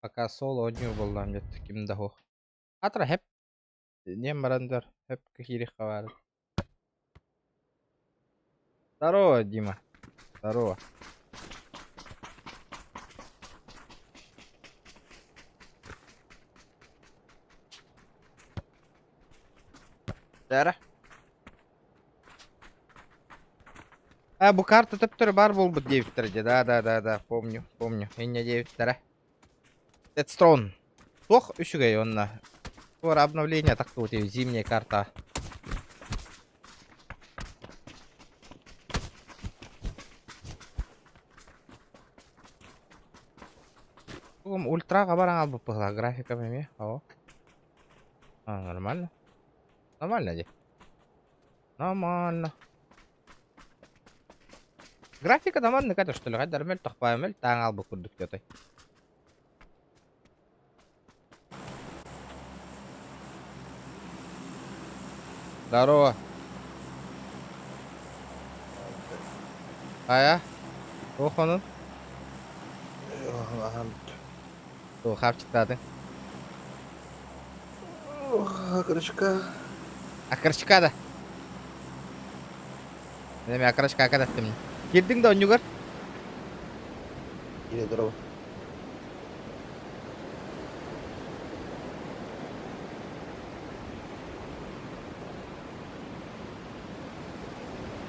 Пока соло оонньуур буоллаҕым дьэ ким да суох. Атра хэп диэн баран дар хэпкэ киириэххэ баара. Здорово, Дима. Здорово. Дара. А, бу карта төптөрү бар буолбут диэбиттэрэ дьэ. Да, да, да, да, помню, помню. Инньэ диэбиттэрэ. Deadstone. Туох үчүгэй онно. Скоро обновление тахсыбыт зимняя карта. Тугум ультраҕа баран албыт быһыылаах графикам эмиэ. О. А, нормально. Нормально дии. Нормально. Графика да маннык это что ли? Хайдар мөлтөх баай мөлтөөн албыт курдук диэтэй. Здорово. Хайа? Туох онун? Аһаан бүттүм. Туох хаапчыктаатыҥ? Окорочка. Окорочка да. Эми окорочка кэтэттим. Киирдиҥ да онньугар? Или здорово.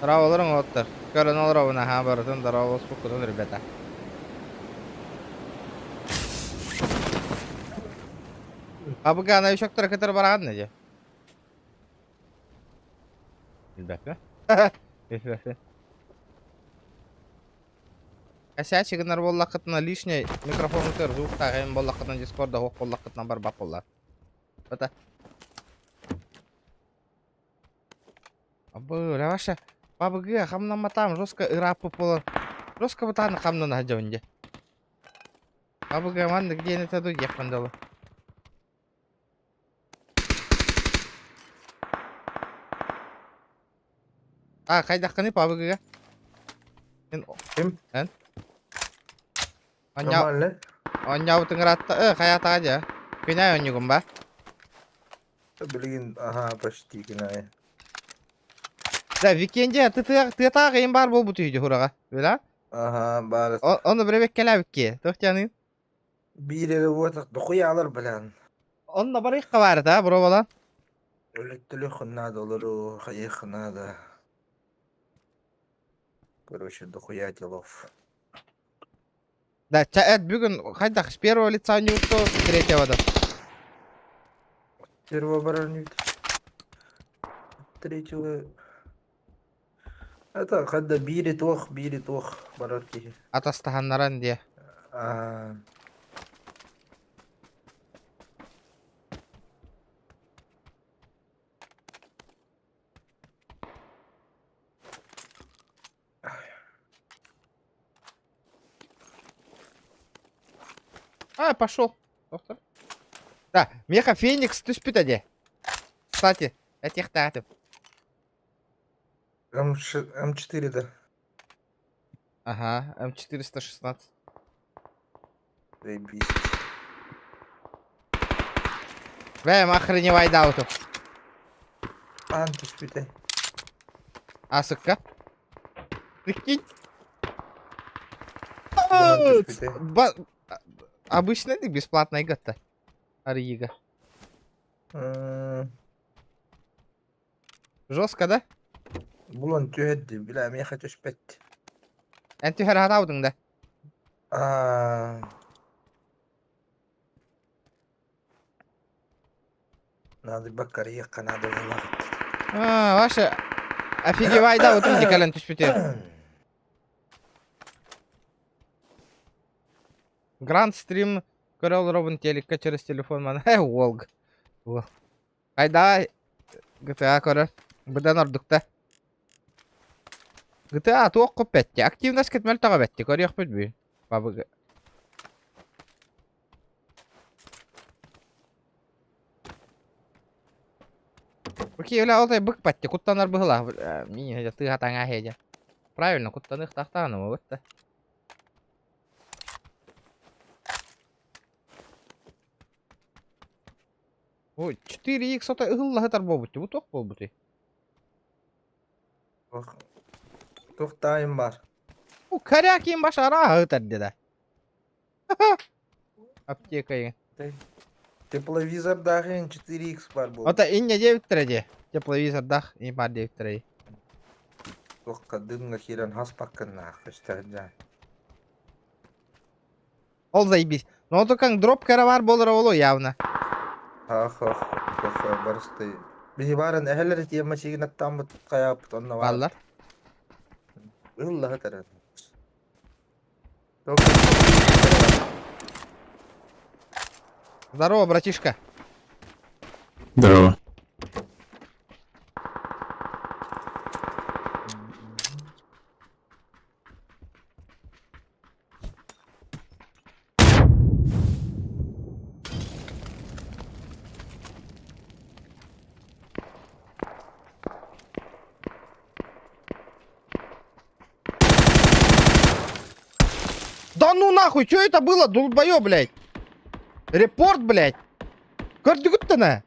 Здороволоруҥ уолаттар. Көрөн олоробун аһаа барытын здороволоспуккутун ребята. Абыгана ещё кытары бараҕын дии. Билбэппин. Билбэппин. Косячий гынар буоллаххытына лишний микрофон көр звуктаах эм буоллаххытына дискорда суох буоллаххытына барбат буоллар. Это. Абы, Леваша, бабыгы хамнамматаам жестко ырааппыт буолан жестко бытааны хамнана сылдьабын дьэ. Бабыгы маннык диэн этэ дуу диэхпин дылы. А, хайдаххыный пабыгыга? Эн Ким? эн? Оонньоо Нормально. оонньообутуҥ ыраатта э хайаатаҕа дьэ. Күнэ оонньугун ба? Билигин аһаа почти күнэ. Да, викенде тытыах тыатаах ыйын баар буолбут үһү дьуһураҕа. Билэ? Аһаа баар. Ону биребеккэлээбикки. Туох дианый? Биир эрэ буотах дохуйаалар блин. Онно барыахха баар этэ, бро Өлөттөлүөх наада олору хайыах наада. Короче, дохуя делов. Да, эт бүгүн хайдах с первого лица не то с третьего да. Первого баранют. Третьего. Это когда биири туох, биири туох барар киһи. Атастаһаннаран диэ. А, А, пошел. Доктор. Да, меха Феникс түспүтэ дии. Кстати, этиэхтээтим. М4, да. Ага, М416. Заебись. Бэм, охреневай дауту. Аан түспүтэ. Асыкка. Прикинь. Буолан түспүтэ. Ба- Обычный бесплатный гатта. Арыйыга. М, Жестко, да? Булан түһэрди, бля, миэхэ түспэт. Эн түһэр хатаабытыҥ да? Аа. Надо бакарыйыахха надо буолаҕыт. А, Ваша, офигевай да, вот инди кэлэн түспүтэ. Гранд стрим көрө олоробун телекка через телефон маны. Э, уолг. Уол. Айда GTA көрөр. Быдан ордукта. GTA туох куппетти. Активность кетмел бетти. Көрүөхпүт бүү. Бабыгы. Окей, бля, ол быкпатти. Куттанар быһылаах. Мин тыа таҥаа хедя. Правильно, куттаныахтаахтаҕына вот да. Ой, 4x ото ыһыллаһытар буолбут бу туох буолбутуй? Туох туох таайым бар. Бу корякин баш арааһы ытар деді. Аптека игин. Тепловизордаах иһин 4x бар буолбут. Ото инньэ диэбиттэрэ дии. Тепловизордаах и бар диэбиттэрэ. Туохха дыҥҥа киирэн хаспаккыннаах көстөр дьаа. Ол заебись. Но только дроп баар буолара боло явно. Ах ах туох барысты. Биһи баарын эһэлэр тиэмэ чигин аттааммыт хайааппыт онно баар. Бааллар. Ыллаһы таран. Здорово, братишка. Здорово. Да ну нахуй, что это было, долбоёб, блядь? Репорт, блядь. Көрдүгүт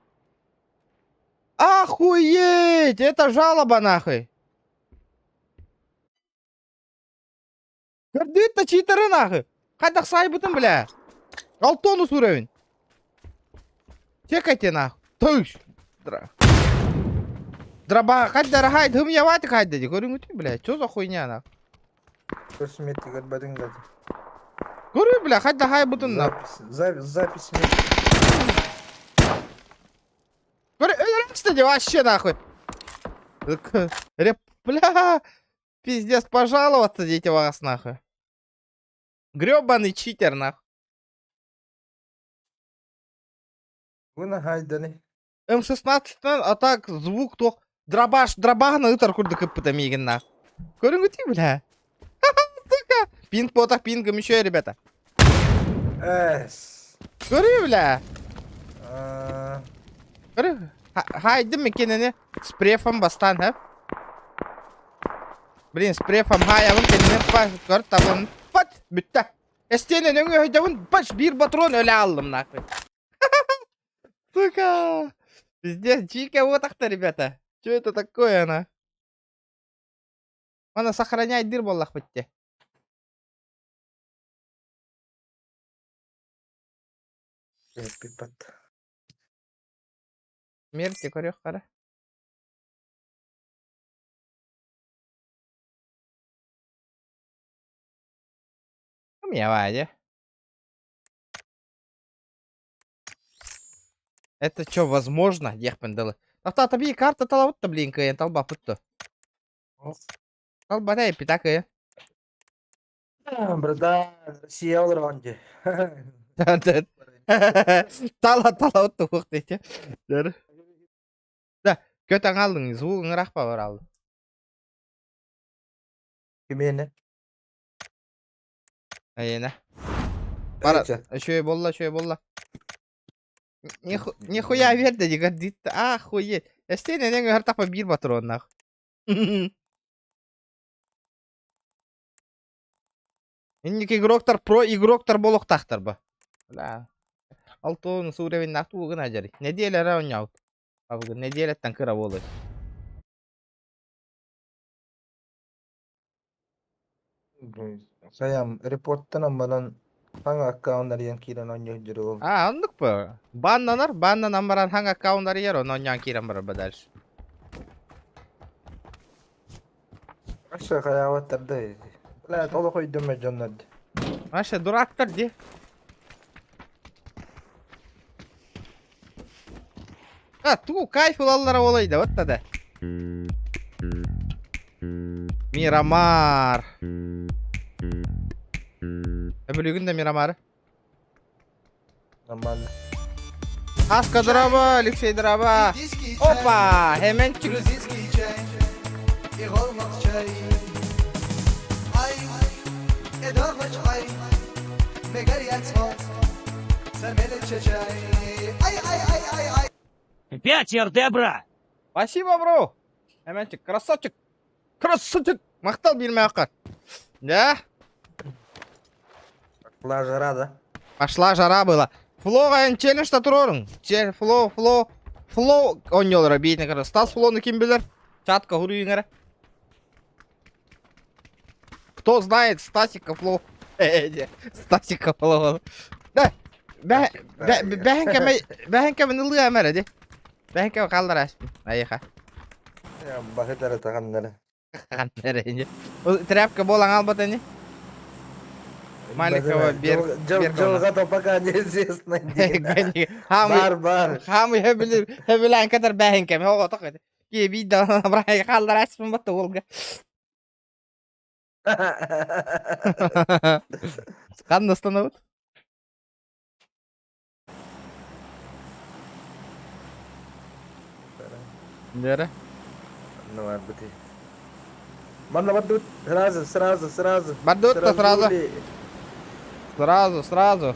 Охуеть! Это жалоба нахуй. Көрдүгүт да читеры нахуй. Хайдах саайбытын, бля. Алтону сурэбин. Чекайте нахуй. Тыш. Дроба, хайда хайд, хым яваты хайда, көрүҥүтүй, бля. Что за хуйня нахуй? Көрсүмэтти көрбөтүҥ да. Көрү, бля, хайда хайбытын нахуй. Запись, запись Көрү, кстати, вообще нахуй. Реп, бля, пиздец, пожаловаться дети вас нахуй. Гребаный читер нахуй. Гуна хайданы. М16 а так звук туох дробаш дробаһын ытар курдук ыппыта миигин нах. Көрүҥүтүй, бля. Сука. Пинг потах пингом еще, ребята. Эс. Көрү, бля. А, Көрү. Хайдым мекенени с префом бастан, ха? Блин, с префом хаябын кенени па көр табын. Пат, бүттэ. Эстенен өңө өйдөбүн баш бир патрон өлө аллым нахуй. Сука. Пиздец, чика вот так-то, ребята. Что это такое, она? Она сохраняет дыр буоллах битте. Пипат. Смерти көрүөх хара. Умеваде. Это что, возможно? Диэхпин дылы. Тахта таби карта талабытта, блин, кыйын талбаппытты. Талбата эппита кыйын. Братан, Россия олорон дии. Тала талабытты уох дейте. Да, көтөн алдың, звугың ырахпа бар алды. Кимиэнэ? Айына. Бара, үчүгэй буолла, үчүгэй буолла. Нихуя верде не гордит. Охуеть. Эстен энең өһөр биир патроннах. Инники игроктар про игроктар буолуохтаахтар ба. Да. Алтон сууревин нахту гына жари. Неделя ра оонньообут. Абыгын неделяттан кыра буолуй. Сайам репорттан баран хаҥа аккауннарыйан киирэн оонньуу дьурул. А, оннук ба. Баннанар, баннанан баран хаҥа аккауннарыйар, онно оонньоон киирэн барар ба дальше. Аша хайаабаттар да. Бля, толох өйдөмө дьоннор. Вообще дурактар ди. А, ту кайф ылаллара буолай да, вот да. Мирамар. Өбүлүгүн да Мирамар. Нормально. Аска дорообо, Алексей дорообо. Опа, Хеменчик. Грузинский чай и чай. Ай, чай, чай. Ай, ай, ай, ай, ай. Пять РД, бра! Спасибо, бро. Хеменчик, красавчик. Красавчик. Махтал биир Да? Пошла жара, да? Пошла жара была. Фло эн челлендж туруоруҥ. Че фло фло фло оонньуулара биитин кытары. Стас флону ким билэр? Чатка хуруйуҥ эрэ. Кто знает Стасика Фло? Стасика Фло. Да, бэһэн кэмэ бэһэн кэмин ылыам эрэ ди. Бэһэн кэмэ хааллар аспын. Айыха. Баһытара таҕаннара. Тряпка буолан албат ини. Маленького Дьылҕа пока неизвестно. Бар бар. Хамы хэбилээн кэтэр бэһин кэм оҕотох эти. Киэбий да брай хааллар аспын батта уолга. Ханна остановит? Нера? Ну, барбыты. Манна бардыбыт. Сразу, сразу, сразу. Бардыбыт да сразу. Сразу, сразу.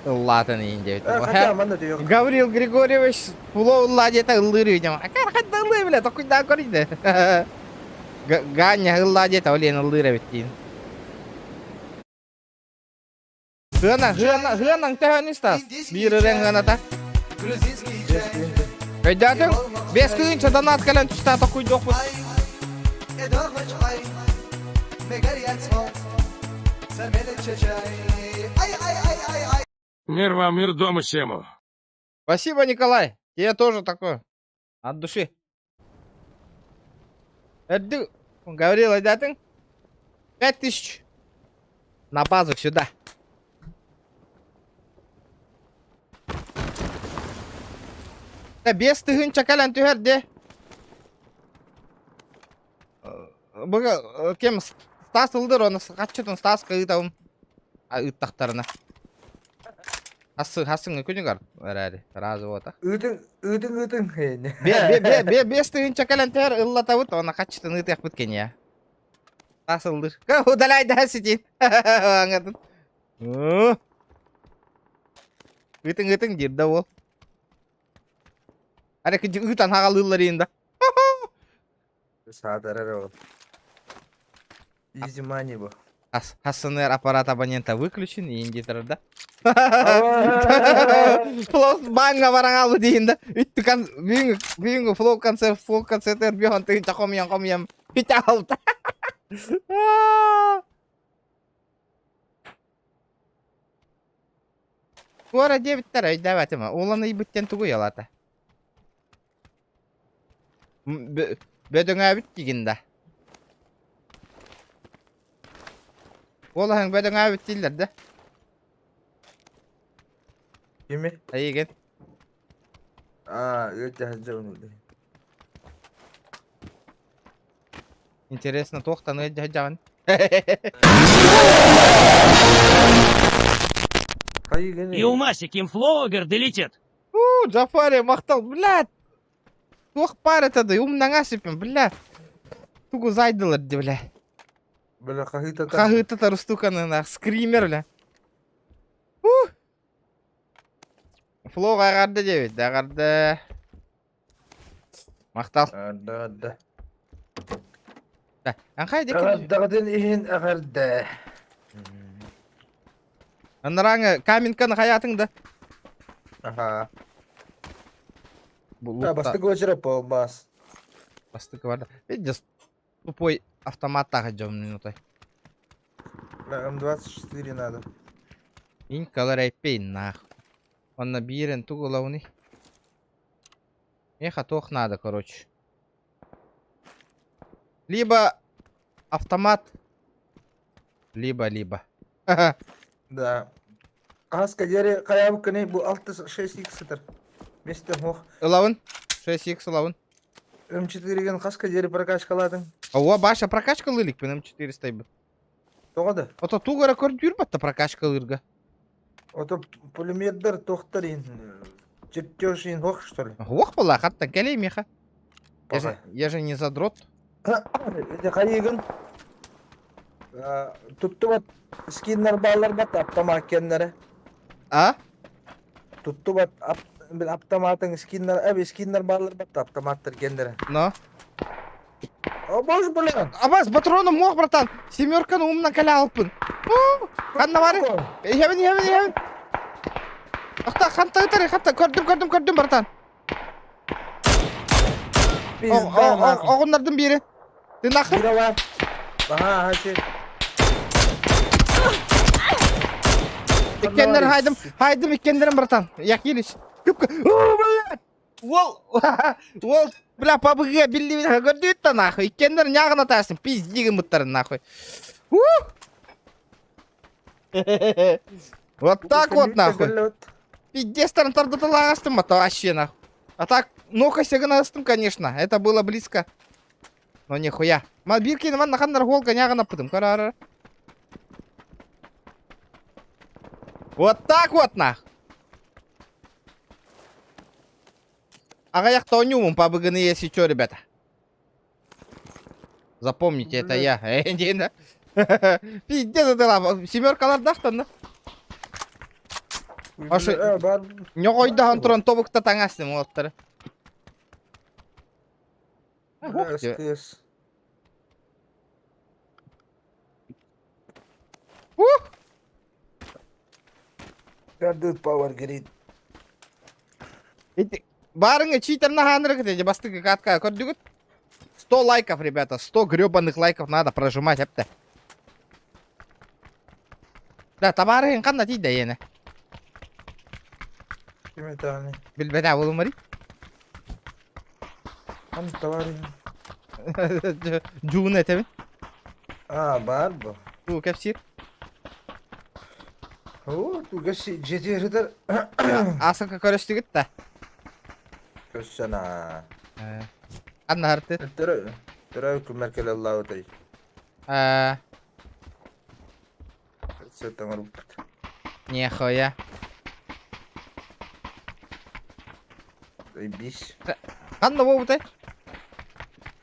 Ыллаатын иин диэбит. Хотя манна түйөх. Гаврил Григорьевич пуло ыллаа диэтэ ыллыыр видимо. Акар хадда ыллыы билэ токуйдаан көрүйдэ. Ганя ыллаа диэтэ ол иэн ыллыыр эбит диин. Сыана, сыана, сыанаҥ төһөнү Стас? Биир ырыаҥ сыаната. Өйдөөтүҥ? 5000 донат кэлэн түстэ токуйдуохпут. Мир вам, мир дому всему. Спасибо, Николай. Тебе тоже такое. От души. Эрдик, Гаврил, өйдөөтүҥ? 5000. На базу сюда. 5000 кэлэн түһэр де. Бу кем Стас ылдыр оны хаччытын Стаска ыытабым. Ыыттахтарына. Хассыҥҥы күнүгэр эрээри сразу вот. Ыытыҥ, ыытыҥ, ыытыҥ. 5000 кэлэн түһэр ыллатабыт, оны хаччытын ыытыахпыт киниэ. Стас ыллыр. Удаляй да ситин. Аңатын. Ыытыҥ, ыытыҥ диир да уол. Арэ ыытан хагалыыллар иин да. Саатар эрэ ол. Easy money бу. АСНР аппарат абонента выключен, индитер да. Флоу банга баран албы дейін да. Үттү кон бүгүн бүгүнкү флоу концерт флоу концерттер биһон тыынча хомуйан хомуйан бүтэ алта. Туора диэбиттэр өйдөөбөтүм. Улан ыйбыттен тугу ялата. Бөдөҥөөбүт дигин да. Уолаһыҥ бөдөҥөөбүт дииллэр да. Кими? Эйигин. Аа, ыт дьаһдьабын. Интересно, туохтан ыт дьаһдьаҕын? Хайыгын? Иумасик, имфлогер долетит. У, Джафари, махтал, блядь! Туох баар этэ да, умнаҥа сиппин, бля. Тугу зайдылар ди, бля. Бля, хаһыытатар. Хаһыытатар устуканы, скример, бля. Ух! Флог аҕарда диэбит, аҕарда. Махтал. Арда, арда. Анхай диэки. Аҕардаҕытын иһин аҕарда. Анарааҥы каменканы хайаатыҥ да? Аха. Бу Да, лутта бастакы очередь буолбаас. бастакы барда. Видишь, тупой автоматтаах дьон минутой. Да, М24 надо. Мин каларайпей нах. Онно биирин тугу ылабыный? Меха туох надо, короче. Либо автомат, либо-либо. Да. Хаска диэри хайаабыккыный бу 6 х сытар. Вместе ох. Ылабын. 6х ылабын. М4-ген хаска диэри прокачкалаатыҥ? Ого, Баша прокачкалыы иликпин М400 Тоҕо да? Ото тугу эрэ көрдүүр батта прокачкалыырга. Ото пулеметдар туохтар иин чертеж иин ох что ли? Ох была, хаттан кэлэй миэхэ. Я же не задрот. Ити хайыгын? Туттубат скиннар баалар бат аптамаат кэннэрэ. А? Туттубат аптамаатын скиннар, эби скиннар баалар бат аптамааттар кэннэрэ. Но. О боже, блин! Абас, патроном мох, братан. Семерканы умна кэлэ алпын. Ханна бары? Иһэбин, иһэбин, иһэбин. Ахта, ханта ытар, ханта. Көрдүм, көрдүм, көрдүм, братан. Оҕуннардым биири. Тынахы. Биирэ бар. Аха, аха, чи. Иккеннер хайдым, хайдым иккеннерин, братан. Якилич. Күп. О, блядь! Уол, уол, бля, ПБГ биллибит көрдүүт да нахуй. Иккеннер ньааҕына таастым, пизди гыммыттарын нахуй. Вот так вот нахуй. Пиздец, тардаталаастым, а то вообще нахуй. А так, ну-ка, астым, конечно. Это было близко. Но нихуя. Ма биркин ман наханнар холка няҕына пытым. Карара. Вот так вот нах. Аҕыйах оонньуумун пабыгыны если что, ребята. Запомните, это я. Пиздец, это семеркалардаахтан да. Ашы ньоҕойдоһон туран тобукта таҥастым уолаттары. СТС. Ух! Кардыт Power Grid. Ити барыңы читерна хаанырык эти бастыгы катка көрдүгүт? 100 лайков, ребята, 100 гребаных лайков надо прожимать, әпті. Да, табаарыһын ханна тиийдэ иэнэ? Ким этааны? Билбэтэ буолумари. Хам товарищ. Жуун этэбин. А, бар бу. Туу кэпсиир. О, тугас жетеридер. Асыка көрөстүгүт да. Көссена. Анна харты. Төрө төрө күмер келеллаутай. Сөттөңөр Нехуя. Бис. Ханна буолбутай?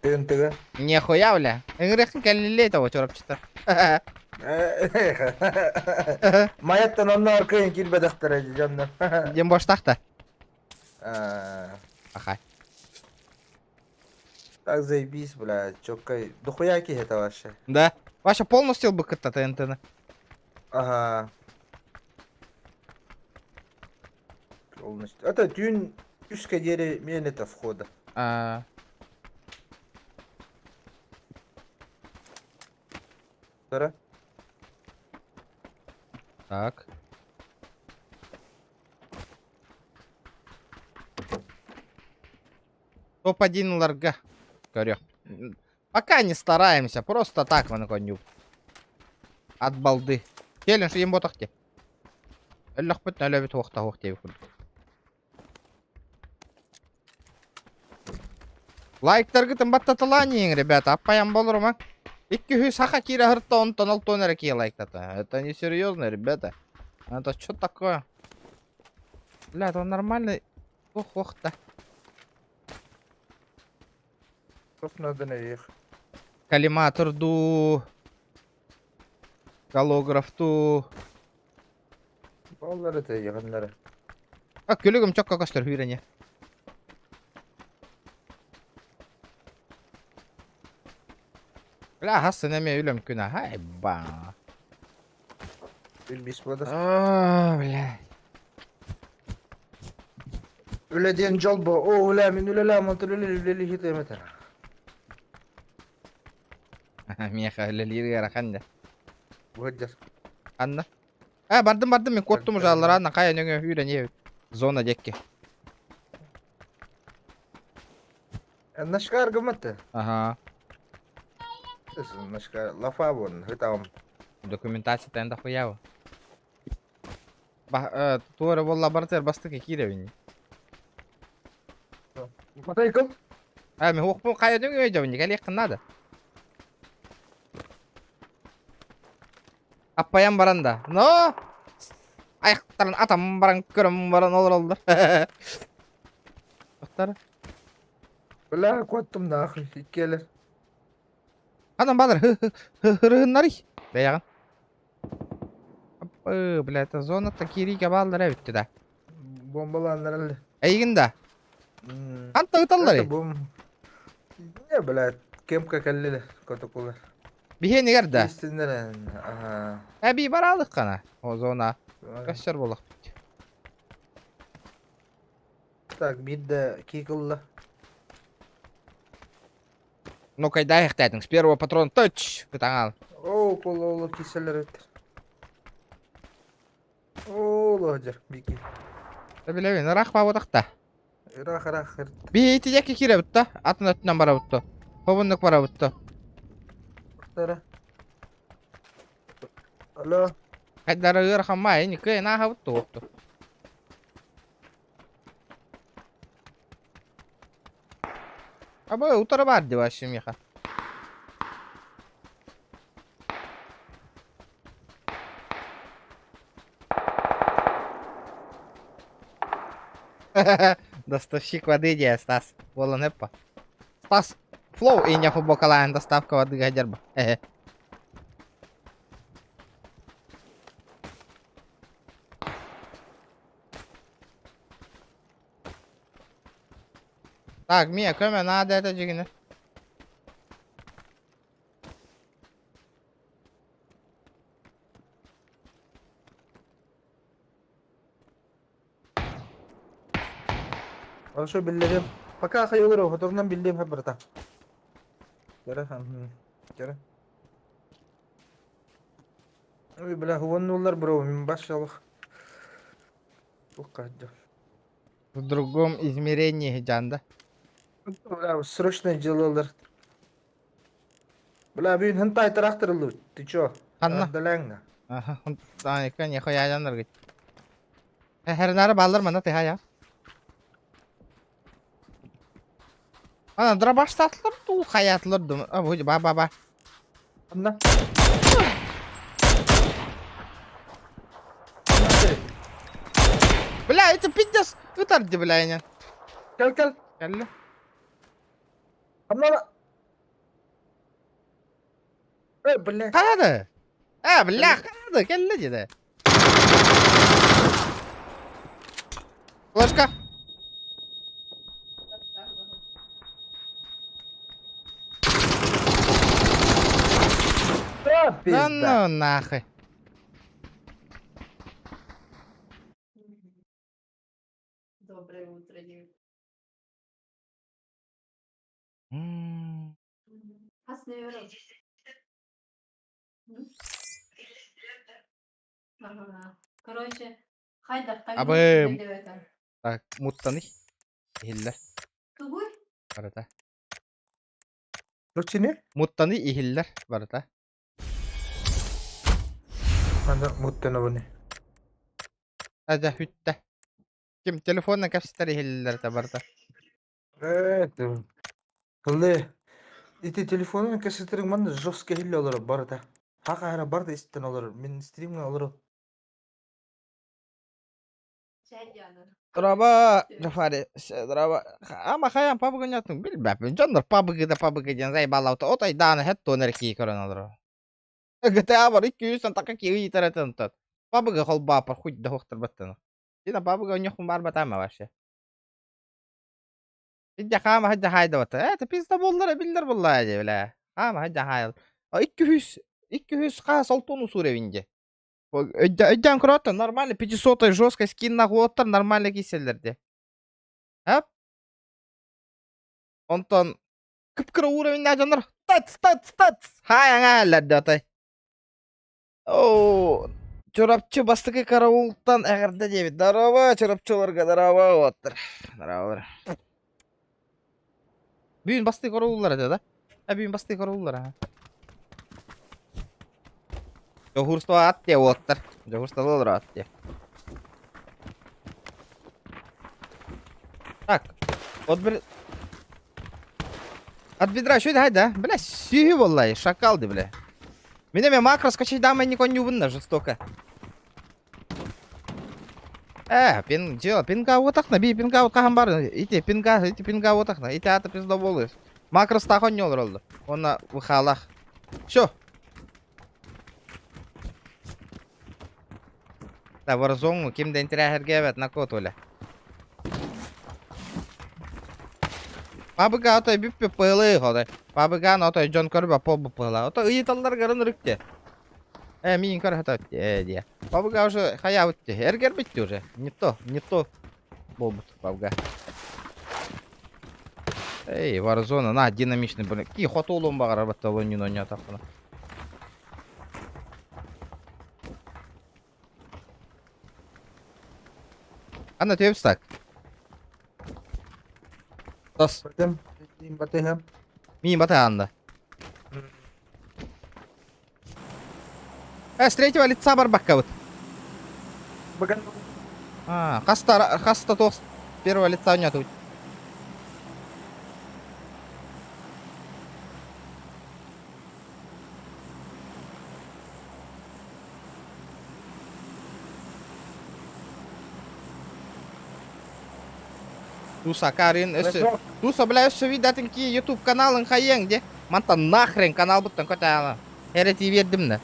ТНТ-га. Нехуя, бля. Ыҥырыаххын кэллилээ того чорапчыта. Маяттан онно аркайын килбэдэхтэрэ дьоннор. Диэн боштах да. Ахай. Так заебись, бля, чоккай. Дохуя киһи это вообще. Да. Ваша полностью бы кытта ТНТ-ны. Ага. Полностью. Это түүн үскэ диэри мен это входа. А, Тара. Так. Топ-1 ларга. Көрүөх. Пока не стараемся, просто так вон коню. От балды. Челлендж им ботахте. Өллөхпүт нөлөбүт хуохта хуох диэбит курдук. Лайктаргытын баттаталаанийиҥ, ребята, аппайан болорума. Икки саха киирэ сырытта, онтон ол эрэ киһи лайктата. Это не серьезно, ребята. Это что такое? Бля, это нормальный. Ох, ох, да. Просто надо наверх. Коллиматор дуу. Голограф дуу. Баллар это ягыннары. А, күлүгүм чокко көстөр хүүрэне. Бля, хассын эме үлөм күнэ. Хай ба. Билбис бода. А, бля. Үлэ диэн дьол бу. О, үлэ, мин үлэлээн онтон үлэ үлэлии хитэ эметер. Миэхэ үлэлиир ыарахан да. Быһыдьар. Анна. А, бардым, бардым, мин куоттум уже аллараана хайа нөҥүө үүрэн иэбит. Зона диэкки. Нашкар гыммат. Ага. Нашкар лафа бон, хытам. Документация тэн дохуя. Ба, туора буолла барытыгар бастакы киирэбин. Матайкыл. А, мин хуохпун хайа нөҥүө дьабын, кэлиэххин наада. Аппайан баран да. Но! Аяқтарын атам баран көрөм баран олороллор. Тохтар. Бля, куоттум нахуй. Иккиэлэр. Анам бадар хырыһыннарый. Бэйэҕин. Аппы, бля, это зона киириигэ бааллар эбитти да. Бомбалааннар эле. Эйигин да. Ханта ыталлар? Это бом. Не, бля, кемка кэллилэр, котокулар. Биһиэнигэр да. Истиннэрэн. Аха. Эбии бараалык хана. О зона. Көссөр буолуохпут. Так, биир да кикылла. Ну кайда ихтэтиҥ? С первого патрона точ! Кытаҥал. Оо, колооло киселер эттер. Оо, лоһдьар, бики. Да билэбин, ыраах баабатах да. Ыраах, ыраах, Би ити диэки киирэбит да, атын өттүнэн барабыт да. Хобуннук барабыт да. Тара. Алло. Хайдара ыарахан маай, никы нааһабыт туохту. Аба утары баар дии вообще миэхэ. Доставщик воды дии Стас. Буолан эппа. Стас, флоу иня футболкалаан доставка воды гадерба. Так, Мия, көмө наада это дьигинэ. Хорошо биллэрим. Пока хайылыр хоторунан биллиэм хап барата. Кэрэ, кэрэ. Ой, бля, уоннулар бро, мин баш алых. Туох В другом измерении жанда. Бля, срочное делолар. Бля, бүгүн хантай тракторлы. Ты чё? Ханна? Далаңна. Аха, айка нихуя жаннар Хернары баллар мана тыха я. Ана дробаш татлар ту хаятлар дум. А бу ба ба ба. Анна. Бля, это пиздец. Ытар бля не. Кел кел. Кэллэ. Анна. Э, бля. Хайады. Э, бля, хайады, кэллэ диде. Флешка. Да, Да пизда. ну нахуй. Доброе утро, Юль. М. Хас нөөрэ. Ага. Короче, хайдахтан Абы. Так, муттаны. Иһиллэр. Тугуй? Барыта. Ручини? Муттаны иһиллэр барыта. Анда муттана буни. Ажа бүттэ. Ким телефонна кэпсэтэр иһиллэр да барыта. Э, Кылы. Ити телефонун кэсетерин манна жестко хилли олорор барыта. Хака барда истен олорор. Мин стримга олорор. Чай Диана. Драба, Джафари, драба. Ама хайан пабыгы нятын билбэппин. Дьоннор пабыгы да пабыгы диэн заебалаута. Отой дааны хэт туон эрэ кии көрөн олорор. GTA бар 200 така кии ыйтар этэн тот. Пабыгы холбаапар хуй да хуохтарбаттан. Дина пабыгы оньохпун бар батаама вообще. Идде хаама хадда хайдабата. Это пизда боллара биллер буллаа дии бля. Хаама хадда хайал. 200 200 хаа солтуну сууревинде. Өйдөөн көрөттөн нормально 500 жесткой скин нахуоттар нормально киселлерде. Хап? Онтон кып-кыра уровень дьоннор тац тац тац хайаңааллар отой. Оо, Чурапчы бастакы караултан эҕэрдэ диэбит. Здорово, Чурапчыларга здорово уоттар. Здорово. Бүгүн бастакы карауллар этэ да? А бүгүн бастакы карауллар аха. Дьоһуурство ат диэ уоттар. Дьоһуурстволар ат диэ. Так, вот бір... От бедра что это, да? Бля, сүйі боллай, шакал ди, бля. Меня ме макро скачать дам, я никого не убынна жестоко. Пин, дело, пинга вот так би, пинга вот кахан бар, ити, пинга, ити, пинга вот так на, ити ата пизда болы. Макро стахон не олды. Он на выхалах. Все. Да, Warzone, ким ден тирәһәргә бәт на кот оля. Пабыга отой бүппү пылы ходай. Пабыган отой дьон көрбө пол пыла. Ото ыйыталлар гарын ырыкте. Э, мин көр хата э дия. Пабыга уже хаябыт эргер битти уже. Не то, не то болбут пабга. Эй, Warzone, на динамичный блин. Ки хотулун багарар батта ойнун ойнатақпына. Анна төбүс так. Тос. Бартым. Батыһым. Мин бата анда. Э, с третьего лица барбакка вот. Баган. А, хаста, хаста тос первого лица нету. Туса Карин, өссө, Туса, бля, өссө видатын ки YouTube каналын хайың де. Манта нахрен канал буттан көтә Эрети бердим да.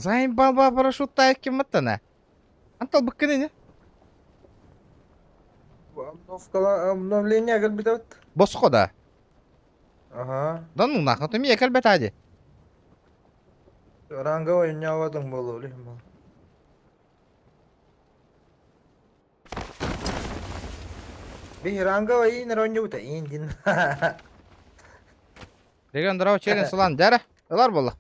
Заебал парашют тайки матана. Антал быккын не? Обновление кэлбит Босхо да. Ага. Да ну нахуй, ты мне кэлбет ади. Ранговый нявадың болу билем. Би ранговый ин ронюта индин. Регион здорово, челлендж сулан дәрі. Олар болла.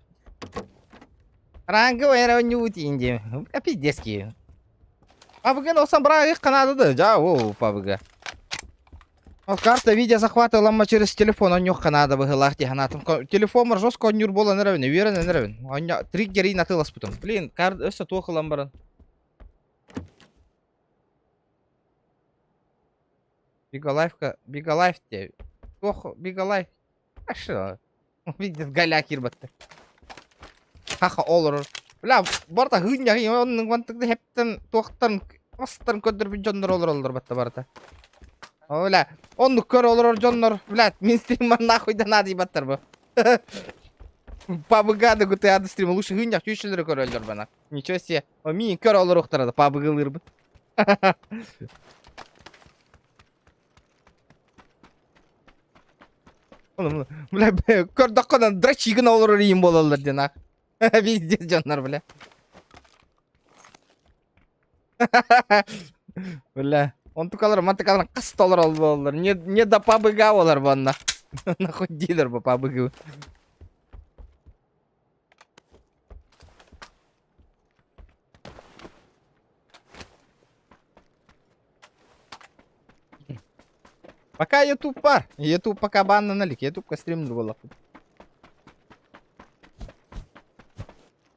Ранговый ронюта инди. Пиздецкий. Пабг олсан бірақ канады да. Жа, о, пабг. Ол карта видео захвата ламма через телефон оньох канада быһылаах дии санаатым. Телефон жестко онньур буолан эрэбин, үөрэн эрэбин. Онньо триггерин атыыласпытым. Блин, кар өссө туох ылан баран. Бигалайфка, Бигалайф те. Туох Бигалайф. А что? Видит голяк кирбатты. Хаха олорор. Бля, барта хыня оннун вантыкты хептен туохтан астан көддөр дьоннор олор олор батта барта. О, бля, оннук көр олорор дьоннор, блядь, мин стримар нахуй да надо ебаттар бу. Пабыгады GTA стрим лучше хыня чүчүлөр көрөлдөр бана. Ничего себе. О, мин көр олор ухтарады пабыгылыр бу. Бля, көрдөккөдөн дрочигин олорор ийин бололор ден ах. Пиздец дьоннор, бля. Бля. Онтукалар, мантыкалар кастолар олар. Не, не до пабыга олар банна. Нахуй дилер по пабыгу. Пока YouTube бар. YouTube пока банна налик. YouTube ка стрим была.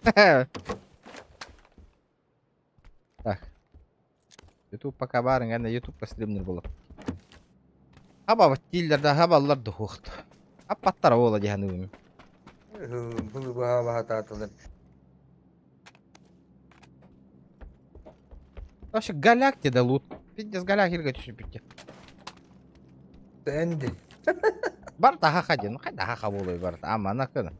Так. YouTube пока бар, ngana YouTube ка стримнер была. Хаба тиллерда хабаллар духухт. Аппаттар ола диханыгым. Бұл баға татылыр. Вообще голяк тебе да лут. Пиздец голяк ирга түшүп битти. Энди. Бар та хаха ну кайда хаха болой бар. Ама накына.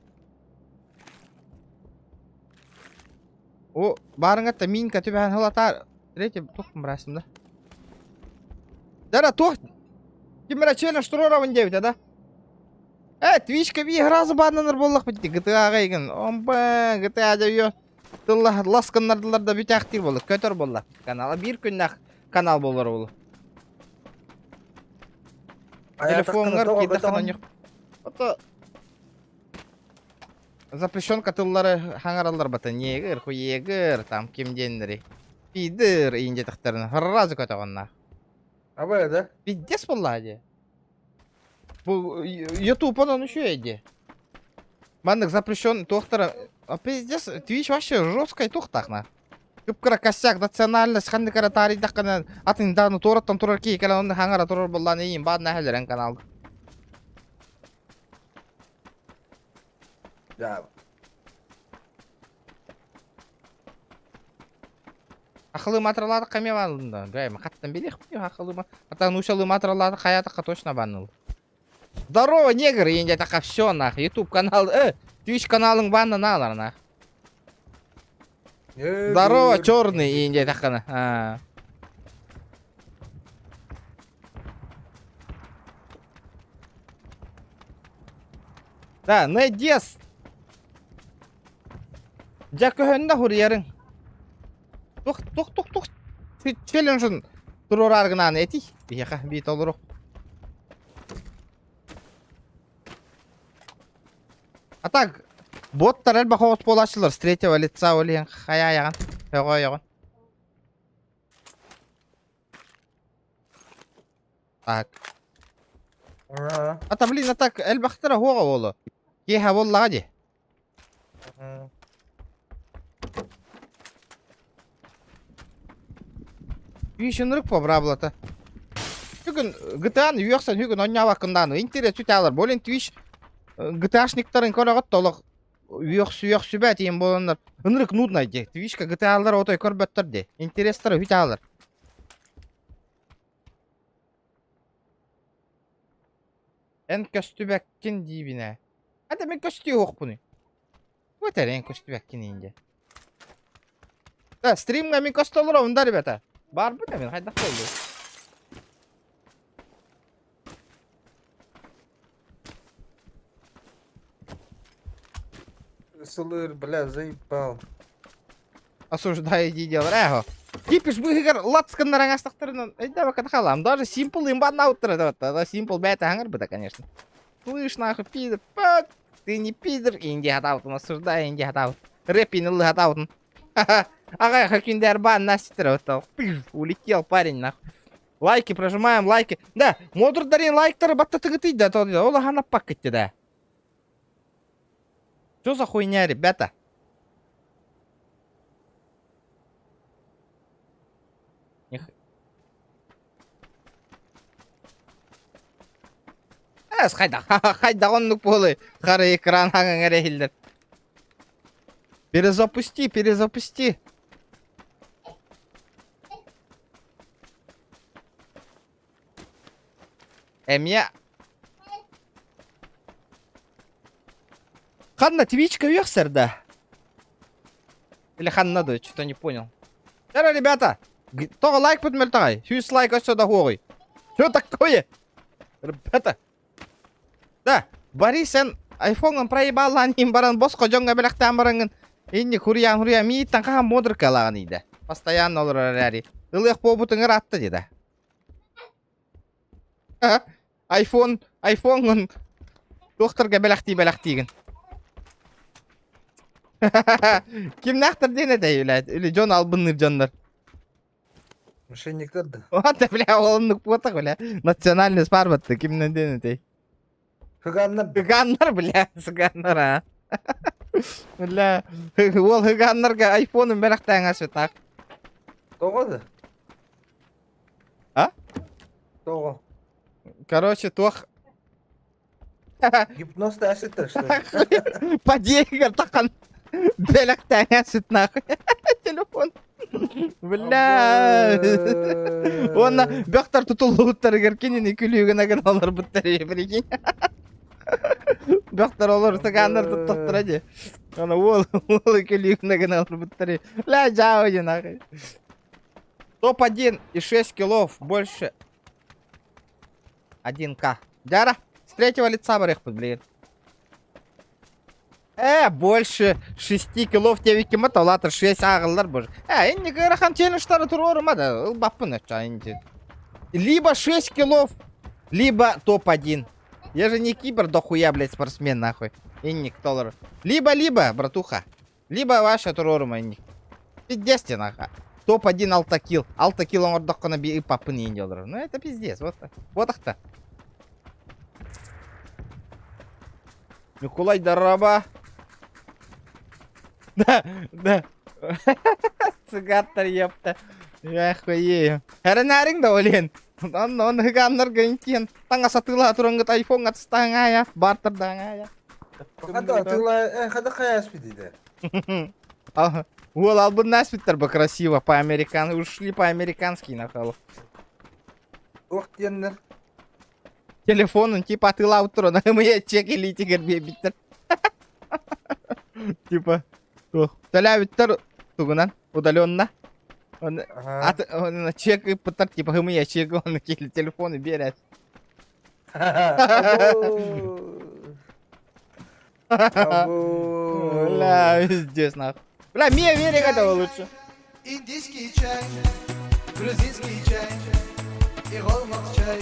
О, барыңа минка түбән хылатар. Третий тух мрасым да. Дара тух. Кимера челлендж туроравын девять, да? Э, Твичка би разы баннаныр боллах битти. GTA гайгын. Омба, GTA деп Тылла ласкыннардылар да бүтәхтир болду, көтөр болла. Канала бир күннәх канал болар ол. Телефонгар кидахан оньох. Ото запрещенка тыллары хаңаралар бата негр, хуегр, там кимденнери. Пидыр инде тахтарын. Разы көтөгөнна. Абай да? Пиздец болла ади. Бу YouTube онон үчүгэй дии. Маннык запрещен туохтара а пиздец Twitch вообще жесткай туохтаах на. Кып-кыра косяк национальность ханнык эрэ таарыйдаххына атын дааны туораттан турар киһи кэлэн онно хаҥара турар буоллаан эйиин баадына эһэлэрэн канал. Да. Ахылы матралаатахха эмиэ баанылында. Бэйэм хаттан билиэхпин ахылы Ата нуучалыы матралаатах хайаатахха точно бааныл. Здорово, негр, индиатахха все нах. Ютуб канал, Twitch каналың баанна наалар нах. Здорово, черный, индиатаххана. А. Да, найдес. Дьэ көһүннэ хуруйарыҥ. Туох туох туох туох челленджин туруораары гынаан этий биһиэхэ бии толору. А так боттар элбэх оҕус буолааччылар с третьего лица ол иһин хайаайаҕын өҕөөйөҕүн. Так. Ата блин, а так элбэхтэрэ уоҕа буолуо. Киэһэ буоллаҕа дии. Үс ынырык по браблата. Бүгүн GTA-ны үөхсэн бүгүн онньообаккын интерес үтээлэр. Болин Twitch GTA-шниктарын көрөҕөт толох үөхсү үөхсүбэ тиин буоланнар ынырык нудно дии. Twitchка GTA-лар отой көрбөттөр дии. Интерестара үтээлэр. Эн көстүбэккин диибин ээ. Хата мин көстүө уохпунуй. Вот эрэ эн көстүбэккин иинде. Да, стримҥа мин көстө олоробун да, ребята. Баарбын да мин, хайдах буоллуй? Сылыр, бля, заебал. Осуждаю дии Эхо. Кипиш быһыгар лацканнар аҥастахтарынан өйдөөбөккө халам. Даже Simple имбанна уттара да Simple бэйэтэ хаҥырбыта, конечно. Слышь, нахуй, пидор, пак, ты не пидор, инди хатаутун, осуждаю, инди хатаут. Рэпин ыллы хатаутун. Ага, хакиндер бан настер, вот улетел парень, нахуй. Лайки прожимаем, лайки. Да, модурдарин лайктары баттатыгытый да, то ол ханаппак да. Что за хуйня, ребята? Эс хайда, хайда оннук буолуй. Хара экран хаҥаҥ эрэ иһиллэр. Перезапусти, перезапусти. Эмиэ Ханна Твичка үөхсэр да? Или ханна да, что-то не понял. Здорово, ребята! Тоҕо лайкпыт мөлтөҕөй? Сүүс лайк өссө да хуоҕуй. Что такое? Ребята! Да, Борис эн айфоҥҥун проебаллаан иһин баран босхо дьоҥҥо бэлэхтээн бараҥҥын инник хуруйаан хуруйаан мииттэн хаһан муодуркалааҕын иийдэ. Постоянно олорор эрээри. Ылыах буолбутуҥ ыраатта дии да. Айфон, айфоҥҥун туохтарга бэлэхтии бэлэхтиигин. Кимнээхтэр диэн этэй, блядь? Или дьон албынныыр дьоннор. Мошенниктар да. Вот, бля, оннук буотах, бля. Национальность баар кимнэн диэн этэй? Хыганнар. Хыганнар, бля, сыганнар, а. Бля, уол хыганнарга айфонун бэлэхтээн аспытаах. Тоҕо да? А? Тоҕо? Короче, туох Гипноз да что ли? Подъехал тахан бэлэхтээн аспыт нахуй. Телефон. Бля. Уонна бөхтөр тутуллубуттарыгар кинини күлүүгүн агын олорбуттар прикинь. Бөхтөр олор сыгааннар туттахтара дии. Ана уол уол күлүүгүн агын олорбуттар. Бля, жао дии нахуй. Топ-1 и 6 киллов больше 1к. Дяра, с третьего лица барыхпыт, блин. Больше 6 киллов 9 кимата, улаатар 6 ааҕыллар боже. Инник ыарахан челленджтары туруорума да, ылбаппын өччө инти. Либо 6 киллов, либо топ-1. Я же не кибер дохуя, блядь, спортсмен, нахуй. Инник толор. Либо-либо, братуха. Либо ваша туруорума инник. Пиздец тебе, нахуй. Топ-1 алта килл. Алта килл оҥордоххуна би папын иин олорор. Ну это пиздец, вот так. Вот так-то. Николай Дараба. Да, да. Цыгаттар епта. Я хуею. Эрэнээриҥ да олен. Онно он ыгааннарга интиэн таҥас атыылаһа турангыт айфон атыстаҥаая, бартардаҥаая. Хада атыыла, хада хайаспит диде. Уол албыннаспыттар бы красиво по-американ ушли по-американски нахал. Туох диэннэр? Телефонун типа атыылаабыт туран ымыйа чек илиитигэр биэрбиттэр. Типа туох төлөөбүттэр тугунан удаленно. Он Ага. ат он чек ыыппыттар типа ымыйа чек он телефону биэрээт. Або. Або. Бля, пиздец нахуй. Бля, Мия Верик этого лучше. Индийский чай, грузинский чай и голмак чай.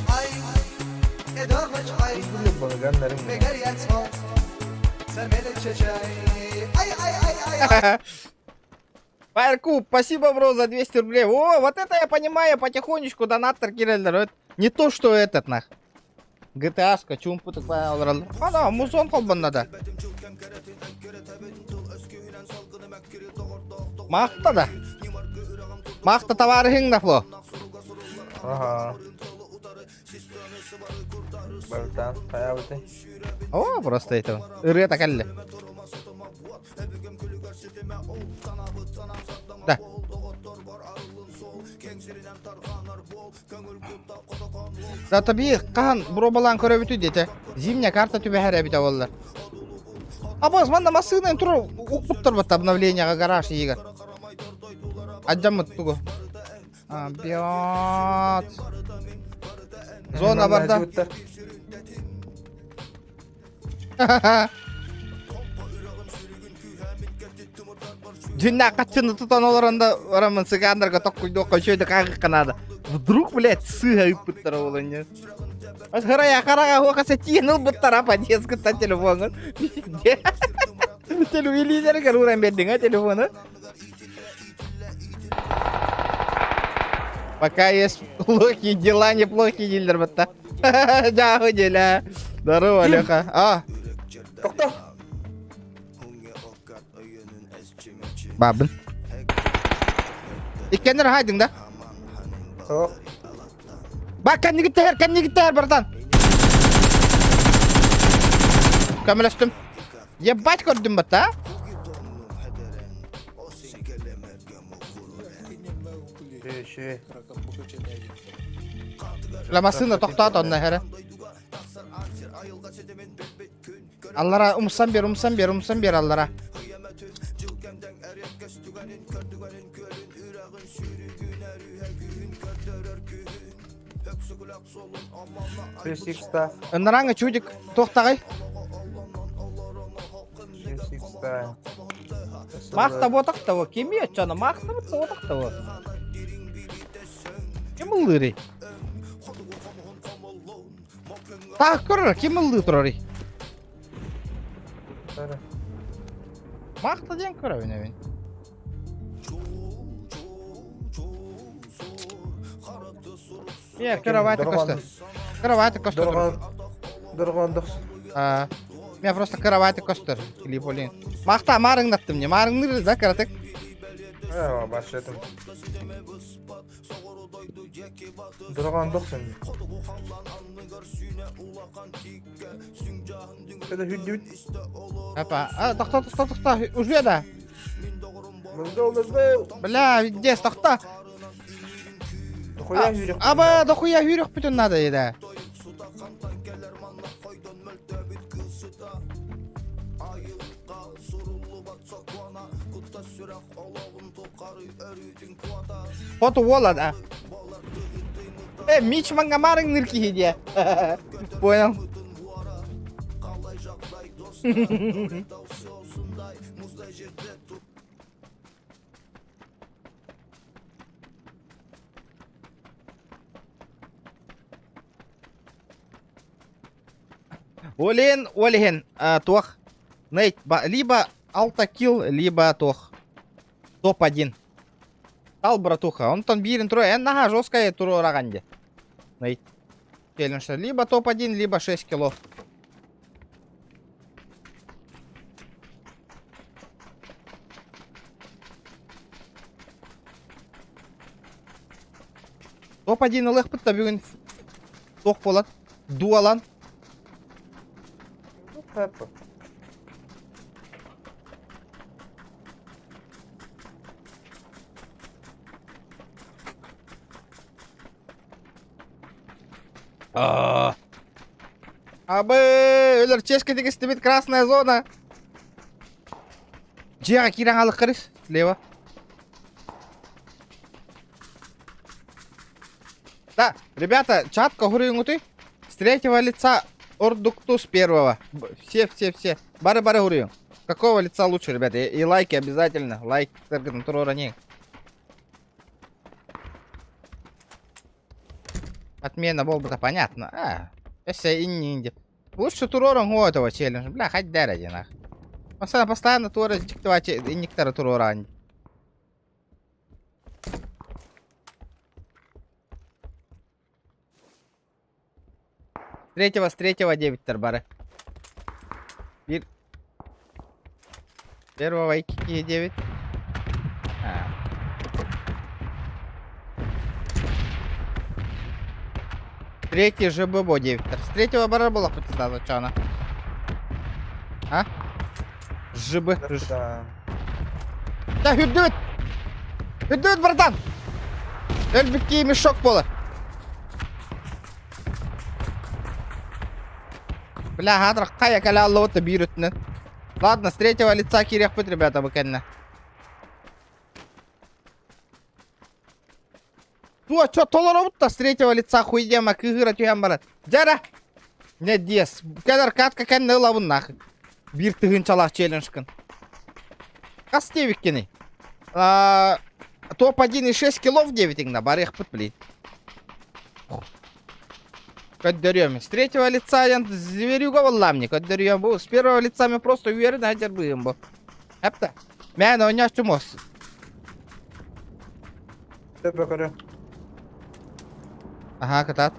Ай, эдогоч ай, Ай, ай, ай, ай, ай. Фаеркуб, спасибо, бро, за 200 рублей. О, вот это я понимаю, потихонечку донаттар киирэллэр. Не то, что этот, нах. GTA-шка, чуумпутук олороллор. Ана, музон холбонно да. Махта да. Махта товарыһыҥ да, Фло. Ага. Балтан, хайабыты. О, просто это. Ырыа кэллэ. Да. Зато биир хаһан боруобалаан көрөбүтүй диэтэ. Зимняя карта түбэһэр эбитэ буоллар. Абас, манна массыына тур укпуттар батта обновлениеҕа гараж иһигэр. Адьаммыт тугу. А, бьет. Зона барда. Дьүннээх хаччыны тутан олорон да бараммын цыганнарга токкуйдуохха үчүгэйдик ааҕыахха наада. Вдруг, блядь, сыыһа ыыппыттара буолан дьэ. Харайа хараҕа хуохаса тиийэн ылбыттара подъездгыттан телефоҥҥун. Телевизорыгар ууран биэрдиҥ а телефону. Пока есть плохие дела, неплохие дииллэр батта. Дьааһы дьэлэ. Здорово, Леха. А. Тохто. Бабын. Иккеннер хайдың да? Суох. Ба, кэннигит тэһэр, кэннигит тэһэр, братан. Көмөлөстүм. Ебать көрдүм батта. Үчүгэй. Ла массыына тохтоот онно эрэ. Аллара умсан бер, умсан бер, умсан бер аллара. Плюс икс-став. Ыннараҥа чудик туохтаҕай? Плюс икс-став. Махта буотах того, кими оччоно махта буотах того. Ким ыллыырый? Таах көрөр, ким ыллыы турарый? Махта диэн көрөбүн эбин. Е, кровати көстөр. Кровати көстөр. Дорҕоон А, Мен просто кровати көстөр. Клиполин. Махта маарыҥнаттым не. Маарыҥныр да кыратык. Ээ, башетым. Дорҕоон дохсун. Это хүддүт. Апа, а, тохто, тохто, тохто, уже да. Let's go, let's go. Бля, везде, тохто. Дохуя жүрек. Аба, дохуя хүрүөхпүтүн надо еда. Хоту уола да. Э, Мичманга маарыҥныыр киһи диэ. Понял. Олен, Олен, туох. Нейт, либо алта килл, либо туох. Топ-1. Ал, братуха, онтон биирин тура, эн наһаа жесткая туруораҕын дии. Нейт. Челлендж, либо топ-1, либо 6 киллов. Топ-1 ылыахпыт да бүгүн туох буолан, дуолан. Абы, өлөр чешка дегестибит красная зона. Дьиэҕэ киирэн хаалык слева. Да, ребята, чат хоруйуҥутуй. С третьего лица ордукту с первого. Все, все, все. Бары-бары хоруйуҥ. Какого лица лучше, ребята? И лайки обязательно. Лайк не. Отмена буолбута понятно. А, өссө иннин деп. Лучше туруоран у этого челлендж. Бля, хоть дар один ах. Он постоянно туора инниктары туруоран. Третьего, с третьего 9 бары. Бир. Первого икки 9. А. Третий ЖББ 9. С третьего бара была сразу чана. А? ЖБ. Да. Да, үрдүбүт! Үрдүбүт, братан! Өлбүт мешок буолар. Бля, хадра кая каля аллота биир өттүнэн. Ладно, с третьего лица киириэхпит, ребята, бу кэннэ. Туа, чё, толоробут с третьего лица хуйдема кыһыра түһэн баран. Дьара! Не дес. Кэлэр катка кэннэ ылабын нахуй. Биир тыһыынчалаах челленджкын. Хас диэбиккиний? Топ-1 и 6 киллов 9 барыахпыт, блин. Көрдөрүөм. С третьего лица я зверюга буоллаам көрдөрүөм. Бу с первого лица мен просто уверен хадер быым бу. Эпта. Мен ойночумос. Төбө көрө. Ага, кытаат.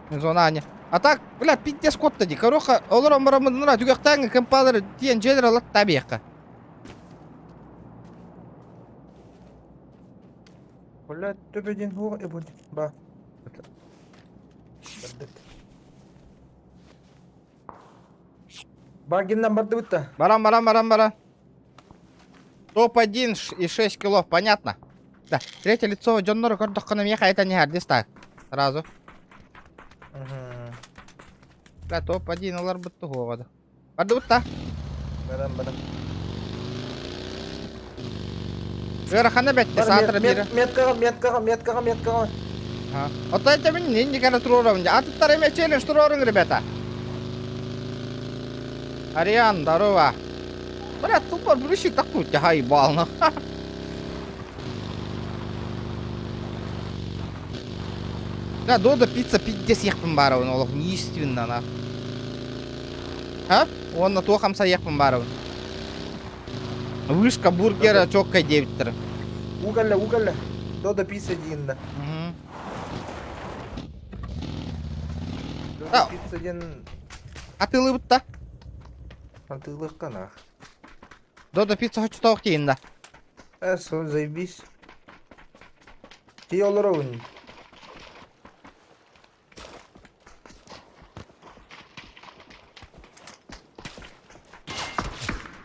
Зона ане. А так, бля, пиздец кот ди. Короха, олор оморомунура түгэхтээҥ кымпалар тиэн дьиэлэр алат табиэхха. Бля, төбө диэн хуох эбут. Ба. Бардыт. Багиннан бардыбыт да. Баран, баран, баран, баран. Топ-1 и 6 киллов, понятно? Да, третье лицо дьоннору көрдөххүнэ миэхэ это не хардис так. Сразу. Мгм. Бля, топ-1 ыларбыт туһуоҕа. Бардыбыт да. Баран баран. Ыарахана бэтте, саатара биирэ. Меткаҕа, меткаҕа, меткаҕа, меткаҕа. Ото это мин инникара туруорабын. Атыттар эмэ челлендж туруоруҥ, ребята. Ариан, здорово. Бля, тупо брющик такой, тяга ебал, нах. Да, Додо пицца пиздец сиэхпин баҕарабын, олох неестественно, нах. А? Уонна туох амсайыахпын баҕарабын. Вышка бургера чокка диэбиттэр. Уголля, уголля. Додо пицца диэн да. Додо пицца диэн Атыылыыбыт да. атыылыахха нах. Додо пицца хоччотоох диин да. Э, сол заебись. Ти олоробун.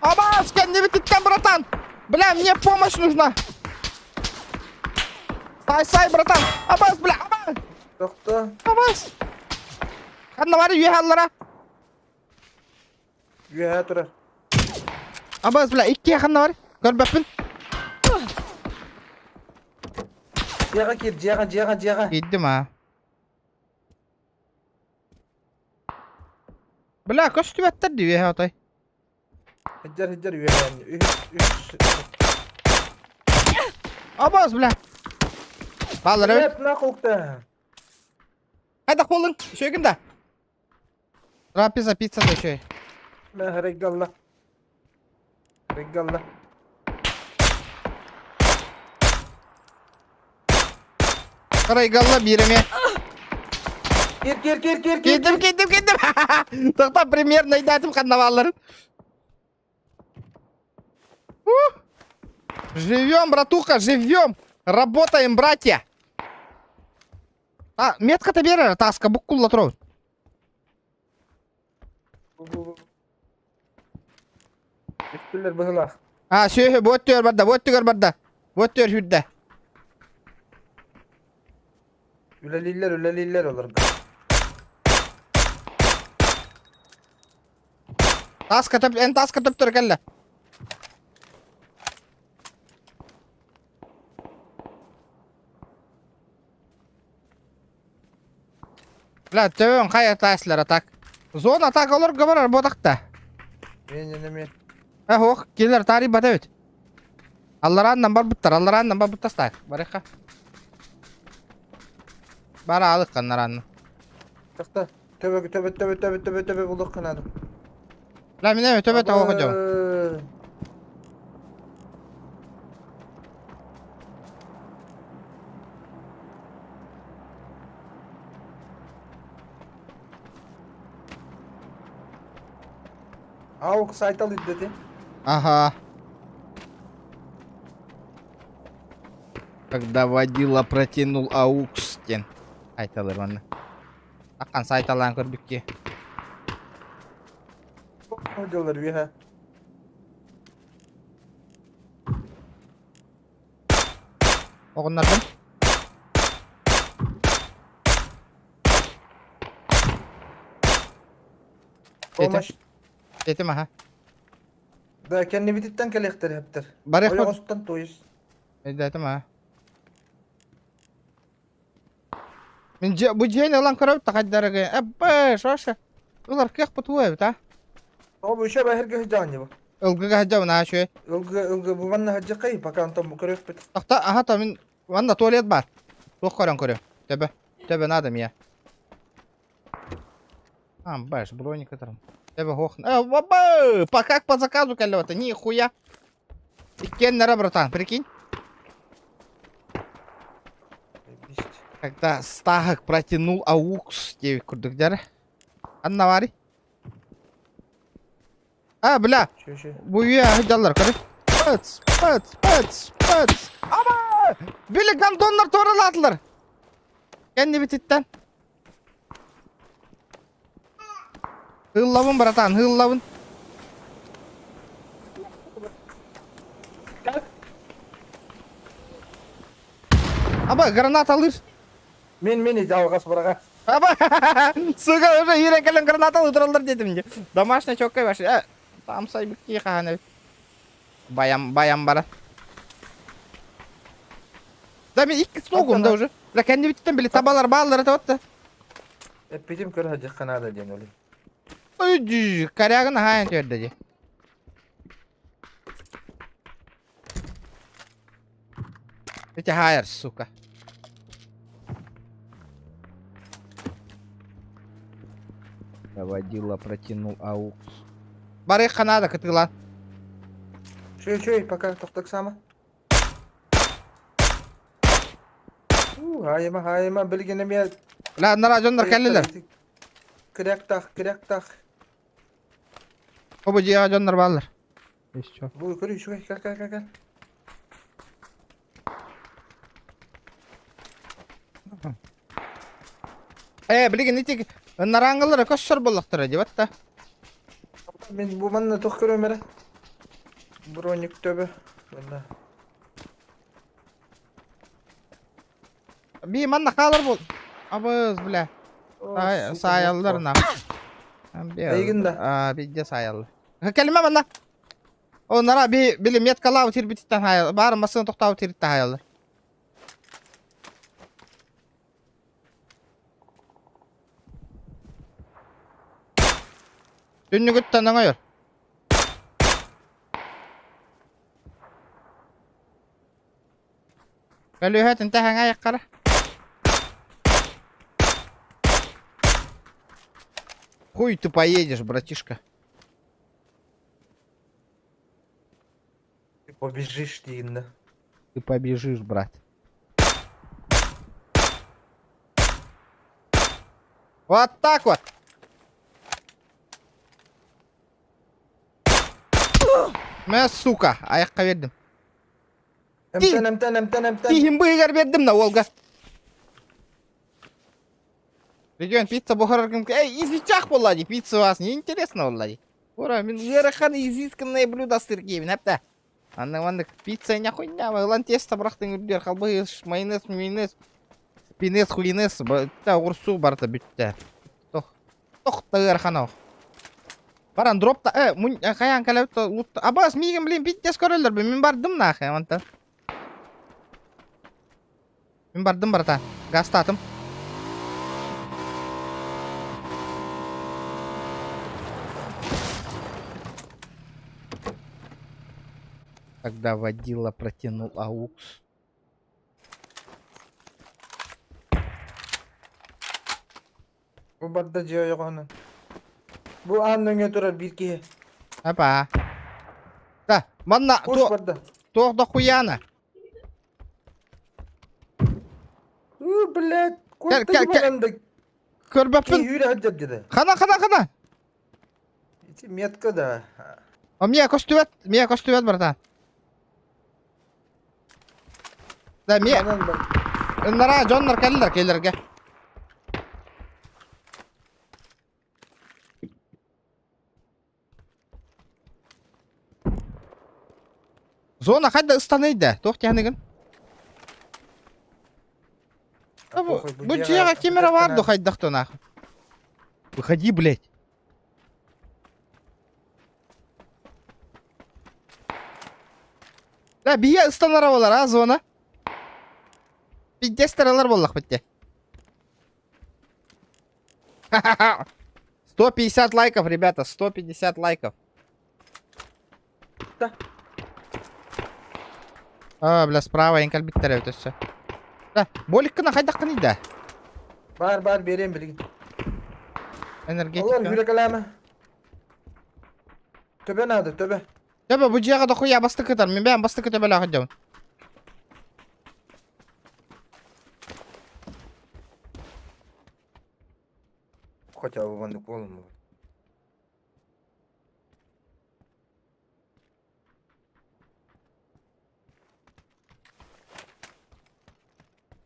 Абаас, кэннибититтэн, братан! Бля, мне помощь нужна! Сай, сай, братан! Абаас, бля, абаас! Тохто. Абаас! Ханна баар үөһэ аллара? Үөһэ турар. Абаас, бля, икки ханна баар? Көрбөппүн. Дьиэҕэ киир, дьиэҕэ, дьиэҕэ, дьиэҕэ. Киирдим а. Бля, көстүбэттэр дии үөһэ отой. Хыдьар, хыдьар үөһэ. Үһүс, үһүс. Абаас, бля. Бааллар эбит. Блядь, нахуй укта. Хайдах буоллуҥ? Үчүгүн да? Трапеза, пицца да үчүгэй. Мэ харайгалла. Харайгалла. Харайгалла биир эмиэ. Киир, киир, киир, киир, киир. Киирдим, киирдим, киирдим. Тохтоо примерно өйдөөтүм ханна баалларын. Ух. Живем, братуха, живем. Работаем, братья. А, метката биэрэр тааска буккулла туробут. Үстүллэр быһылаах. А, сүөһү бу өттүгэр барда, бу өттүгэр барда. Бу өттүгэр сүүрдэ. Үлэлииллэр, үлэлииллэр олорго. Тааска төп, эн тааска төптөрө кэллэ. Бля, төбөм хайа тааслара так. Зона атака олорго барар буотахта. Мен эми Э, ох, кинилэр таарыйбат эбит. Алларааннан барбыттар, алларааннан барбыттар так. Барыха. Бара алык аннараанна. Тахта төбө төбө төбө төбө төбө төбө булук надо. Бля, мин эми төбө тоҕо көтөбүн. Аук сайтал иддети. Ага. Когда водила протянул аукс диэн айталар манна. Аккан сайталаан көрбүкки. Дьоллор үөһэ. Оҕуннарбын. Помощь. Этим аха. Да, кэннибититтэн кэлиэхтэр эптэр. Барыах Ойоҕостон туйус. Өйдөөтүм аа. Мин дьиэ бу дьиэни ылан көрөбүт да хайдарыгы. Эббэ, шоша. Ылар кыах бутуо эбит а. О, бу еще бэһэргэ сылдьаҕын дии бу. Ылгыга сылдьабын аа үчүгэй. Ылгы ылгы бу манна сылдьаххай, пока онтон бу көрүөхпүт. Тохто, аха то мин манна туалет бар. Туох көрөн көрүм. Төбө. Төбө надо мне. А, баш, броника там. Төбө хох. Э, баба! По как по заказу кэллэ Нихуя. Иккиэннэрэ, братан, прикинь. Когда Стахак протянул аукс диэбит курдук дьара. Анна баарый? А, бля, бу үйэ сылдьаллар, көрү. Пыц, пыц, пыц, пыц. Аба! Били гондоннар туоралаатылар. Кэннибититтэн. Һыыллабын, братан, һыыллабын. Аба, граната алыр. Мен мен ити алҕас быраҕа. Аба, сука, уже иирэн кэлэн граната ылытыраллар диэтим дии. Домашний чоккай баш. Э, там сайбыкки хаһан эбит. Баям, баям бара. Да мен икки слогум да уже. Бля, кэннибиттэн били табалар бааллар это вот. Эппитим көрө сылдьыахха наада диэн олин. Ой, корягын хаайан түөрдэ дии. Ити хаайар, сука. Водила протянул аукс. Барыахха наада кытыылаан. Чүй чүй, пока тохток сама. Хаайыма хаайыма билигин эмиэ Ла, нара дьоннор кэллилэр. Кыряктах, кыряктах. Обу дьиэҕэ дьоннор бааллар. Еще. Бу көрү үчүгэй, кэл кэл кэл кэл. Э, билигин ити нараангылара көссөр буоллахтара дии батта. Мин бу манна туох көрөм эрэ. Броник төбө. Манна. Би манна хаалар бол. Абыз, бля. Саайаллар на. Эйигин да. А, бидде саайаллар. Кэлимэ манна. О, нара би били меткалаабыт сирбититтэн хаайал. Баар массыына тохтообут сириттэн хаайаллар. Түннүгүттэн оҥойор. Көлүөһэ тинтэ хаҥа айаххара. Хуй ты поедешь, братишка. Ты побежишь диигин да. Ты побежишь, брат. Вот так вот. Мэ, сука, айахха биэрдим. Эмтэн эмтэн эмтэн эмтэн. Тииһин быыһыгар биэрдим на уолга. Регион пицца буһараргым Эй, изичах буолла дии, пицца вас не интересно буолла дии. Ура, мин ыарахан изысканное блюдо астыыр киһибин, эптэ. Анны маннык пицца не хуйня, ылан тесто бырахтыҥ үрдүгэр халбаһы, майонез, майонез, пинез, хуйнез, та оҕурсуу барыта бүттэ. Тох, тох да ыарахан ох. Баран дроп та, э, мун, хайаан кэлэбит, абаас миигин, блин, пиздец көрөллөр, мин бардым нахуй, мантан. Мин бардым барата. Газтаатым. Когда водила протянул аукс. Бу барда дьиэ ойоҕоһунан. Бу аан нөҥүө турар биир киһи. Апа. Да, манна Куш барда. туох да хуяна. Уу, блядь, Кэл, куотта кэл, кэл. баран да Көрбөппүн. киһи үүрэ сылдьар деді. Хана, хана, хана. Ити метка да. А мия көстүбэт, мия көстүбэт, братан. Да, мия, Манан бар. ыннара дьоннор кэллэр кэлэргэ. Зона хайда ыстаныйда? Туох тиһаныгын? Похуй, Бу дьиэҕэ ким эрэ баар ду хайдах тунах? Выходи, блядь. Да, бие ыстанара болар, а, зона? Пиздец таралар боллах битте. 150 лайков, ребята, 150 лайков. Да. А, бля, справа эҥкэл биттэр эбит өссө. Да, боликкына хайдаххыный да? Бар, бар, берем билигин. Энергетика. Олар хүрекелеме. Төбө надо, төбө. Төбө бу дьиэҕэ дохуя бастакытар, мин бэйэм бастакы төбөлөөх дьон. Хотя бы маннык буолун.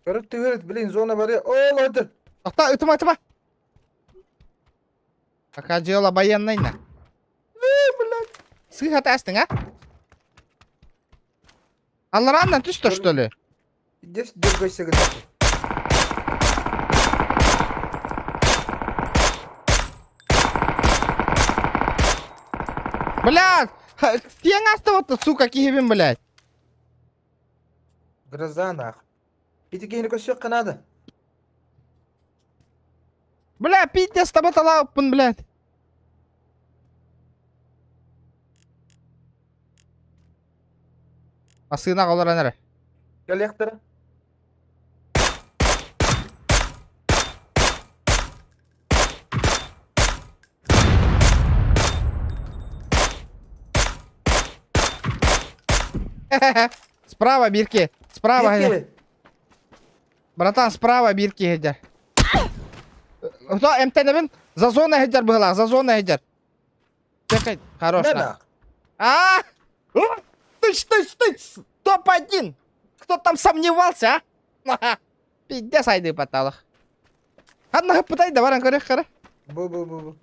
Көрүп түгөрүт, блин, зона бар. Ол öldür. Тохта, ытыма, ытыма. Пока дело военное на. Блядь. Сыха тастың, а? Аллараннан түстө, что ли? Здесь дергайся, говорит. Блядь! Киэҥ астыбыт, сука, киһибин, блядь. Гроза нах. Ити киһини көрсүөххэ надо. Бля, пиздец, табаталааппын, блядь. Массыына олорон эрэ. Кэлиэхтэрэ. Справа, бирки. Справа. Биир Братан, справа бирки сылдьар. То эмтэнэбин за зона сылдьар быһыылаах, за зона сылдьар. Чекай, хорош. киһи. На. А! Тыч, тыч, тыч! Топ-1! Кто там сомневался, а? Пиздец айды поталах. Ханна пытай да баран көрөх қара. Бу бу бу бу.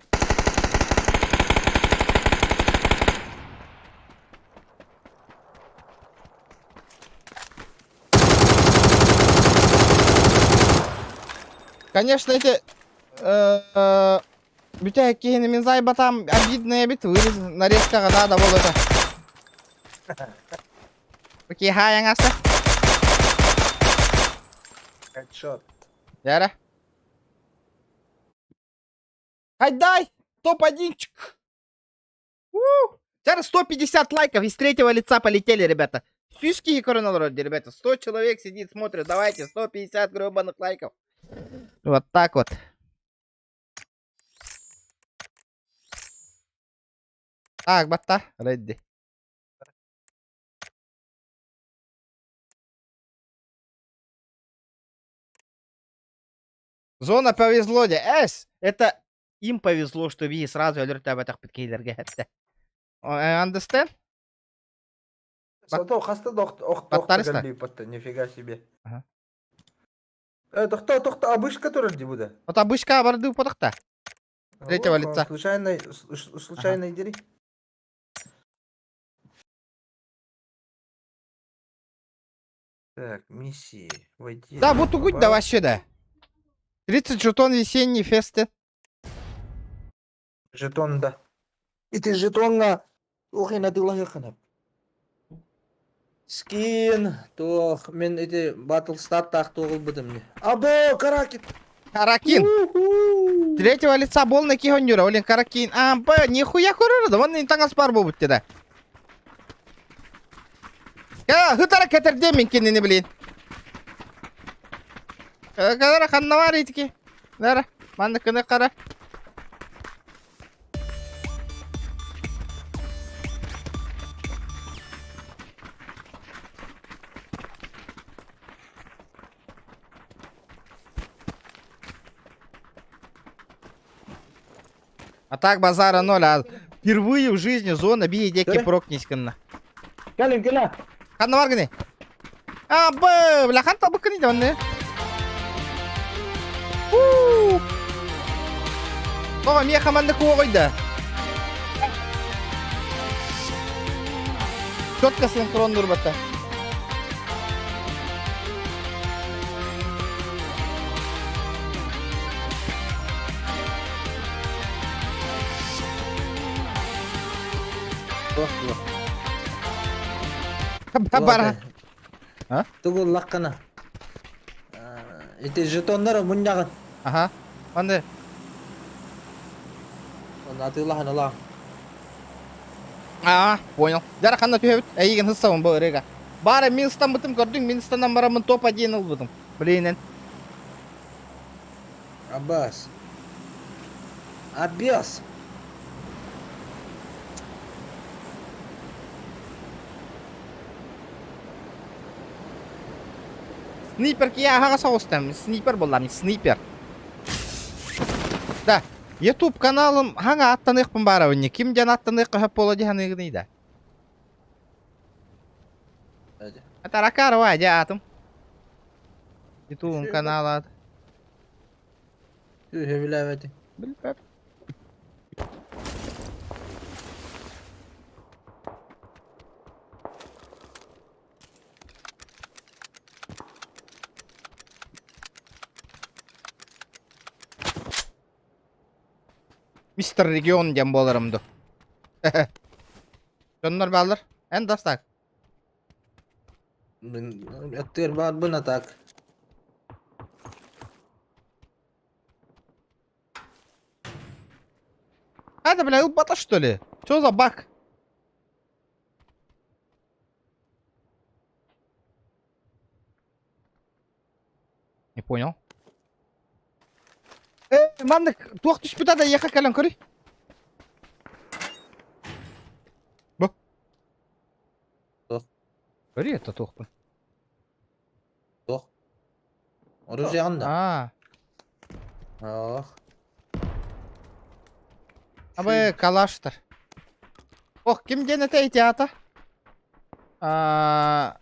Конечно, эти... Бүтэ киһини мин зайбатам обидно эбит вырез нарезкаҕа надо было это. Окей, хай аҥаста. Headshot. Яра. Хайдай! Топ-1-чик! Сейчас 150 лайков из третьего лица полетели, ребята. Сүүс көрөн олорор, ребята. 100 человек сидит, смотрит. Давайте, 150 гребаных лайков. Вот так вот. Так, батта, ready. Зона повезло, де. Эс, это им повезло, что ви сразу өлөртөөбөтөхпүт кейлерге. Understand? Зато хаста да охт Баттарыста? охт Нифига себе. Ага. Тохто, тохто, обышка турар дии бу да. Вот обышка барды потохта. Третьего лица. Случайно, случайно дери. Так, миссии. Войти. Да, вот угуть да вообще да. 30 жетон весенний фесты. Жетон да. Ити жетоҥҥа туох иһин атыылаһыаххына. Скин, туох, мин ити Battle Star-таах туох ылбытым дии. Або, Каракин! Каракин. Третьего лица болна кихонюра, олин Каракин. А, б, нихуя көрөр да, вон таҥас бар буолбут да. Я, хытара кэтерде мин кинини блин. Кара ханна бар итики. Нара, манна кыны кара. А так базара ноль, а впервые в жизни зона бии деки прокнись кынна. Кэлин, кэлэ. Ханна бар гыны? А, б, бля, хан табы кыны онны. Тоҕо миэхэ маннык уоҕуйда? Четко синхроннур батта. Туох туох. Бара. А? Тугу ыллаххына. Ити жетоннары мунньаҕын. Аха. Манны. Онно атыылаһан ылаҕын. Аа, понял. Дьара ханна түһэбит? Эйигин һыссабын бу ырыга. Баара мин ыстаммытым көрдүҥ, мин ыстанан бараммын топ-1 ылбытым. Блинен. Аббас. Аббас. Снайпер киһи соҕустам. Снайпер буоллам, снайпер. Да, YouTube каналым хаҥа аттаныахпын баарабын. Ким дьан аттаныахха сөп буола дии саныыгыный да? Таракарова дьэ аатым. Ютубум канал аат. Сөбүлээбэтим. Билбэп. Мистер Регион диэн буоларым дуу. Дьоннор бааллар. Эн дастаак. Өттүгэр баарбын а так. Это, бля, ылбата что ли? Что за баг? Не понял. Э, маннык туох түспүтэ да ехэ кэлэн көрүй. Бу. Туох? Көрүй это туохпун. Туох? Оружиеҕын да? Аа. Ох. Абы калаштар. Ох, ким диэн этэ ити аата? Аа...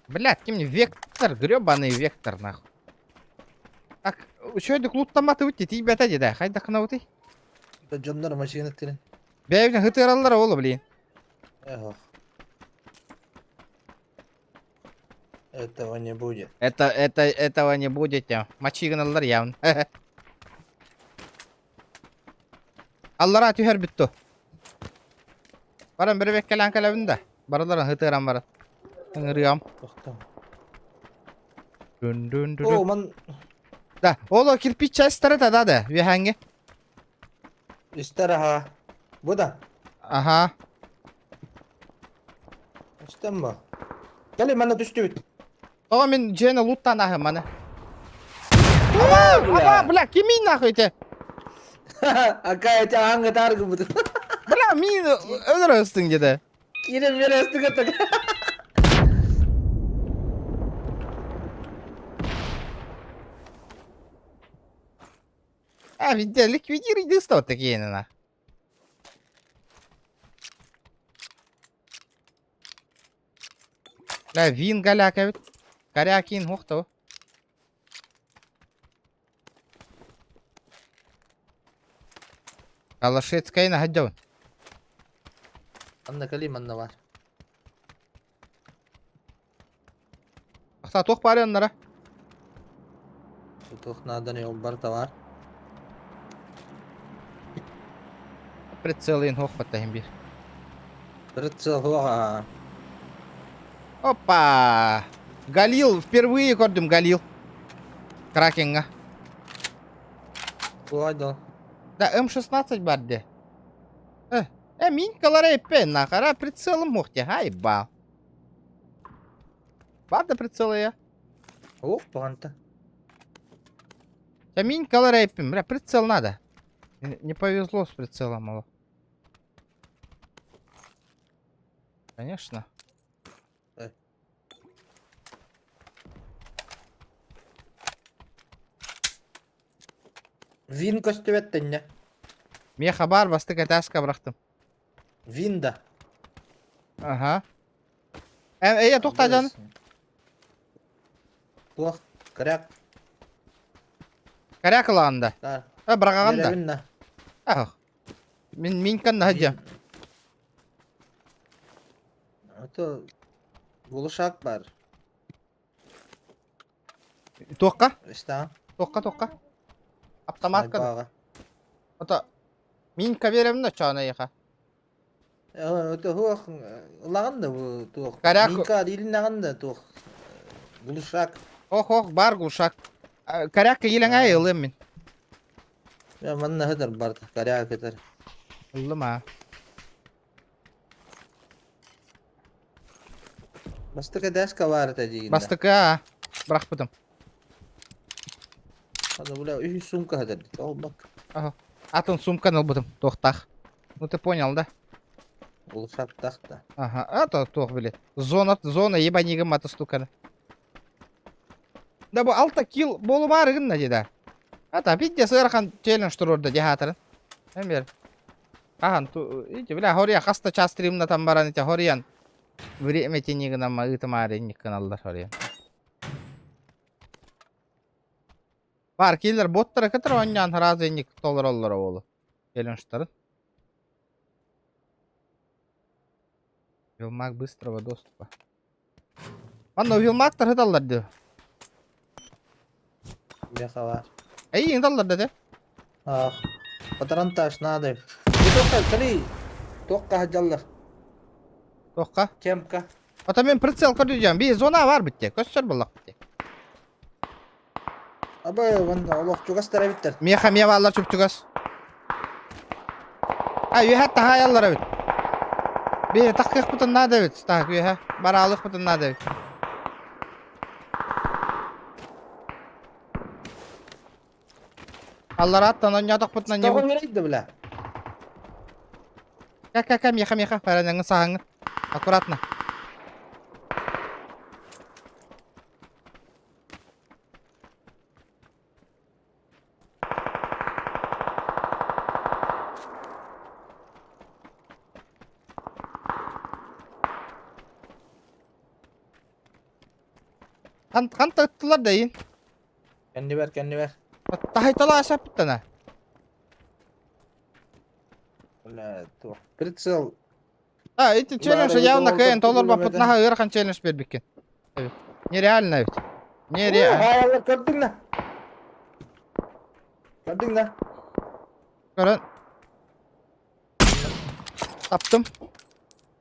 Блядь, ким не вектор, гребаный вектор, нахуй. Так, үчүгэйдик луттаматыбыт дии тиийбэтэ дии да, хайдах гынабытый? Дьоннор машина тирин. Бэйэбитин ытыараллара ол, блин. Эх. Этого не будет. Это, это, этого не будет. Мачи гыналлар явно. Аллара түһэр бүттү. Баран бір беккелен кэлэбин да. Барыларын ытыаран баран. Ыҥырыам. Тохтоо. Дун дун дун. О, ман Да, оло кирпич частары да да да. Үөһээҥҥи. истэр аха. Бу да. Аха. Истэн ба. Кэлин манна түстүбүт. Тоҕо мин дьиэни луттаан аһым маны. Аба, аба, бля, кимий нахуй те? Ака эти ааҥҥа таар гыммытым. Бля, мин өлөр өстүҥ деді. Киирэн биэрэ өстүҥ аттак. А, ведь ликвидируй дыстов такие на. Бля, вин голяк эбит. Корякин хуохта Калашецкай наһадьабын. Анна кэлиим манна баар. Ахта туох баар оннара? Туох нааданы ол барыта баар. Прицелын хуох баттаһын биир. Прицел хуоха. Опа! Галил, впервые көрдүм Галил. Кракенга. Туой да. Да, М16 бар де. Э, э минкалара эппе, нахара прицелым мохте, ай бал. Бар да прицела я. Ох, панта. Я минкалара эппим, бля, прицел надо. Не повезло с прицелом, мало. Конечно. Вин көстүбэт тэннэ. Меха бар бастык этаска бырахтым. Вин да. Ага. Э, э, тоқта жан. Туох, коряк. Коряк ылаанда. Да. Э, быраҕаҕын да. Биэрэбин Ах. Мин минкан наһадьа. Это глушак бар. Туохха? Иста. Туохха, туохха? Автоматка. Снайпаҕа. Ото минка биэрэбин да чоона яха. Это хуох ылаҕын да бу туох. Коряк. Минка илинэҕин да туох. Глушак. Ох, ох, бар глушак. Корякка илэҥэ ылыам мин. Я манна хытар барда. Коряк этер. Ыллым аа. Бастакы дэска баар этэ диигин да. Бастакы аа. Бырахпытым. Аны бля үһүс сумка хатар Ол бак. Ага. Атын сумканы ылбытым. Туохтаах. Ну ты понял, да? Улушаттах да. Ага, а то туох били. Зона, зона ебанигым аты стуканы. Да бу алта килл буолумаары гынна дии да. Ата пиздец ыарахан челлендж туруорда дьаһаатарын. Эмиэр. Ахан, ити бля хория хаста час стримнатан баран ити хориан время тени гынан ыытымаары инник гыналлар хориан. Бар киллер боттара кытары оонньоон сразу инник толороллоро буолу. Челленджтарын. Вилмак быстрого доступа. Манна Вилмактар ыталлар дии. Беха бар. Эйиин ыталлар да те. Ах. Патронтаж надо. Туохха кали. Туохха хаджаллар. Туохха? Кемка. Ото мен прицел көрдүжөм. Би зона бар битте. Көстөр буллак битте. Абы вон олох чугастар эбиттер. Миэхэ эмиэ бааллар чуп-чугас. А үөһэ таһаайаллар эбит. Би таххыахпытын наада эбит. Так үөһэ бараалыахпытын наада эбит. Алларааттан оонньоотохпутуна не Тоҕо үөрүйдэ бля. Ка-ка-ка, меха, меха, параняҥҥын саһаҥҥын. Аккуратно. Хан ханта ыттылар да иин. Кэннибэр, кэннибэр. Таһайталаа саппыттана. Бля, туох. Прицел. А, ити челлендж явно кыайан толорбаппыт наһаа ыарахан челлендж биэрбиккин. Эбит. Нереально эбит. Нереально. Хаалар көрдүҥ да. Көрдүҥ да. Көрөн. Таптым.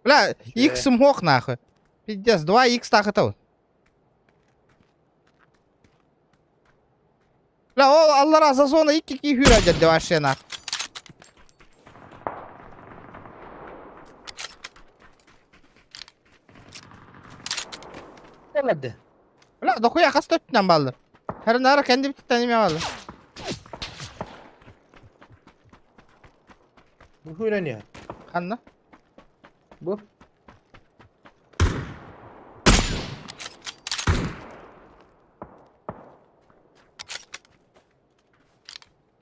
Бля, иксым хуох нахуй. Пиздец, 2 икс тахытабын. Бля, ол аллара за зона икки кии хүүрэ дьэ вообще нах. Оларды. Бля, дохуя хас төттүнэн бааллар. Харынара кэннибититтэн эмиэ бааллар. Бу хүүрэниэ. Ханна? Бу.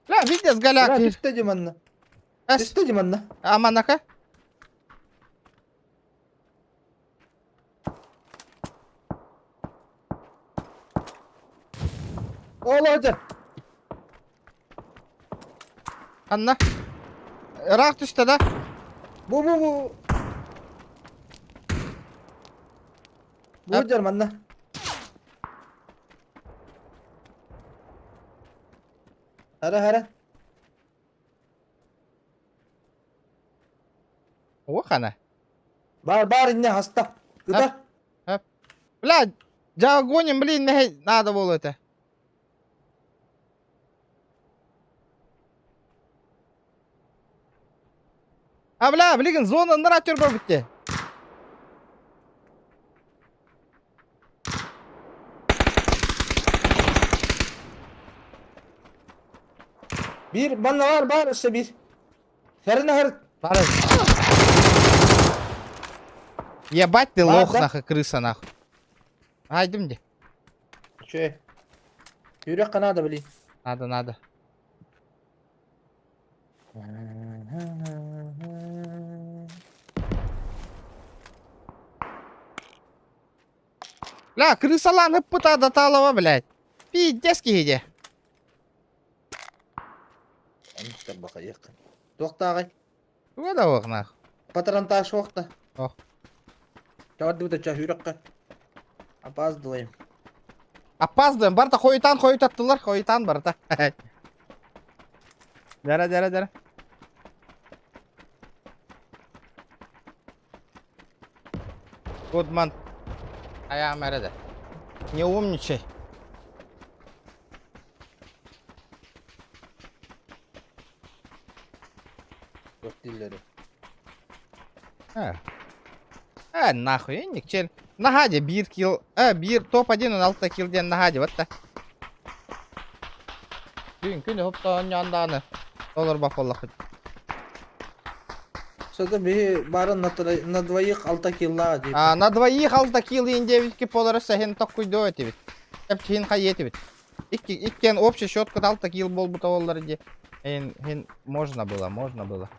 Бля, видишь, голяк. Түстэ дии манна. Түстэ дии манна. Аманака? Олоодьа. Анна. Ыраах түстэ да? Бу бу бу. Бу дьар манна. Хара хара. Уохана. Бар бар инне хаста. Ыта. Бля, гоним, блин, надо было это. А, бля, блин, зона нара түрбө бүтте. Бир манна бар бар өссө бир. Хэрнэ хэр. Бар. Ебать ты Бар, лох, да? нахуй, крыса, нахуй. Айдым де. Үчүгэй. Үрэххэ наада блин. Надо, надо. Бля, крысалаан ыппыта даталова, блядь. Пиздец киһи Оннуктар бакайык. Туохтааҕый? Туга да ох нах. Патронтаж суохта. Ох. Чаҕардыбыта ча үрэххэ. Опаздываем. Опаздываем. Барта хойутаан хойутаттылар, хойутаан барта. Дара, дара, дара. Гудман. Ayağım nerede? Не умничай. Туох дииллэрий? Э. Э, нахуй, инник чел. Нагаде биир килл. Э, биир топ-1 он алта килл диэн нагаде, вот так. Күн күн хоп оонньоон Олор бапаллахыт. Что-то биһи барын на, на двоих алта килла дип. А, на двоих алта килл иин диэбит болары саһин токкуйдоо этибит. Хин хайетибит. Икки, иккен общий счет алта килл болбута оллар ди. Эн, хин, можно было, можно было.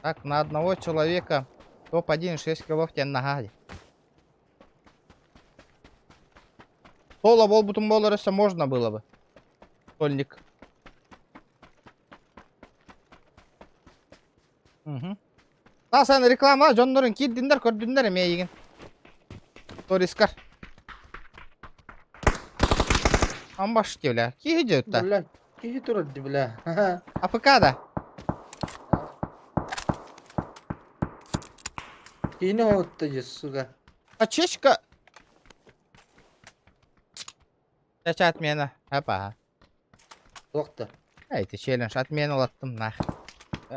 Так, на одного человека топ-1 6 киллов тен нагади. Соло болбутун боларыса можно было бы. Сольник. Угу. Тасан реклама дьоннорун киирдиннэр көрдүннэр эмиэ Сторискар. Амбаш бля. Киһи дьөттө. Бля, киһи турар ди бля. АФК да. Киһини оһутта же, сука. Ачечка. Чача отмена. Опа. Туохта. Эй, ты челлендж. Отмену латтым нах.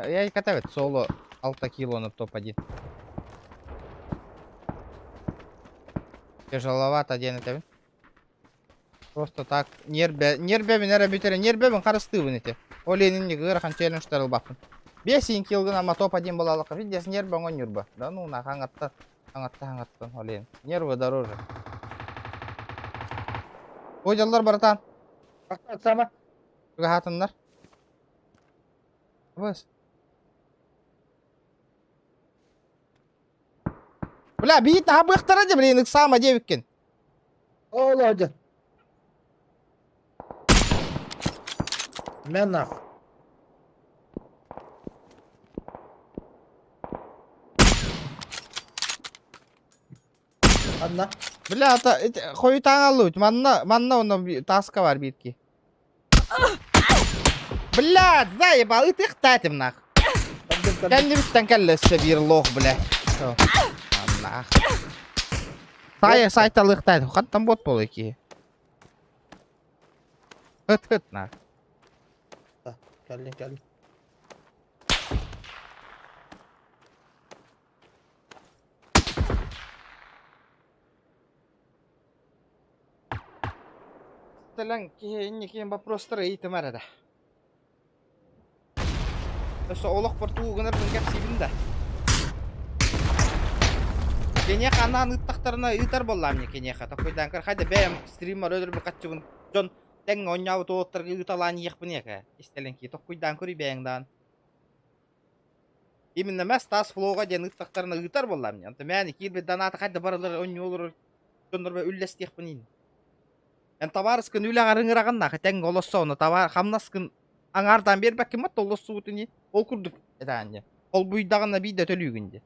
Я и катавит соло алта кило на топ-1. Тяжеловато один это. Просто так. Нербе, нербе эрэ бүтэрэ, нербебин харыстыыбын ити. Ол инник ыарахан челленджтер ылбаппын. Бесин килгын ама топ-1 буолалака. Видишь, нербе оҥон Да ну нах, аңатта, аңатта, аңаттан, олен. Нервы дороже. Ой, братан. Сама. Чугаһаатыннар. Быс. Бля, биит наха быахтара дии, блин, ыксаама диэбиккин. Олоодьа. Мэ нах. Анна. Бля, ата хойутаан Манна, манна онно таска бар биирки. Бля, заебал, ытыхтаатым нах. Кэннибиттэн кэллэссе биир лох, бля. Нах. Сай, сайталыхтаат. Хантан бот болой ки. Хыт хыт нах. Кэллин кэллин. Телен инникин вопростары ыйтым арада. Өссө олох портуу гынарбын кэпсиибин да. Кенеха анаан ыттахтарына ыытар буоллаам не кенеха. Такойдаан көр хайда бэйэм стриммар өлөрбү хаччыбын дьон тэҥ оонньообут уолаттарга ыыталаан иһиэхпин эка. Истэлэн ки токкуйдаан көрүй бэйэҥ даҕан. Именно мэ Стас Флоға диэн ыттахтарына ыытар буоллаам не. Онто мээни киирбит доната хайда барылар оонньуу олорор дьоннорго үллэстиэхпин иин. Эн табаарыскын үлэҕэр ыҥыраҕын тэҥ олоссоҕуна табаар хамнаскын аҥаардаан биэрбэккин ма толлоссубутун дии. Ол курдук этаан дьэ. Холбуйдаҕына биирдэ төлүүгүн дии.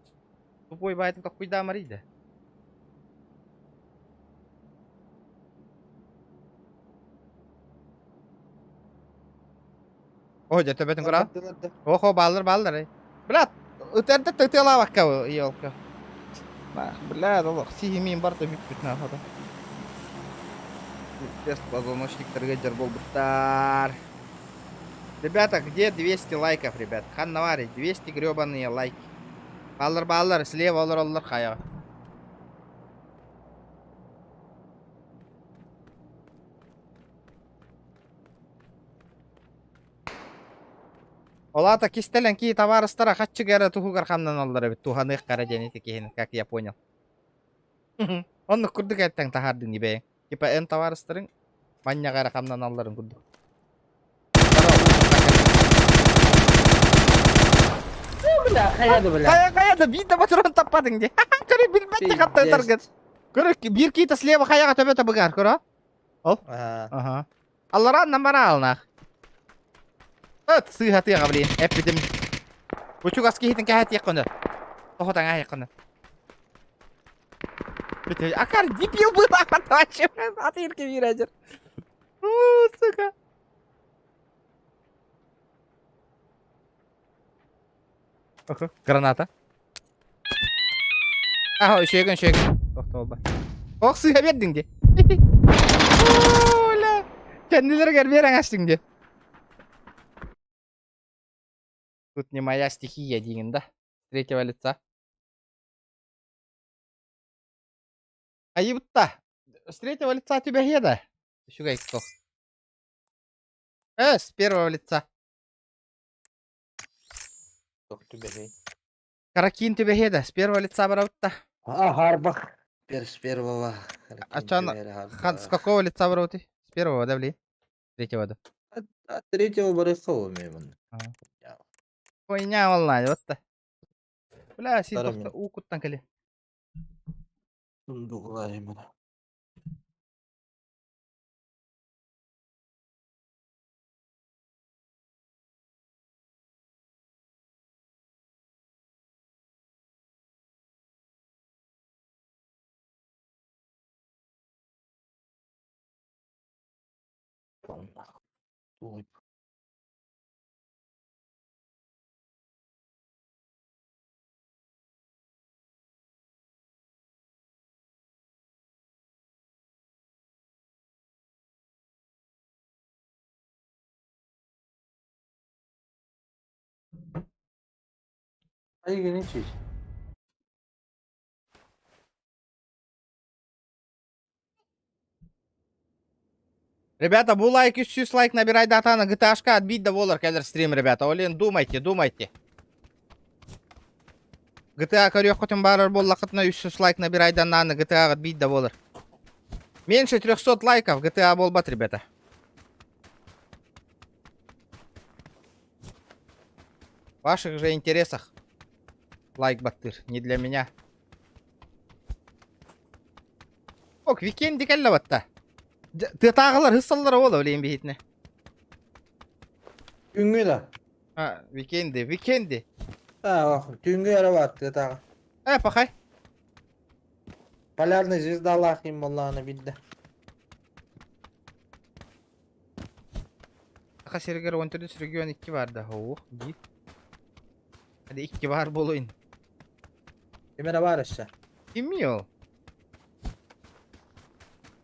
Тупой баайтын токкуйдаамарый да. О, дьэ төбөтүн көрөҕүн? Охо, бааллар, бааллар. эй. Брат, ытырда тытыалаабакка елка. Бля, олох сиһимиин барыта бүппүт наахата. Тест позвоночниктарга дьар буолбуттар. Ребята, где 200 лайков, ребят? Ханна 200 гребаные лайки. Бааллар, бааллар, слева олороллор хайаҕа. Ол аата кистэлэҥ кии табаарыстара хаччыга эрэ туһугар хамнаналлар эбит туһаныахха эрэ диэн ити киһини, как я понял. Оннук курдук эттэҥ таһаардыҥ дии бэйэҥ. Типа эн табаарыстарыҥ манньаҕа эрэ хамнаналларын курдук. Бля, хайа да бля. Хайа хайа да биир да батыран таппатыҥ дии. Көрө билбэт да хатта ытаргын. Көрө биир киитэ слева хайаҕа төбөтө быгаар көрө. Ол. Аха. Алларааннан бараалнаах. Ыт сыыһатыаҕа блин, эппитим. Бу чугас киһитин кэһэтиэх көнө. Тоҕо таҥаһыах көнө. Акар дебил был вообще. Атыырка биирәдер. Сука. Граната. Аха, үчүгэн, үчүгэн. Тохтолба. Ох, сыыһа биэрдиҥ дии. Оля! Кэннилэригэр биэрэн астыҥ дии. Тут не моя стихия диигин да? Третьего лица. Айыбытта. С третьего лица түбэһиэ да? Үчүгэй туох. Э, с первого лица. Туох түбэһиэй? Каракин түбэһиэ да, с первого лица барабытта. А, Харбах. Пер с первого. А чё Хан, с какого лица барабыты? С первого, да, бли? Третьего, да. А третьего барыха умеем. Хуйня волна, вот та. Бля, син Второй тохта мин. уу куттан кэле. Сундуклар Ой. Айгын ичич. Ребята, бу лайк, 300 лайк набирай датана, GTA-шка отбить да волар кэлэр стрим, ребята. Олен, думайте, думайте. GTA көрүөххүтүн баарар буоллаххытына 300 лайк набирай даннааны GTA отбить да болар. Меньше 300 лайков GTA буолбат, ребята. В ваших же интересах лайк баттыр, не для меня. Ок, викенди кэллэ батта. Тыатааҕылар һыссаллара буола билигин биһитинэ. Түүҥҥү да. А, викенди, викенди. А, түүҥҥү эрэ баар тыатааҕы. Э, пахай. Полярный звездалаах им буоллаҕына билдэ. Саха сиригэр 14 регион 2 бар да. Ох, дии. Hadi 2 бар буолуйун. Ким эрэ баар өссө. Кимий ол?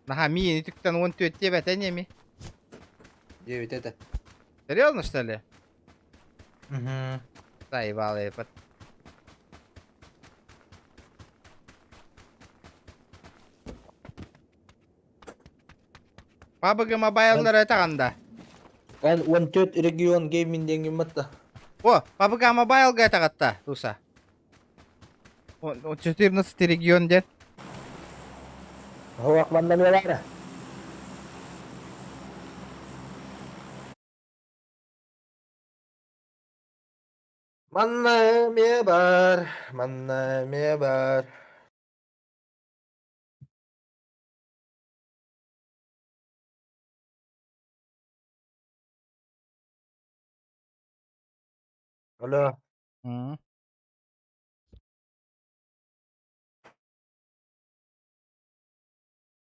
Наха миин үтүктэн 14 диэбэтэ ини Диэбит этэ. Серьезно, что ли? Угу. Заебал епат. PUBG Mobile'лар этаҕанда. Эн 14 регион гейминг диэн да. О, PUBG Mobile-га этаҕатта, туса. 14 регион диэн. Хоох манна бара. Манна эмиэ бар, манна эмиэ бар. Алло.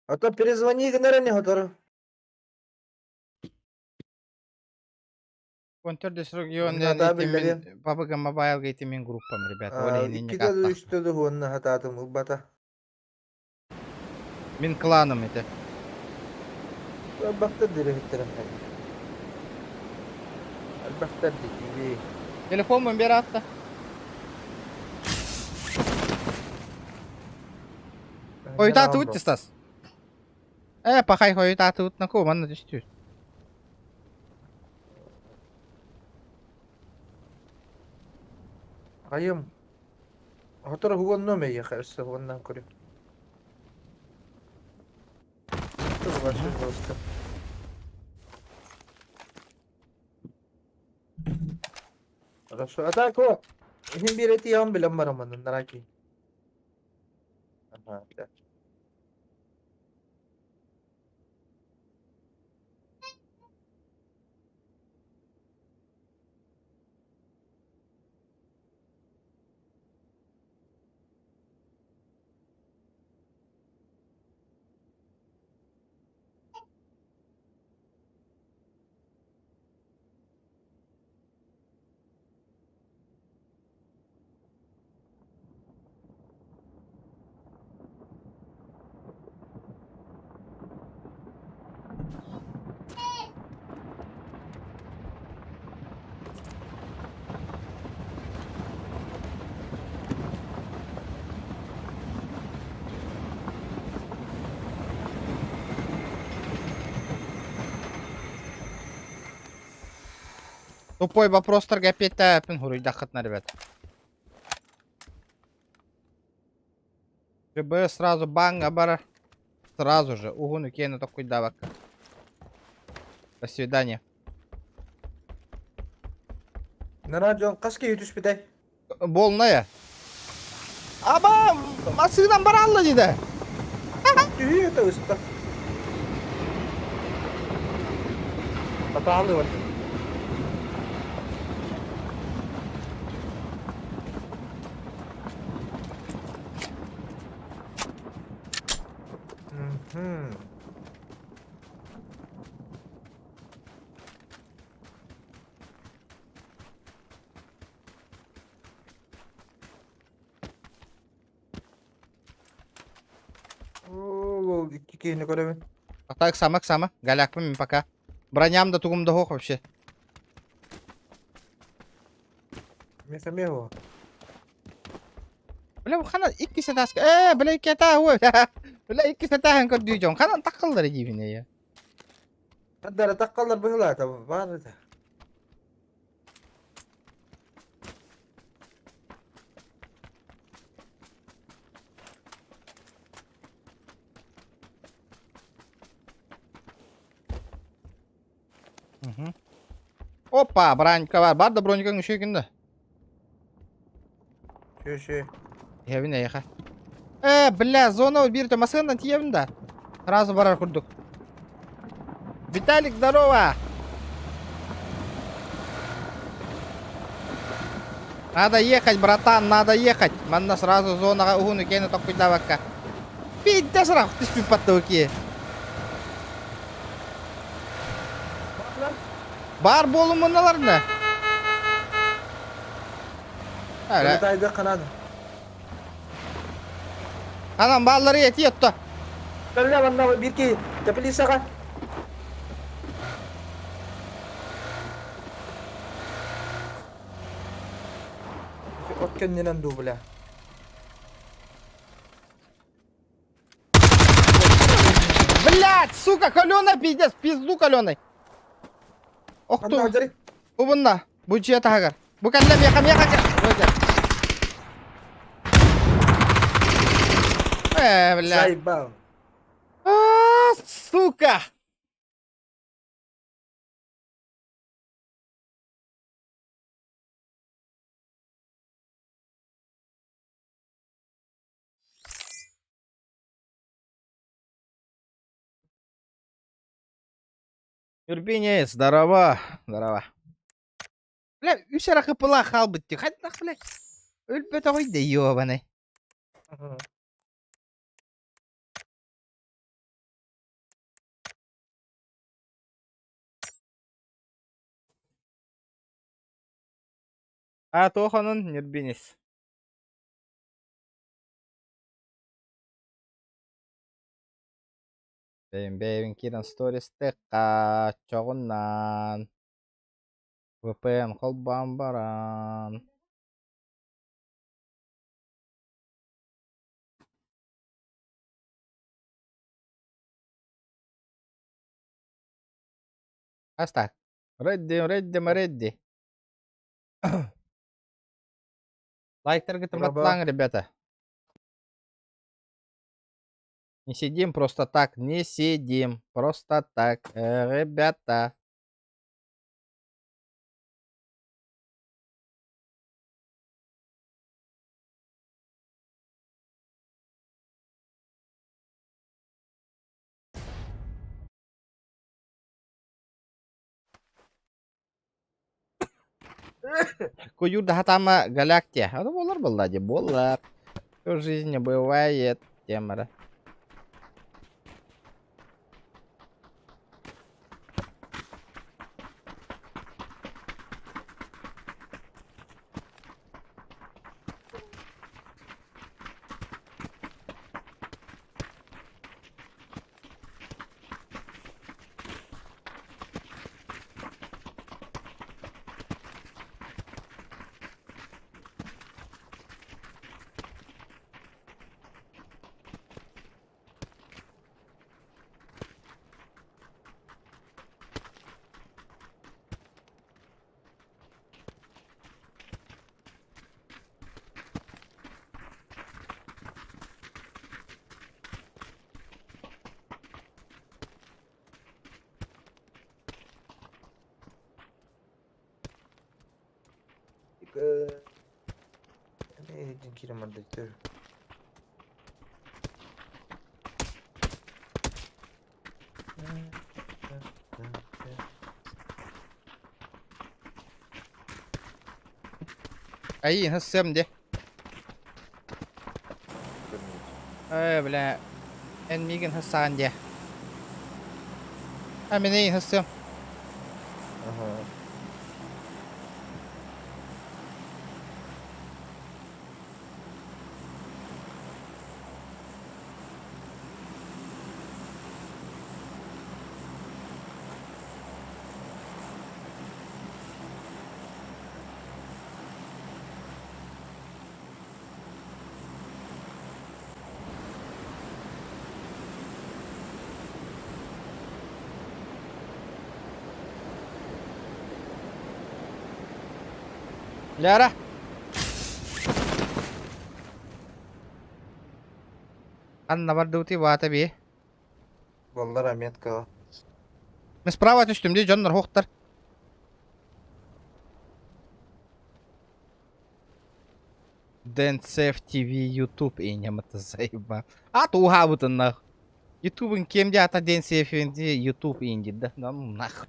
А то перезвони гынар ини сотору. Контр Дестрогион Мин хатаа биллэриэм. PUBG Mobile ити мин группам, ребята. Ол иһин инник Иккитэ да ааттаах. үстэ да уонна хатаатым ылбата. Мин кланым ити. Элбэхтэр дириһиттэрим Элбэхтэр дии. Телефон бер аатта. Хойутаатыбыт Стас. Э, пахай хойутаатыбыт наку манна түстүү. Айым. Сотору уоннуом эйиэхэ өссө уоннаан көрүм. Пожалуйста. Хорошо. А так вот, иһин биэр этиэҕин билэн бараммын, нараки. Ага, да. Тупой вопростарга эппиэттээппин хуруйдаххытына, ребят. ГБ сразу баҥҥа барар. Сразу же уһун үкиэни токкуйдаабакка. До свидания. Нара дьон хас киһи түспүтэй? Болная. Аба, массыынан баралла дии Түһүү это ыста. Хатаалы бар. Мгм. Ол икки киһини көрөбүн. А так сама сама. Галякпын мин пока. Броням да тугум да суох вообще. Мин эмиэ буо. Бля, хана икки сэтааска. Э, бля, икки этаа ой. Бля, икки сэтааһын көрдүү дьон. Ханан таккаллар диибин я. Хаддара таккаллар быһылаата баар этэ. Мгм. Опа, бронька бар. Бар да бронькаң үчүгэй да. Шө-шө. Иһэбин эйиэхэ. Э, бля, зона биирдэ массыынанан тиийэбин да. Сразу барар курдук. Виталик, здорово! Надо ехать, братан, надо ехать. Манна сразу зонаҕа уһун үкэни токкуйдаабакка. Пиздец сразу түспүт паттауки. Баар буолумуналарына. Ара. Тайда канада. Анам бааллары этии отто. Кэллэ манна биир киһи теплицаҕа. От кэннинэн дуу бля. Блять, сука, каленый пиздец, пизду каленый. Ох ты. Убунна, бу дьиэ таһыгар. Бу кэллэ миэхэ миэхэ Э, бля. Заебал. А, сука! Юрбинец, здорово. Здорово. Бля, үс эрэ кыпылаах хаалбыт дии. Хайдах, бля, өлбөтөҕүй да ёбаный. А туох онон Нюрбинис? Бэйэм бэйэбин киирэн стористыахха чоҕунан VPN холбоон баран Астак. Ready, ready, ready. Лайктаргытын батталааҥ, ребята. Не сидим просто так, не сидим просто так, ребята. Куйуур да хатаама галактия. Аны буолар буолла дии, буолар. Всё в жизни бывает, темара. Айыы, сым де. Эй, бля. Эн миигин хасаан дии. А мин эйигин хасыам. Ага. Ляра! Анна бардыбытый баата бии. Баллара меткала. Мен справа түстүм дии дьоннор хуохтар. Дэнсеф ТВ Ютуб инньэ заебал. А тууһаабытын нах. Ютубын кем дии ата Дэнсеф Ютуб инди да. Да ну нах.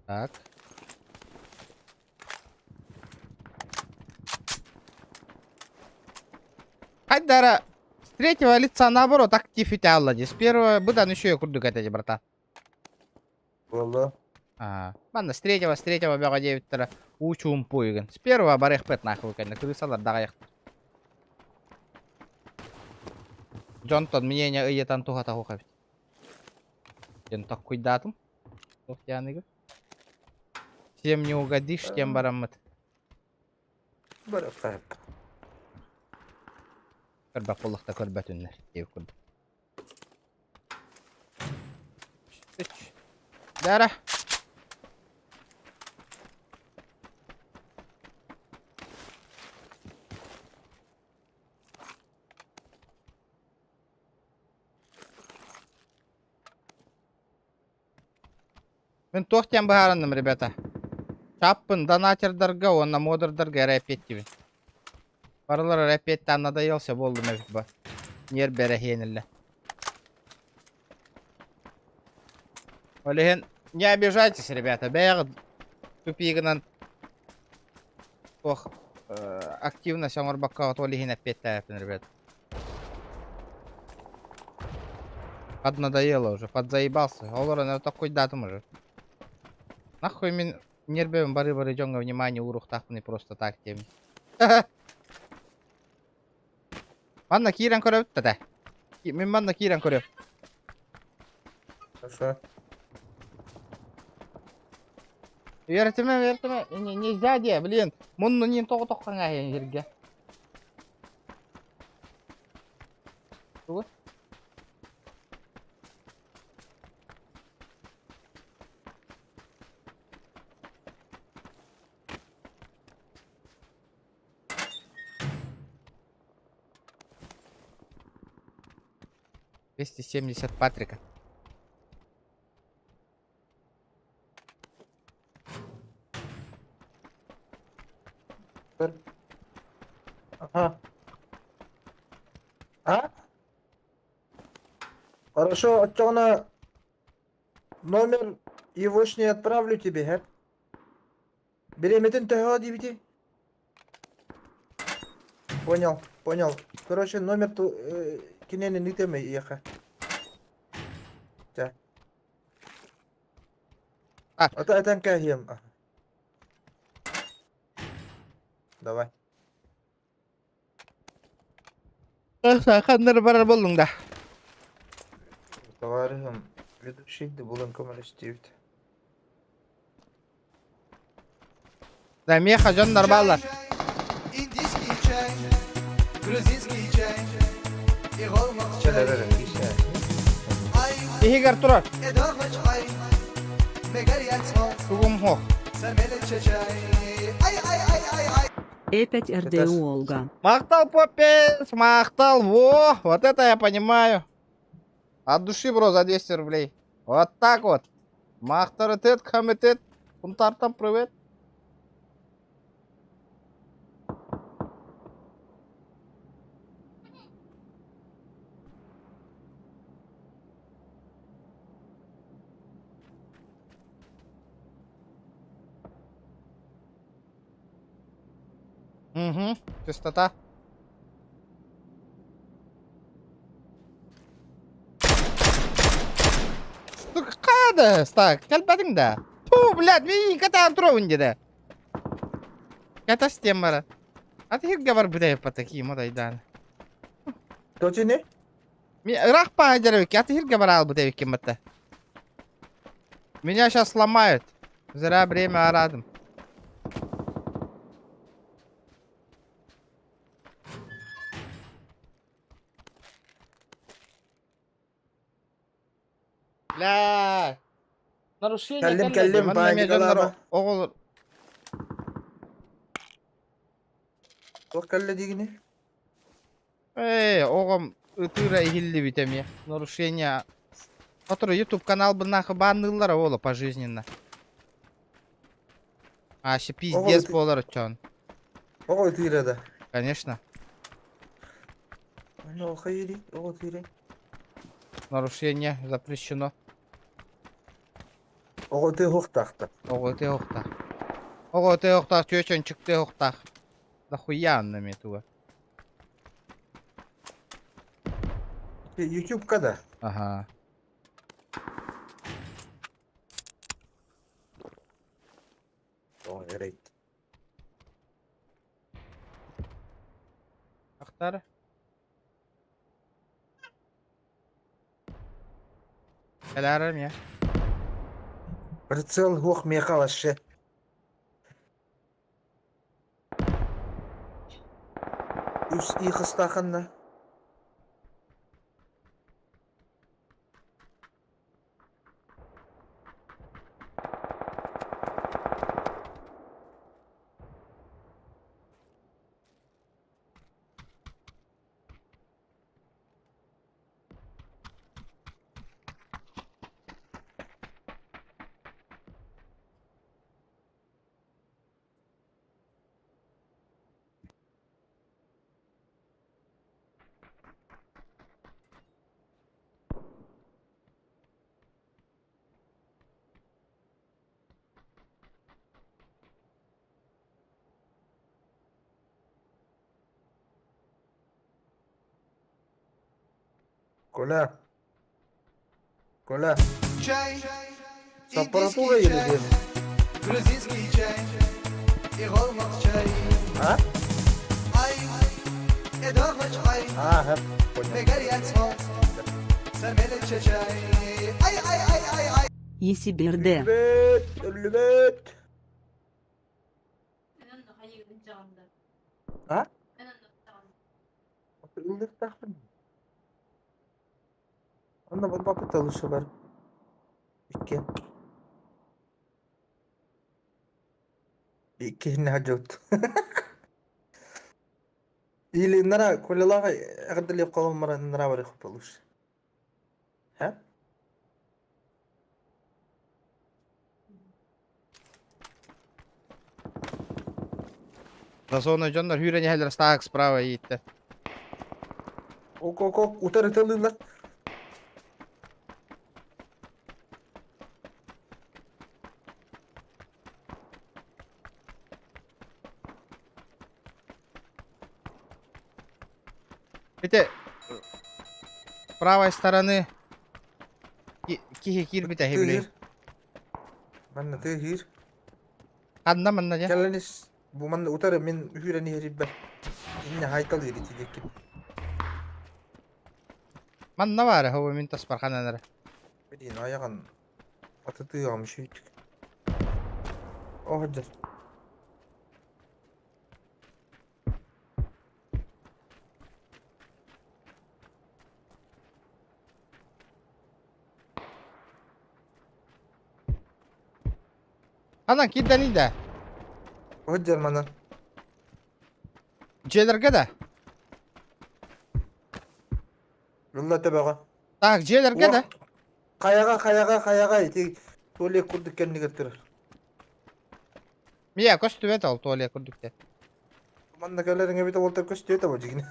Так. Хайдара с третьего лица наоборот актив италла С первого быдан еще курдук эти братан. Буолла. А, манна с третьего бөҕө диэбиттэрэ уу чуумпу ыгын. С первого барыахпыт нахуй кэннэ крысалар даҕайахтар. Дьонтон мнение ыйытан туһата суох эбит. Диэн токкуйдаатым. Туох дианыгы? Всем не угодишь, тем бараммыт. Барыахха сөп. Көрбөх буоллахта көрбөтүннэр диэбит курдук. Үч. Дара. Мин туох диэн быһаарынным, ребята? Чаппын донатердарга уонна модердарга эрэ эппиэттибин. Барылар эрэ эппиэттээн надоелся буоллум эбит ба. Ньиэрбэ эрэ иһиэниллэ. Ол иһин Не обижайтесь, ребята, бэйэҕит тупигынан туох активность оҥорбокко ол иһин эппиэттээбэппин, ребят. Поднадоело уже, подзаебался. Олорон токкуйдаатым уже. Нахуй мин нервэбин бары-бары дьоҥҥо внимание ууруохтаахпыный просто так диэм. Манна киирэн көрөбүт да. Мин манна киирэн көрөм. Хорошо. Үөрэтимэ, үөрэтимэ. Нельзя диэ, блин. Мунну нин тоҕо тоххаҥаайын сиргэ. Тугу? 270 Патрика. Ага. А? Хорошо, оччоҕуна номер егошний отправлю тебе, хэ? Бириэмэтин төһө диэбитий? Понял, понял. Короче, номер ту кинини ыытыам эйиэхэ. Чэ. А. Ото этэн кээһиэм. Давай. Ханнары барар буоллуҥ да? Товарищам ведущий булан көмөлөстүбүт. Да, меха дьоннор бааллар. Индийский чай, грузинский чай, иголмак чай. Ай, Иһигэр турар. эдорвач ай, мегарьяцмо, Тугум суох. сармелече чай. Ай, ай, ай, ай, ай. Э5 РДУ Олга. Махтал, Попец, махтал, во, вот это я понимаю. От души, бро, за 200 рублей. Вот так вот. Махтарытет, комитет, Сунтартан привет. Угу, чистота. Сука, так, кэлбэтиҥ да. Ту, блядь, мин катаан туробун диде. Катас бара. А ты говор бля по таким вот. Точно? Ми рах па деревики, а ты говорил бы кем-то. Меня сейчас сломают. Зря время арадым. Бля. Нарушение Кэллим, кэллэ кэллим, Манна баай эмиэ дьоннор Николаева. оҕолор Туох кэллэ диигиний? Эй, оҕом ытыыра иһиллибит эмиэ. Нарушение. Который YouTube канал нахуй банныыллар ола пожизненно. А, ще пиздец буолар оччоон. Оҕо ытыыра да. Конечно. Ну, хайыри, оҕо ытыыра. Нарушение запрещено. Оҕо ытыа суохтаах. Оҕо ытыа суохтаах. Оҕо ытыа суохтаах, чүөчэн чыктыа суохтаах. Нахуя эмиэ туга. YouTube да. Ага. О, эрейт. Ахтар. Кэлээрим я. Прицел суох миэхэ вообще. Үс ихыстаханна. Коля. Коля. Чай, С аппаратурой индийский или чай, без? грузинский чай и голмак чай. А? Ай, эдогмач ай, А, ага, понял. мегарьяцмо, сармелече чай. Ай, ай, ай, ай, ай. Есиберде. Өлбөт, өлбөт. Эн онно хайыгын дьаҕанда. А? Эн онно дьаҕанда. Ыллыктаахпын. Онно барбаппыт лучше бар. Икки. Иккиһин сылдьыбыт. Или нара Колялаах эҕэрдэлиэх холон баран нара барыахпыт лучше. Һэ? За зоной дьоннор сүүрэн иһэллэр стак справа ииттэ. Ок ок ок утары ыталыыллар. Ити правой стороны киһи киирбитэ Тыыһыр. иһи Манна тыыһыр. Ханна манна дьэ? Кэлэн ис. Бу манна утары мин үүрэн иһэрибэр. Иннэ хайталыыр ити диэки. Манна баар хобу мин таспар ханан эрэ. Блин, айаҕын атытыаҕым үчүгүйдүк. Оһдьор. Ханан киирдэний да? Оһдьор манан. Дьиэлэргэ да? Ылла төбөҕө. Так, дьиэлэргэ да? Хайаҕа, хайаҕа, хайаҕа ити туалет курдук кэннигэр турар. Мия көстүбэт ол туалет курдук те. Манна кэлэриҥ эбитэ буолтар көстүө этэ бу дьигин.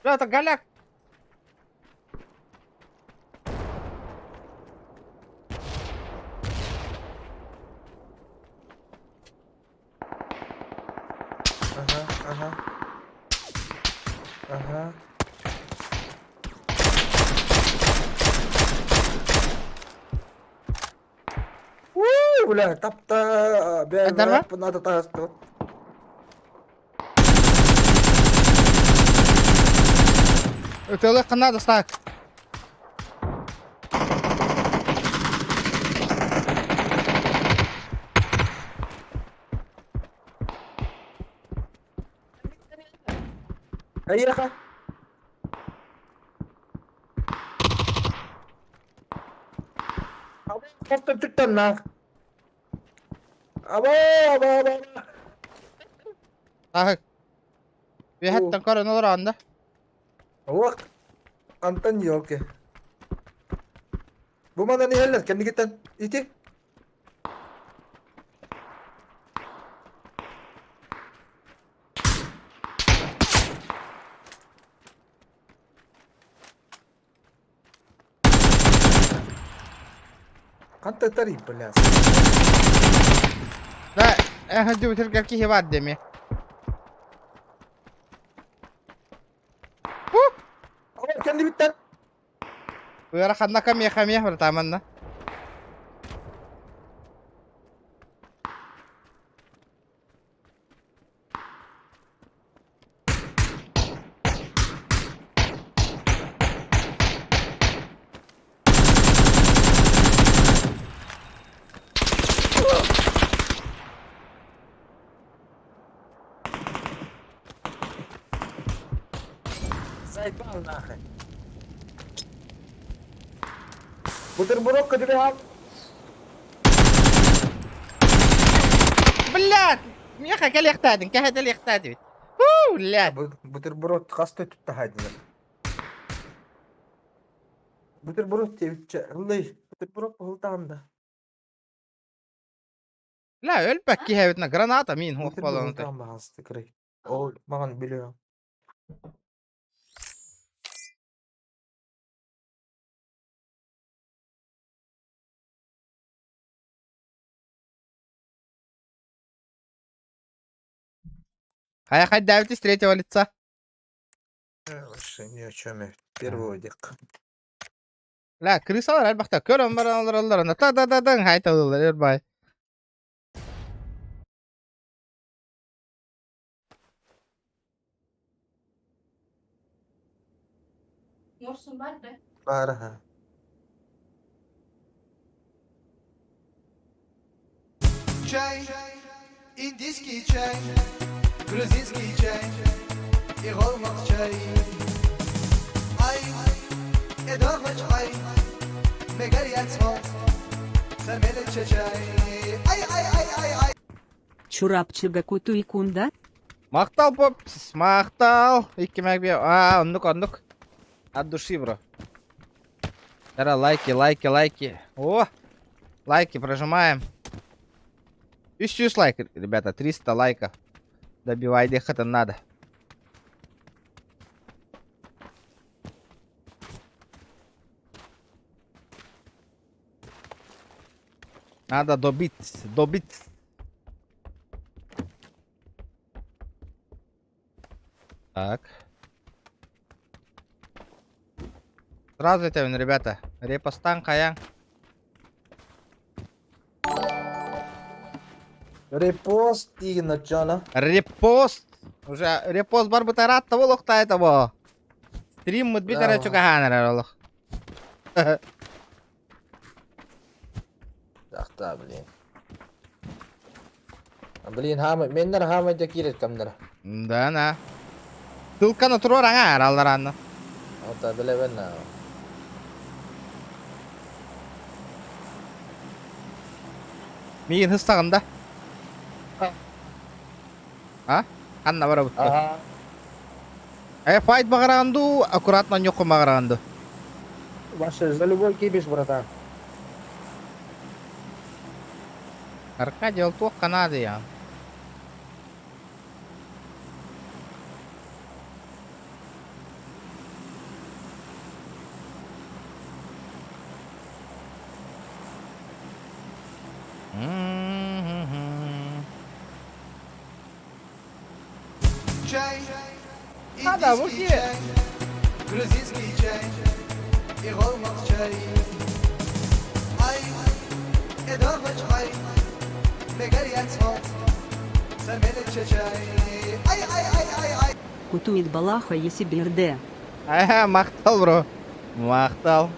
Это голяк. Ага, ага. Ага. Уу, бля, тапта, бля, Айдарма? надо таһаспыт. Ытыалыахха наада стак. Эйиэхэ. Түттэн Аба, аба, аба. Таһык. Үөһэттэн көрөн олороон да. Уох. Антон елки. Бу манан иһэллэр кэннигиттэн ити. Ханта тарый, бля. Да, эх, дьүбүтүргэр киһи бар деми. Кэннибиттэн. Ыараханна камеха мех братаманна. Заебал нахрен. Бутерброд тебе Блядь! Меха кэлиэхтээтин, кэһэтэлиэхтээтибит. Хуу, блядь. Бутерброд хаста түттахайдылар. Бутерброд тебитче. Ыллый. Бутерброд быһылтаанда. Ла, өлбөк киһи на граната мин хуох Бутерброд баланы. баһасты кырай. Ол маған билио. Хайа хайдаабыт с третьего лица. Вообще ни о чем. Первого дек. Ла, крысалар элбэхтэр. Көрөн баран олороллор. Та да да да хайталылар эрбай. Морсун бар да. Баар аха. Чай, индийский чай, грузинский чай и голмак чай. Ай, эдорвач ай, мегарьяцмо, сармелече чай. Ай, ай, ай, ай, ай. Чурапчыга кутуйкунда? Махтал, попс, махтал. Икки мэгби. А, оннук, оннук. От души, бро. Тара, лайки, лайки, лайки. О, лайки прожимаем. Үс лайк, ребята, 300 лайков. Добивай, это надо. Надо добить, добить. Так. Здравствуйте, ребята. Репостан Каян. Репост диэн оччоно. Репост. Уже репост бар бытарат того лохта того. Стрим мы битара Да. чугаханара олох. Ахта, блин. Блин, хаамай, меннер хаамайда киирэр кэмнэрэ. Да, на. Ссылканы туруор аңаар аллараанна. Ата билэбин на. Миигин хыстаҕын да? А? Ханна барабыт? Аха. Э, файт баҕараҕын дуу, аккуратно ньукку баҕараҕын дуу? Ваше за любой кипиш, братан. Аркадий, ол туохха наадыйаҕын? Чай, А, да, индийский вот чай, грузинский чай и голмак чай. Ай, эдорвач ай, мегарьяцмо, сармелече чай. Ай, ай, ай, ай, ай. Кутуит балаха есибирде. Э, махтал, бро. Махтал.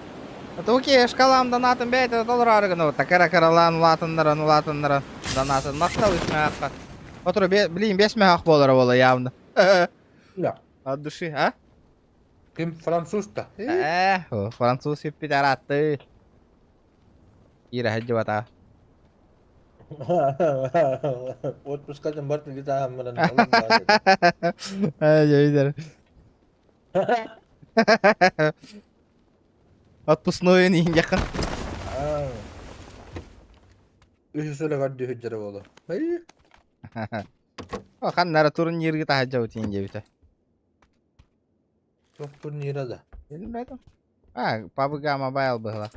Туки шкалам донатын бэйте доллар гына такара каралан улаатыннаран улаатыннаран донатын махтал үс Отур блин бес мех болар бола явно. Да. От души, а? Ким француз-то? Э, француз пидораты. Ира хадживата. Отпускатын барт где-то Ай, я видел. Отпускной не якын. Үһү көрдүү хүджэрэ болу. Ханнара турнирге тахаджа утин дебите. Туох турнира да. Билбэтим. А, PUBG Mobile быһыла.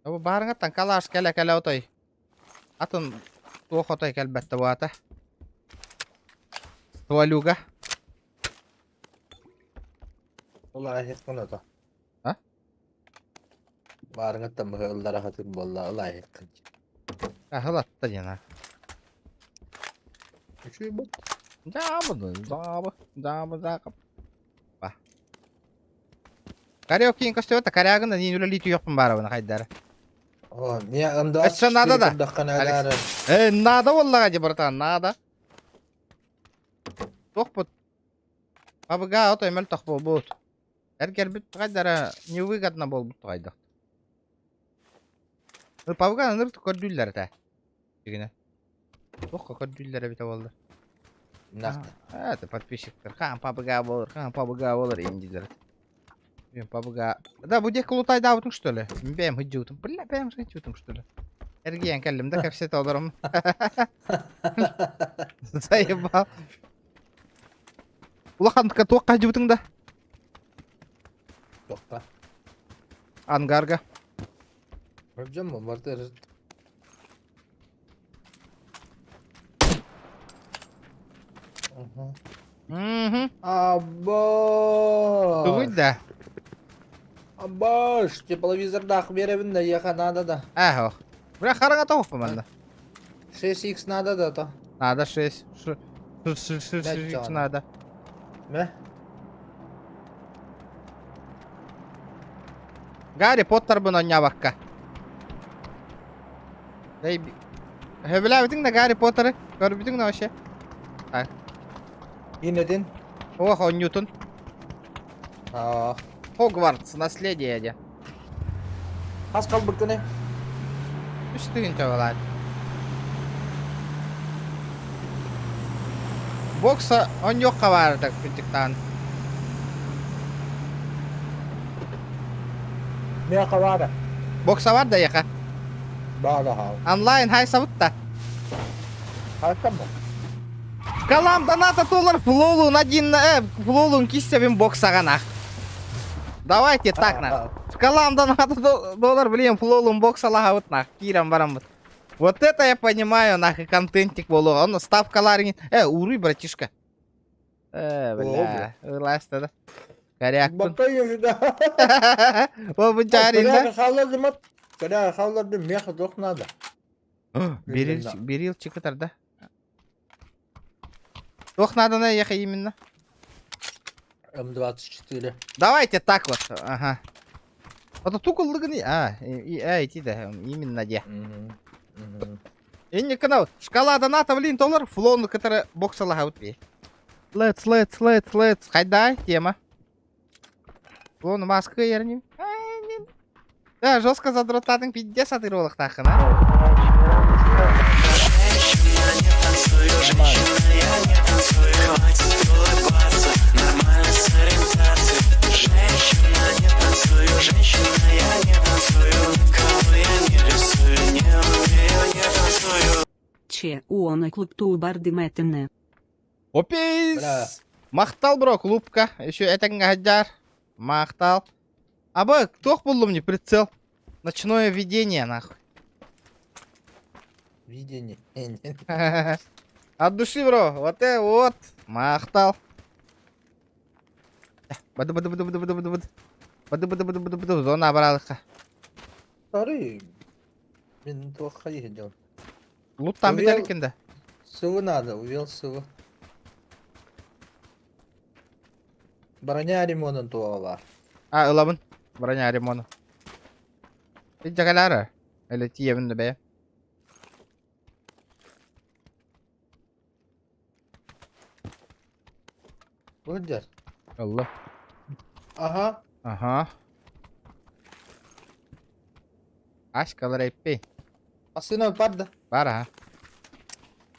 Бу баарыңаттан калаш кэлэ кэлэ отой. Атын туох отой кэлбэтте буата. Стволюга. Ола ахеккын ото. А? Баарыңаттан быһы ыллара хатыр болла ыла ахеккын. Ахылатта дена. Үчүй бу. Дабы, дабы, дабы, дабы. Ба. Караоке костюмта карягын да нин үлелии түйөкпүн баарабын хайдара. О, не анда. Өссө надо да. Э, надо боллаға де, братан, надо. Тохпут. Пабыга отой мөл тох болбут. Эргер бүт хайдара невыгодно болбут хайдах. Ну, пабыга ныр көрдүллэр та. Дигине. Тохка көрдүллэр бите болду. Нахта. А, это подписчиктер. Хан пабыга болор, хан пабыга болор индилер. Блин, пабыга. Да, бу дек лутай даутың, что ли? Бэм хыджутым. Бля, бэм хыджутым, что ли? Эргиен кэллим да кэпсет олорум. Заебал. Улахан туохха хыджутың да? Тохта. Ангарга. Жам барты. Угу. Мгм. Абаш. Тугуй да. Абаш, тепловизордаах биэрэбин да, ехать надо да. Эх, Бля, хараҥа тоҕуспа манна. 6х надо да то. Надо 6. 6 надо. Мэ? Гарри Поттербын оонньообокко. Сөбүлээбитиҥ да Гарри Поттеры? Көрбүтүҥ да вообще? Инэтин? Ох, оонньуутун. Аа. Хогвартс, наследие диэн. Хас халбыккыный? Үс тыһыынча балаат. Бокса оонньуохха баар так кырдьыктаан. Миэхэ баара. Бокса бар да эйиэхэ? Баара хаал. Онлайн хайсабыт да? Хайсам бу. Калам доната доллар флолун один флолун киссебин боксаҕа нах. Давайте так нах. Калам доната доллар, блин, флолун боксалаһабыт нах. Киирэн бараммыт. Вот это я понимаю, нах, и контентик буолуоҕа. Онно ставкалар уруй, братишка. Бля, ыласта да. Корякпын. Бакка да. Ол бу жарин да. Хааллардым от. Коряга хааллардым, меха туох надо. Берил, берил чыкытар да. Туох надо ехать именно? М24. Давайте так вот, ага. А то тукуллыгын, а, и, а, ити да, именно де. Инни канал, шкала доната, блин, доллар, флон, который боксалаха бей. Let's, let's, let's, let's. Хайдай, тема. Флон маска ерним. Да, жестко задротатын пиздец атыролықтақын, а? Че, уона клубтуу бардым этинэ. Опис! Бля. Махтал, бро, клубка. Еще этэҥҥэ сылдьар. Махтал. Аба, туох буллум не прицел. Ночное видение, нахуй. Видение. От души, бро. Вот вот. Махтал. Бады бады бады бады бады бады бады. Бады бады бады бады бады. Зона абаралыка. Сары. Мен туохха иһин Лут там Увел- биталикин да. Сылы надо, увел сылы. Броня ремонын туоҕа баар. А, ылабын. Броня ремону. Иджагалара. Или тиебин да бе. Сылдьар. Алла. Ага. Ага. Аськалар эппи. Асына бар да. Бар аха.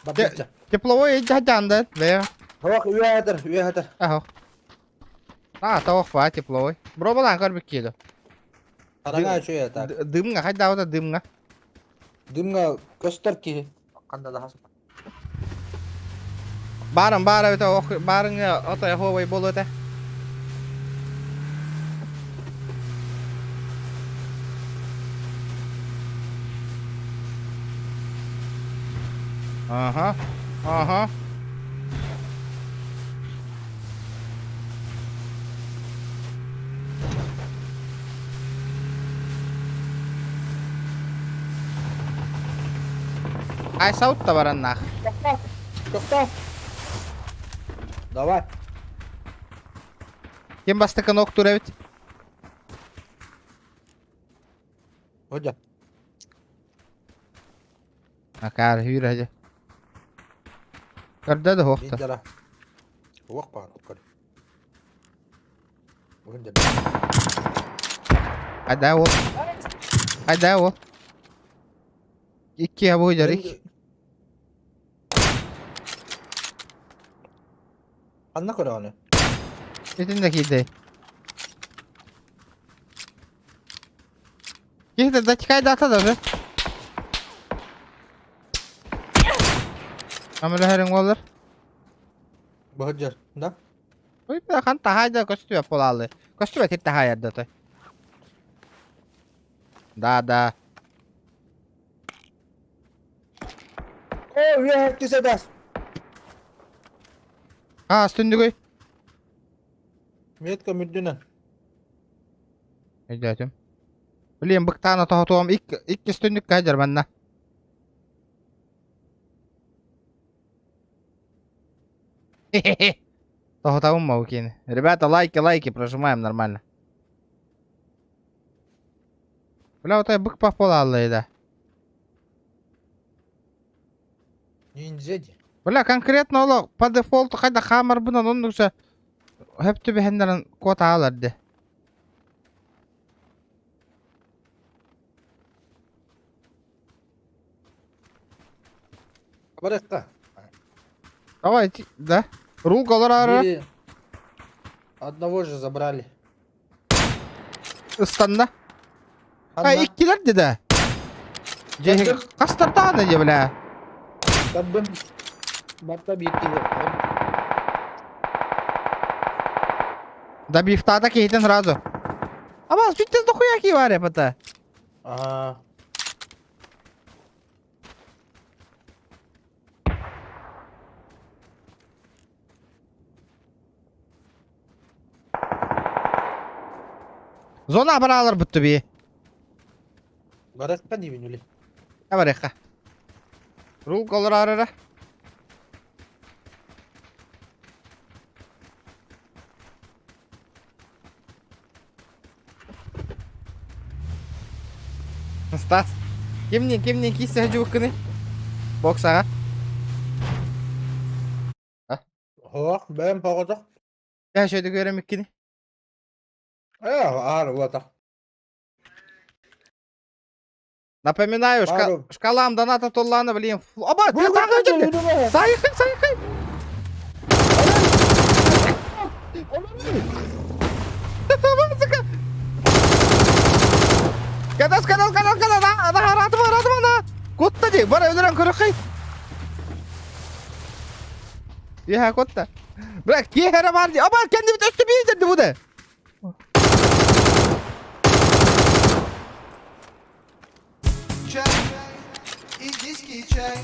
Бардыча. Тепловой иджаджанды. Бе. Хавак үйәтер, үйәтер. Ахо. А, тоох ба тепловой. Бробалаан көрбүт киэло. Хараҥа үчүгэй так. Дымҥа хайдаабыта дымҥа. Дымҥа көстөр киһи. Ханна да хас. Баарым баара эбитэ ох баарыҥа отой оһуобай буолуо этэ. Ага, ага. Айсаут бараннаах. Тохтоо. Давай. Ким бастакы охтуур эбит? Ходя. Акаар хүүрэ дьэ. Көрдө да хуохта. Видела. Уох баар көр. Бүгүн Хайда ол. Хайда ол. Икки абы жарик. Ханна көрөҕүнүй? Итиннэ киирдэй. Киһи дачкайдаата да уже. Амылаһарыҥ буоллар. Быһыдьар, да? Ой, хан таһаайда көстүбэт буолаалы. Көстүбэт ир таһаайарда той. Да, да. О, үөһэ кисэдас. Аас түннүгүй. Метка мүрдүнэн. Өйдөөтүм. Блин, быктаана тоһотуом иккис түннүккэ сылдьар манна. Тоһотабын могу кини. Ребята, лайки, лайки прожимаем нормально. Бля, вот бык попал да. Ниндзя дии. Бля, конкретно олох по дефолту хайда хаамарбынан оннукса хөп түбэһэннэрин куотаалар де. Барыахха. Давай, да. Рулга олорор. Били Одного же забрали. Ыстанна. А, Ханна? иккилэр да. Дьэ, Хастартаана дьэ, бля. Табын. Барта биир киһи. Добивтаата киһитин сразу. Абас, бүттес дохуя ки бар эпата. Аа. Зона баралар бүттү би. Барыахха диибин үлэ. Барыахха. Рулга олорор Стас. Кимнин, кимнин кисе жууккыны? Боксаға. Хоох, бэйэм поҕотох. Я шөйді көрем иккини. Ээ, аар уотах. Напоминаю, Пару. шкалам доната толлана, блин. Оба, ты так Сайхай, сайхай. Кадас, кадас, кадас, кадас, ана, ратыма, ратыма, ана. Котта дей, бара өлөрөн көрөккэй. Я котта. Бля, киһи бар дии. Аба, кэннибит өстө биир bu да. Чай, индийский чай,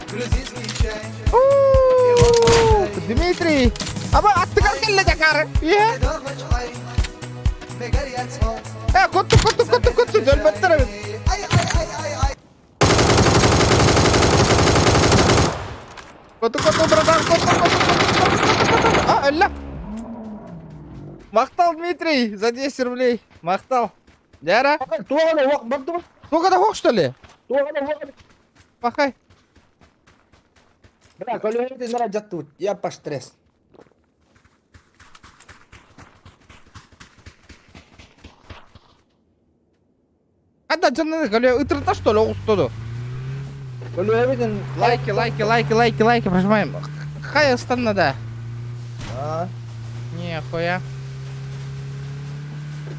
грузинский чай. Уу, Дмитрий. Аба, аттыгар кэллэ дьакары. Иә. Медовый чай, мегарьяцо. Э, котту, котту, котту, котту, өлбөттөр эбит. Ай, ай, ай, ай, ай. Котту, котту, братан, котту, котту, котту, котту, котту. А, өллө. Махтал, Дмитрий, за 10 рублей. Махтал. Дяра, Туоҕа уох бардыбыт. сколько да что ли? Туоҕа уох. Пахай. Бля, көлүөһүн нара дьаттыбыт. Я по стресс. Ада жынны көлө ытырта что ли оҕустоду. Көлүөһүн Лайки, лайки, лайки, лайки, лайки прожимаем. Хай останна да. Аа. Нехуя.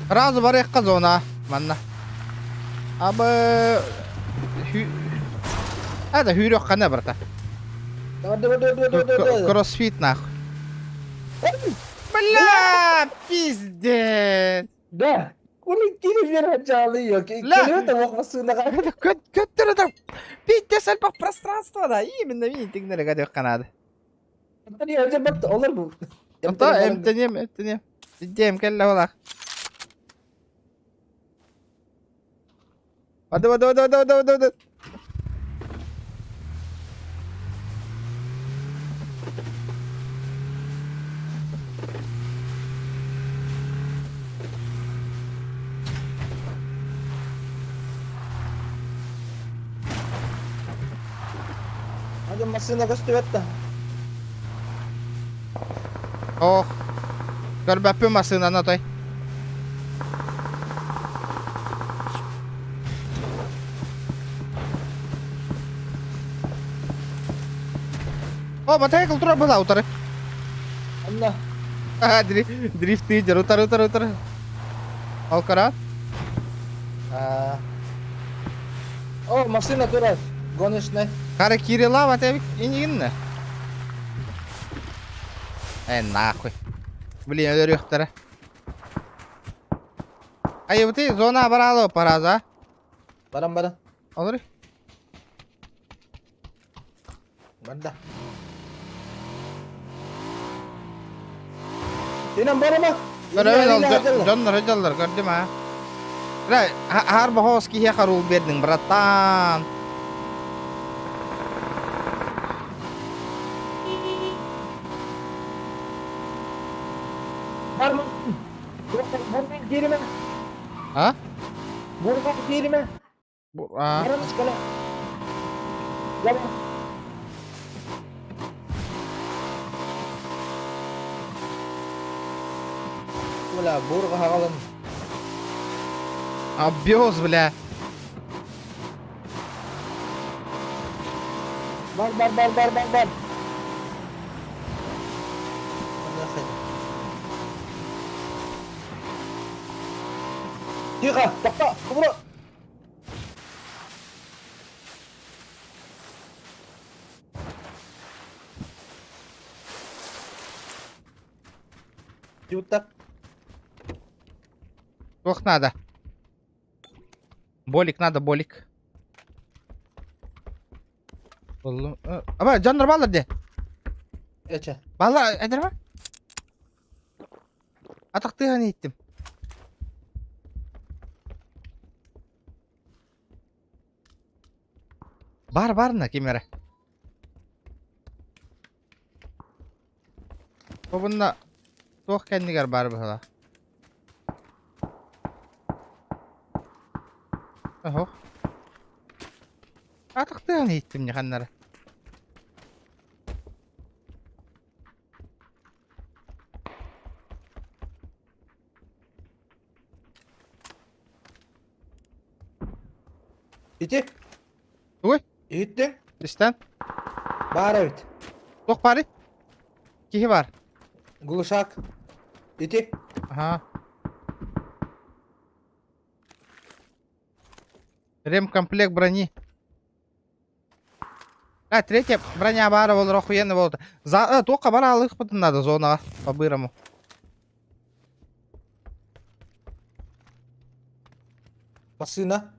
Сразу барыахха зона. Манна. Абы... Это хүрөх қана брата. Давай, давай, давай, давай, давай. Кроссфит нахуй. Бля, пиздец. Да. Кули кири бер жалы yok. Ля. Көлүөтэ уох басыынаға. Көттөр это пиздец альпах пространство да. Именно видите, гадек канады. Олар бу. Ото эмтенем, эмтенем. Идем, келле олах. Hadi hadi hadi hadi hadi hadi hadi. Hadi masына көстүбэт Ох. Көрбөппүн масынаны той. О, мотоцикл тура была утары. Анна. Дрифт идер, утары, утары, утары. Алкарат. Аа. О, машина турар. Гоночная. Кара Кирилла, вот я и не инна. Э, нахуй. Блин, өлөрүөхтэрэ. Ай, вот и зона баралы параза. Баран баран. Олор. Барда. Инэн барама. Көрөбүн ол дьоннор дьоллор көрдүм аа. Бля, хаар бохоос киһиэхэ рул биэрдиҥ, братан. Барма. Бурга кииримэ. А? Бурга кииримэ. А. Бля, бурга хагалын. Обвез, бля. Бар, бар, бар, бар, бар, бар. Тихо, тохто, кубура. Тиуттар. Туох надо? Болик надо, болик. Аба, дьоннор баалар де. Эче. Баалар, эдерме? Атахтыһан иһиттим. Бар барна ким эрэ. Бу туох кэннигэр баар быһыылаах. Оһох. Атахтыһан иһиттим ньаханнары. Ити. Тугуй? Иһиттиҥ? Истэн. Баар эбит. Туох баарый? Киһи баар. Глушак. Ити. Аха. Ремкомплект брони. А, третья броня баара буолар охуенно буолта. За, туохха бара алыахпытын надо зонаҕа по-бырому. Массыына.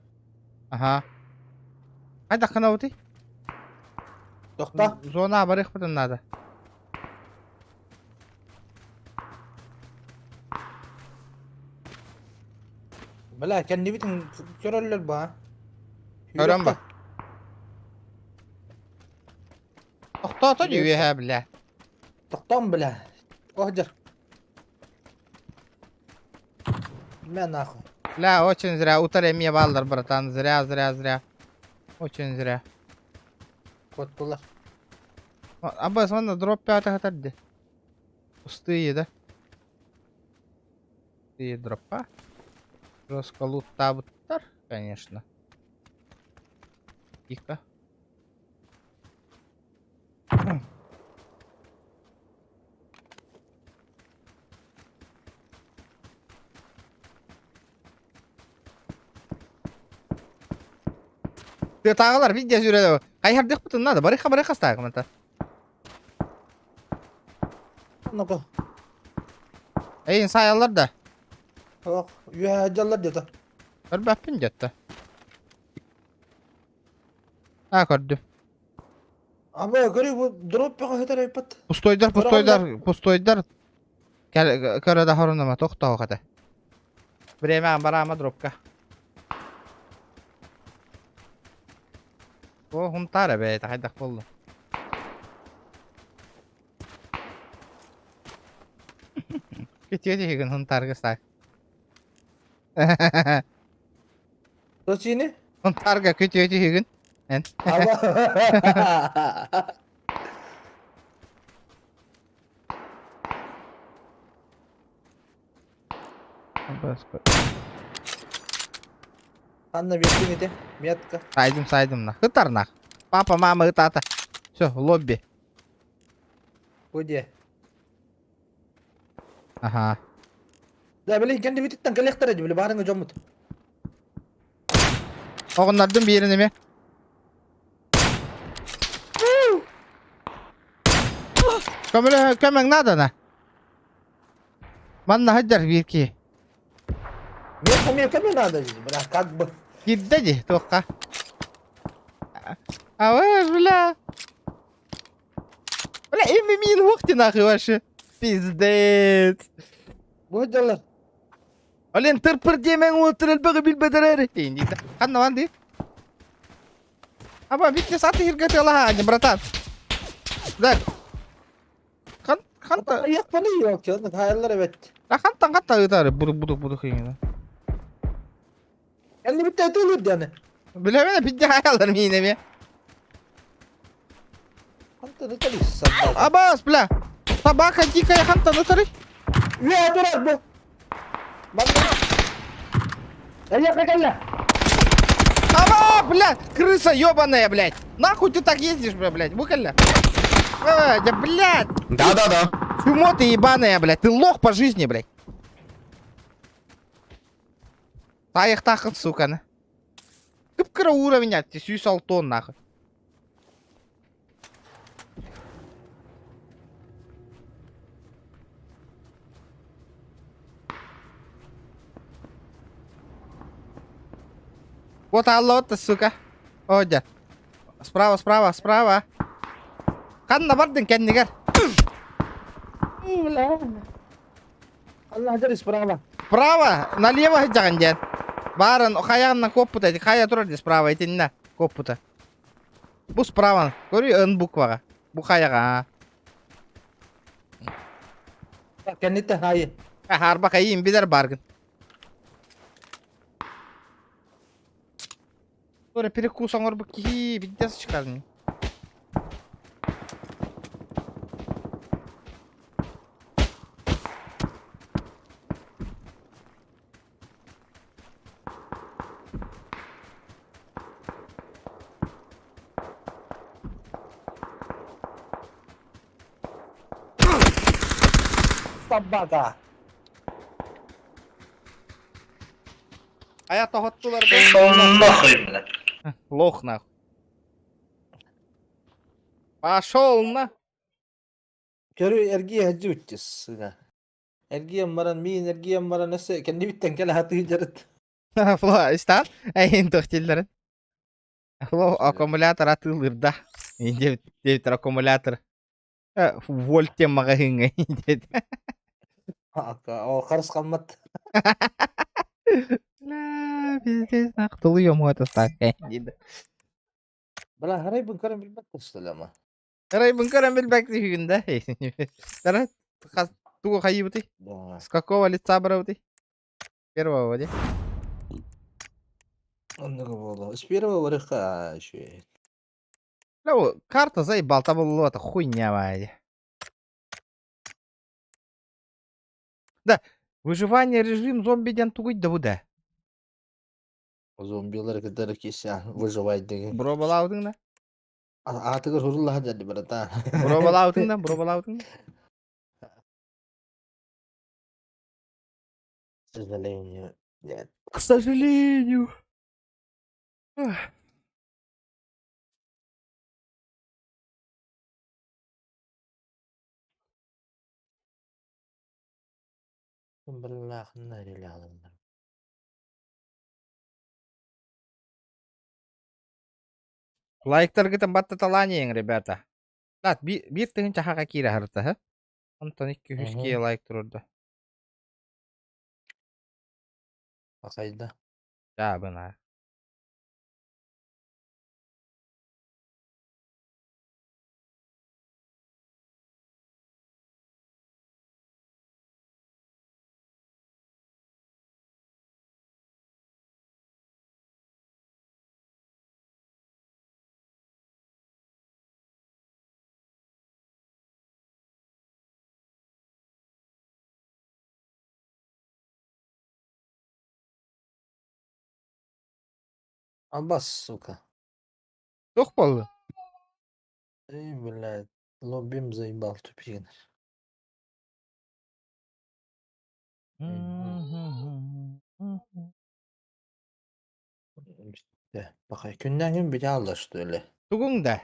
Аха. Хайдах гынабытый? Тохто. Зонаҕа барыахпытын надо. Бля, кэннибитин көрөллөр ба. Көрөн ба. Тохтоото дии үөһээ бля. Тохтоон бля. Оһдьар. Мэ нахуй. Бля, очень зря. Утары эмиэ бааллар, братан. Зря, зря, зря. Очень зря. Куоттулар. Абас, манна дроп пятых атарды. Пустые, да? Пустые дропа. Жестко луттаабыттар, конечно. Тихо. Тыатааҕылар видео сүүрэ хайһардыахпытын надо барыха барыха астаахымата. Ну-ка. Эйин саайаллар да. Ох, үөһэ дьаллар диэтэ. Көрбөппүн диэтэ. А, көрдүм. Аба, көрү бу дроп бөҕө сытар айпат. Пустойдар, пустойдар, пустойдар. Көрө да хорунама, тохтоо хата. Время бараама дропка. О, хунтаар эбээт, хайдах буолла? Күтүө тиһигин хунтаарга саак. Точини? Хунтаарга күтүө тиһигин. Эн. Аба. Анна биэрдиҥ ити, метка. Сайдым, сайдым на. Ытар Папа, мама, ытата. Все, лобби. Где? Ага. Да, били кэннибититтэн кэлиэхтэрэ дии, били баарыҥа дьоммут. Оҕоннордун биэрин эмиэ. Көмөлө көмөҥ наадана. Манна сылдьар биир киһи. Миэхэ миэхэ мне надо здесь, бля, как бы. Киирдэ дии туохха. А вы, бля. Бля, имя мин уох ты нахуй вообще. Пиздец. Бу дьаллар. Олен тырпыр диэмэҥ уолтар элбэҕи билбэтэр эрэ. Диэн Ханна бан дии? Аба битте саты хиргэ тыалаһа, братан. Да. Хан ханта Айахпаны yok ya. Hayallar evet. La хантан ханта ыытары буду буду буду хыйына. Kendi bitti eti olur yani. Билэбин пидде хаялар миинеме. Ханта да tabii sandal. Абас, бля. Собака дикая хантан ытары. Ya durar bu. Bak. Айахка кэллэ. Аба, бля, крыса ебаная, блядь. Нахуй ты так ездишь, бля, блядь, выколя. А, да, блядь. Да-да-да. Чмо ты ебаная, блядь. Ты лох по жизни, блядь. Тайых сука, на. Кып-кыра уровень, а, ты сүйс алтон, нахуй. Вот алло ты, сука. О, дя. Справа, справа, справа. Ханна бардын кэннигэр. Allah дәрис справа. Справа, налево дьаҕын диэн. Баарын хайаҕынан куоппута, хайа турар дии справа итиннэ куоппута. Бу справа, көрүй ын букваҕа. Бу хайаҕа. Кэнниттэн хайы. Харба хайын билэр баргын. Sonra перекус оҥорбут киһи биддес чыкарын. Собака. Хайа тоһоттулар Нахуй, блядь. Лох нахуй. Пошел на. Көрү эргие хаджи сына. Эргием баран миин эргием баран өссө кэннибиттэн кэлэ хатыы жарыт. Фло, истан. Эйин тохтиллерин. Фло, аккумулятор атылырда. Девять аккумулятор. Вольте магазинга. О харыс калмат. Бля, пиздец, нахуй. Тулуйом это так. Бля, харай бун көрөн билбэт тасталама. Райбын көрөн билбэк дүйүндэ. Тара, тугу хайыбыты? Да. С какого лица брауты? Первого, де? Оннуга боло. С первого варыха еще. Ну, карта заебал, там была это хуйня, ваня. Да, выживание режим зомби ден тугуй да буда. Зомбилар кытары кися выживать деген. Бро балаудың да? Атыгыр хурулла жады братан. Бро балаудың да? Бро балаудың да? К сожалению, нет. К сожалению. Ах. Биллахна релялымдар. Лайктаргытын баттаталаанейин, ребята. Так, биир тыһыынча хака киирэ харта, ха? Онтон икки үс Мгм. киһи лайк турурда. Акайда. Жаабына. Абас, сука. Туох буолла? Эй, блядь, лоббим заебал тупигин. Бакай күнден күн бите алды что ли? Тугуҥ да?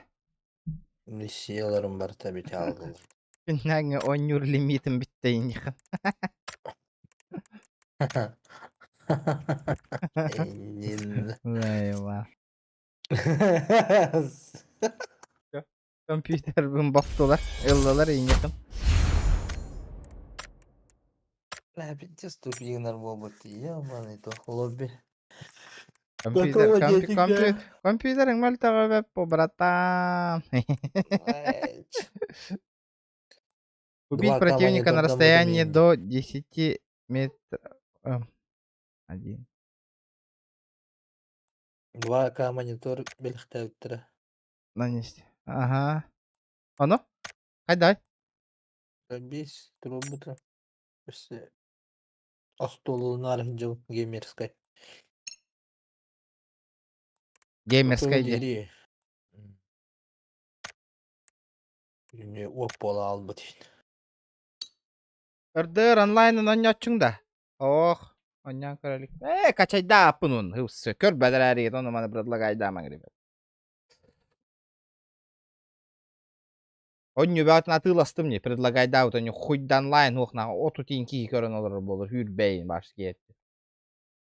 Миссияларым бар та бите алдылар. Күннээҥҥи оонньуур лимиитин бүттэ иннихан. Иннин. Айва. Компьютербин боптулар, ыллылар иннихан. Пиздец тупигнар буолбут ебаный то лобби. Компьютер, Готово компью, дети компью, да. компьютериҥ мөлтөҕө бэп бу, братан. Убить 2К противника на монитор расстоянии там до 10 метров. Один. 2К монитор бэлэхтээбиттэрэ. Нанести. Ага. Оно? Хайдай. 5 турбута. Өссө остуолунаар дьыл геймерскай. Геймерскай дии. Диэри. Күнү уоп буола аалбыт иһин. Өрдөр онлайнын онньооччуҥ да? Ох, онньоон көрө илик. Ээ, качайдааппын уун. Һыпсы, көрбөтөр ээригит, ону маны предлагайдаамаҥ ребят. Онньу бөҕөтүн атыыластым дии, предлагайдаабыт онньу хуйда онлайн уох наха отут иин киһи көрөн олорор буолар, үүрбэйин башки этти.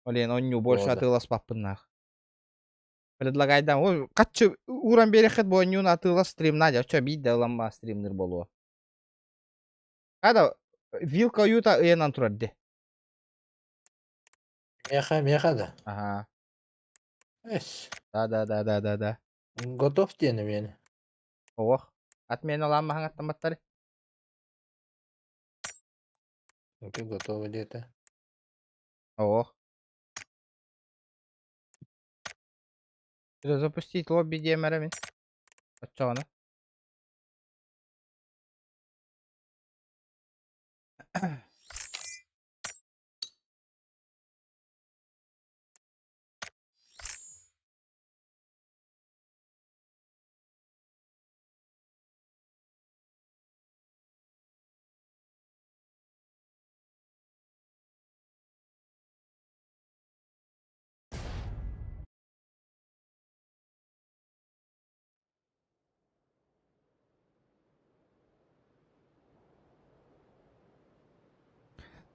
Ол иһин онньу больше Буолла. атыыласпаппын наах. Предлагайдаам, ой, хаччы ууран биэриэххит бу онньуну атыылас стримна дии, оччо биир да ылан баа стримныр буолуо. Хада вилка ойуута ыйанан турар дии. Миэхэ, миэхэ да. Аһаа. Эс. Да да да да да да. Готов диэн эмиэ. Ох. Отмена маһаҥаттамматтары. Ты готова диэтэ. Ох. Запустить лобби диэмэрэ мин. Оччоҕуна.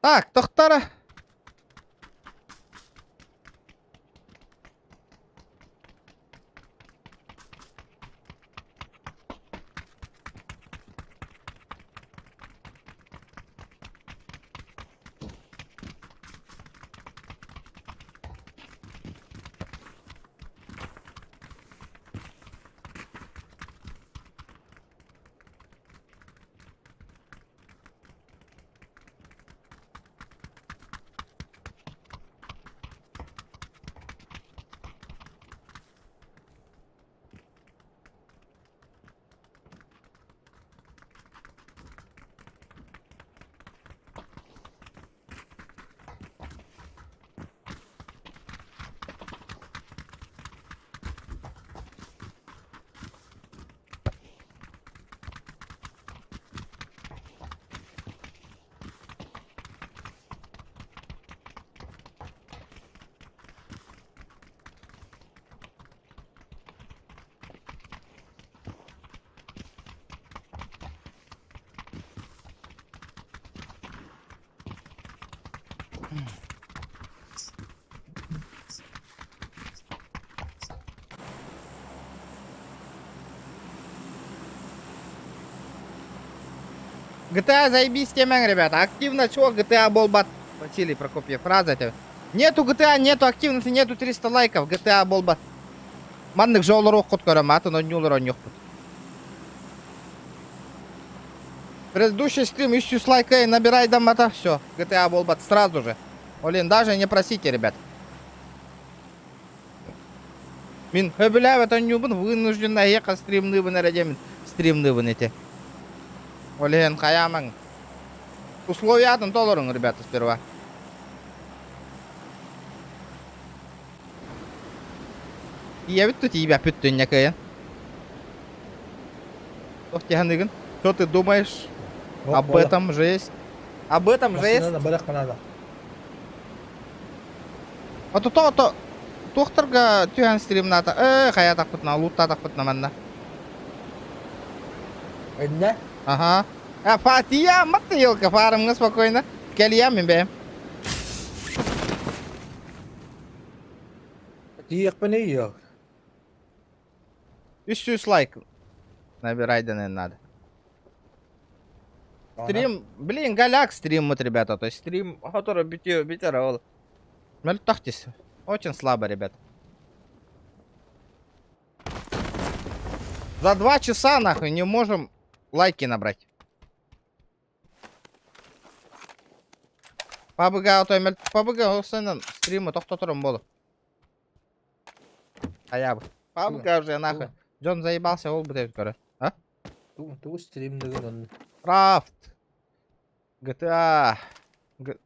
Так, тохтара. GTA заебись темең, ребята. Активно чего GTA буолбат. Василий Прокопьев. Фраза это. Нету GTA, нету активности, нету 300 лайков. GTA буолбат. Маннык жолор оккут көрөм, атын онньуулар онньуохпут. Предыдущий стрим 300 лайка набирай даммата. Все, GTA буолбат сразу же. Олин, даже не просите, ребят. Мин сөбүлээбэт оонньуубун вынужденно эһиэхэ стримныыбын эрэ диэмин стримныыбын ити. Олин хайаамаҥ. Условиятын толоруҥ, ребята, сперва. Тиийэбит ту тиийбэппит түннэ кыайан. Туох дии Что ты думаешь об этом же есть? Об этом же есть? Надо, барах надо. Ото то то туохтарга түһэн стримната э хайаатахпытына лууттаатахпытына манна. Иннэ? Аха. А фатия матты елка фармҥа спокойно. Кэлиэм мин бэйэм. Тиийиэхпин yok. 300 лайк. Набирай да надо. Стрим, блин, голяк стриммут, ребята. То есть стрим, который битё, битера, ол. Мөлтөхтис. Очень слабо, ребят. За 2 часа, нахуй, не можем лайки набрать. Пабыга отой мел пабыга осынан стримы тохтоторум болу. Аябы. Пабыга уже нахуй. Джон заебался, ол бутебит көрө. А? Тугу стримдеген он. Рафт. GTA. Г...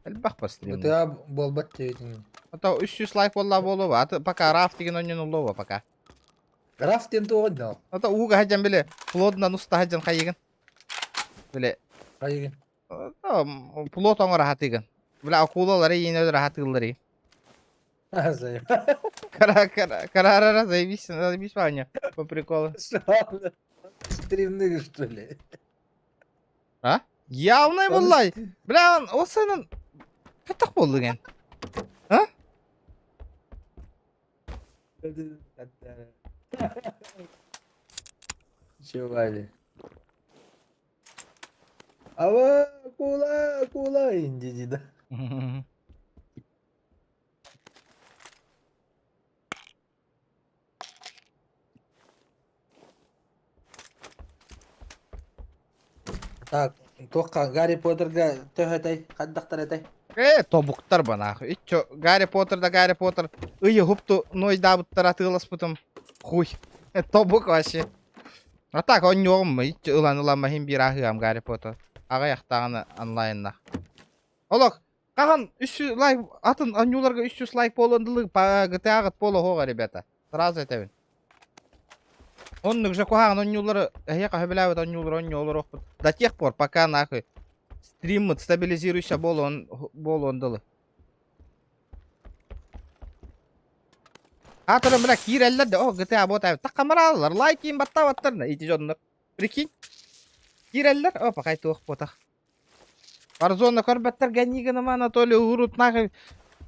Элбэх по стриму. GTA буолбат диэбитиҥ. А то 300 лайк буолла буолуо. А то пока Рафт деген онньон уллуо пока. Рафт диэн туоҕун да. А то ууга хадьан били плотно нуста хадьан хайыгын. Били Хайыгын. плот оҥоро хатыгын. Бля акулалары иин өлөр хатыыллары. Кара кара карарара заебись, заебись Ваня по приколу. Стримныгы что ли? А? Явный буллай. Бля, он осанын катак болду ген. А? Чували. Ава, кула, кула, инди да. Так, туохха Гарри Поттерга төһөтэй, хаддахтар этэй? Тобуктар ба нахуй. Иччо Гарри Поттер да Гарри Поттер. Ыйы хупту нойдаабыттар атыыласпытым. Хуй. Тобук вообще. А так онньуоҕум иччо ылан ылан иһин биир аһыам Гарри Поттер. Аҕыйахтаҕына онлайнна. Олох хаһан 300 лайк атын онньууларга 300 лайк буолуон дылы GTA-ҕыт буола оһоҕо ребята. Сразу этэбин. Оннук же куһаҕан онньуулары эһиэхэ сөбүлээбит онньуулары онньуолоруохпут. До тех пор, пока нахуй стриммыт стабилизируйся буолуон буолуон дылы. Аатырын бля киирэллэр да о GTA буотаабыт таххамарааллар лайкин баттаабаттар ити дьоннор. Прикинь. Киирэллэр о пока туох буотах. Warzone көрбөттөр гэннигин Анатолий урут нахуй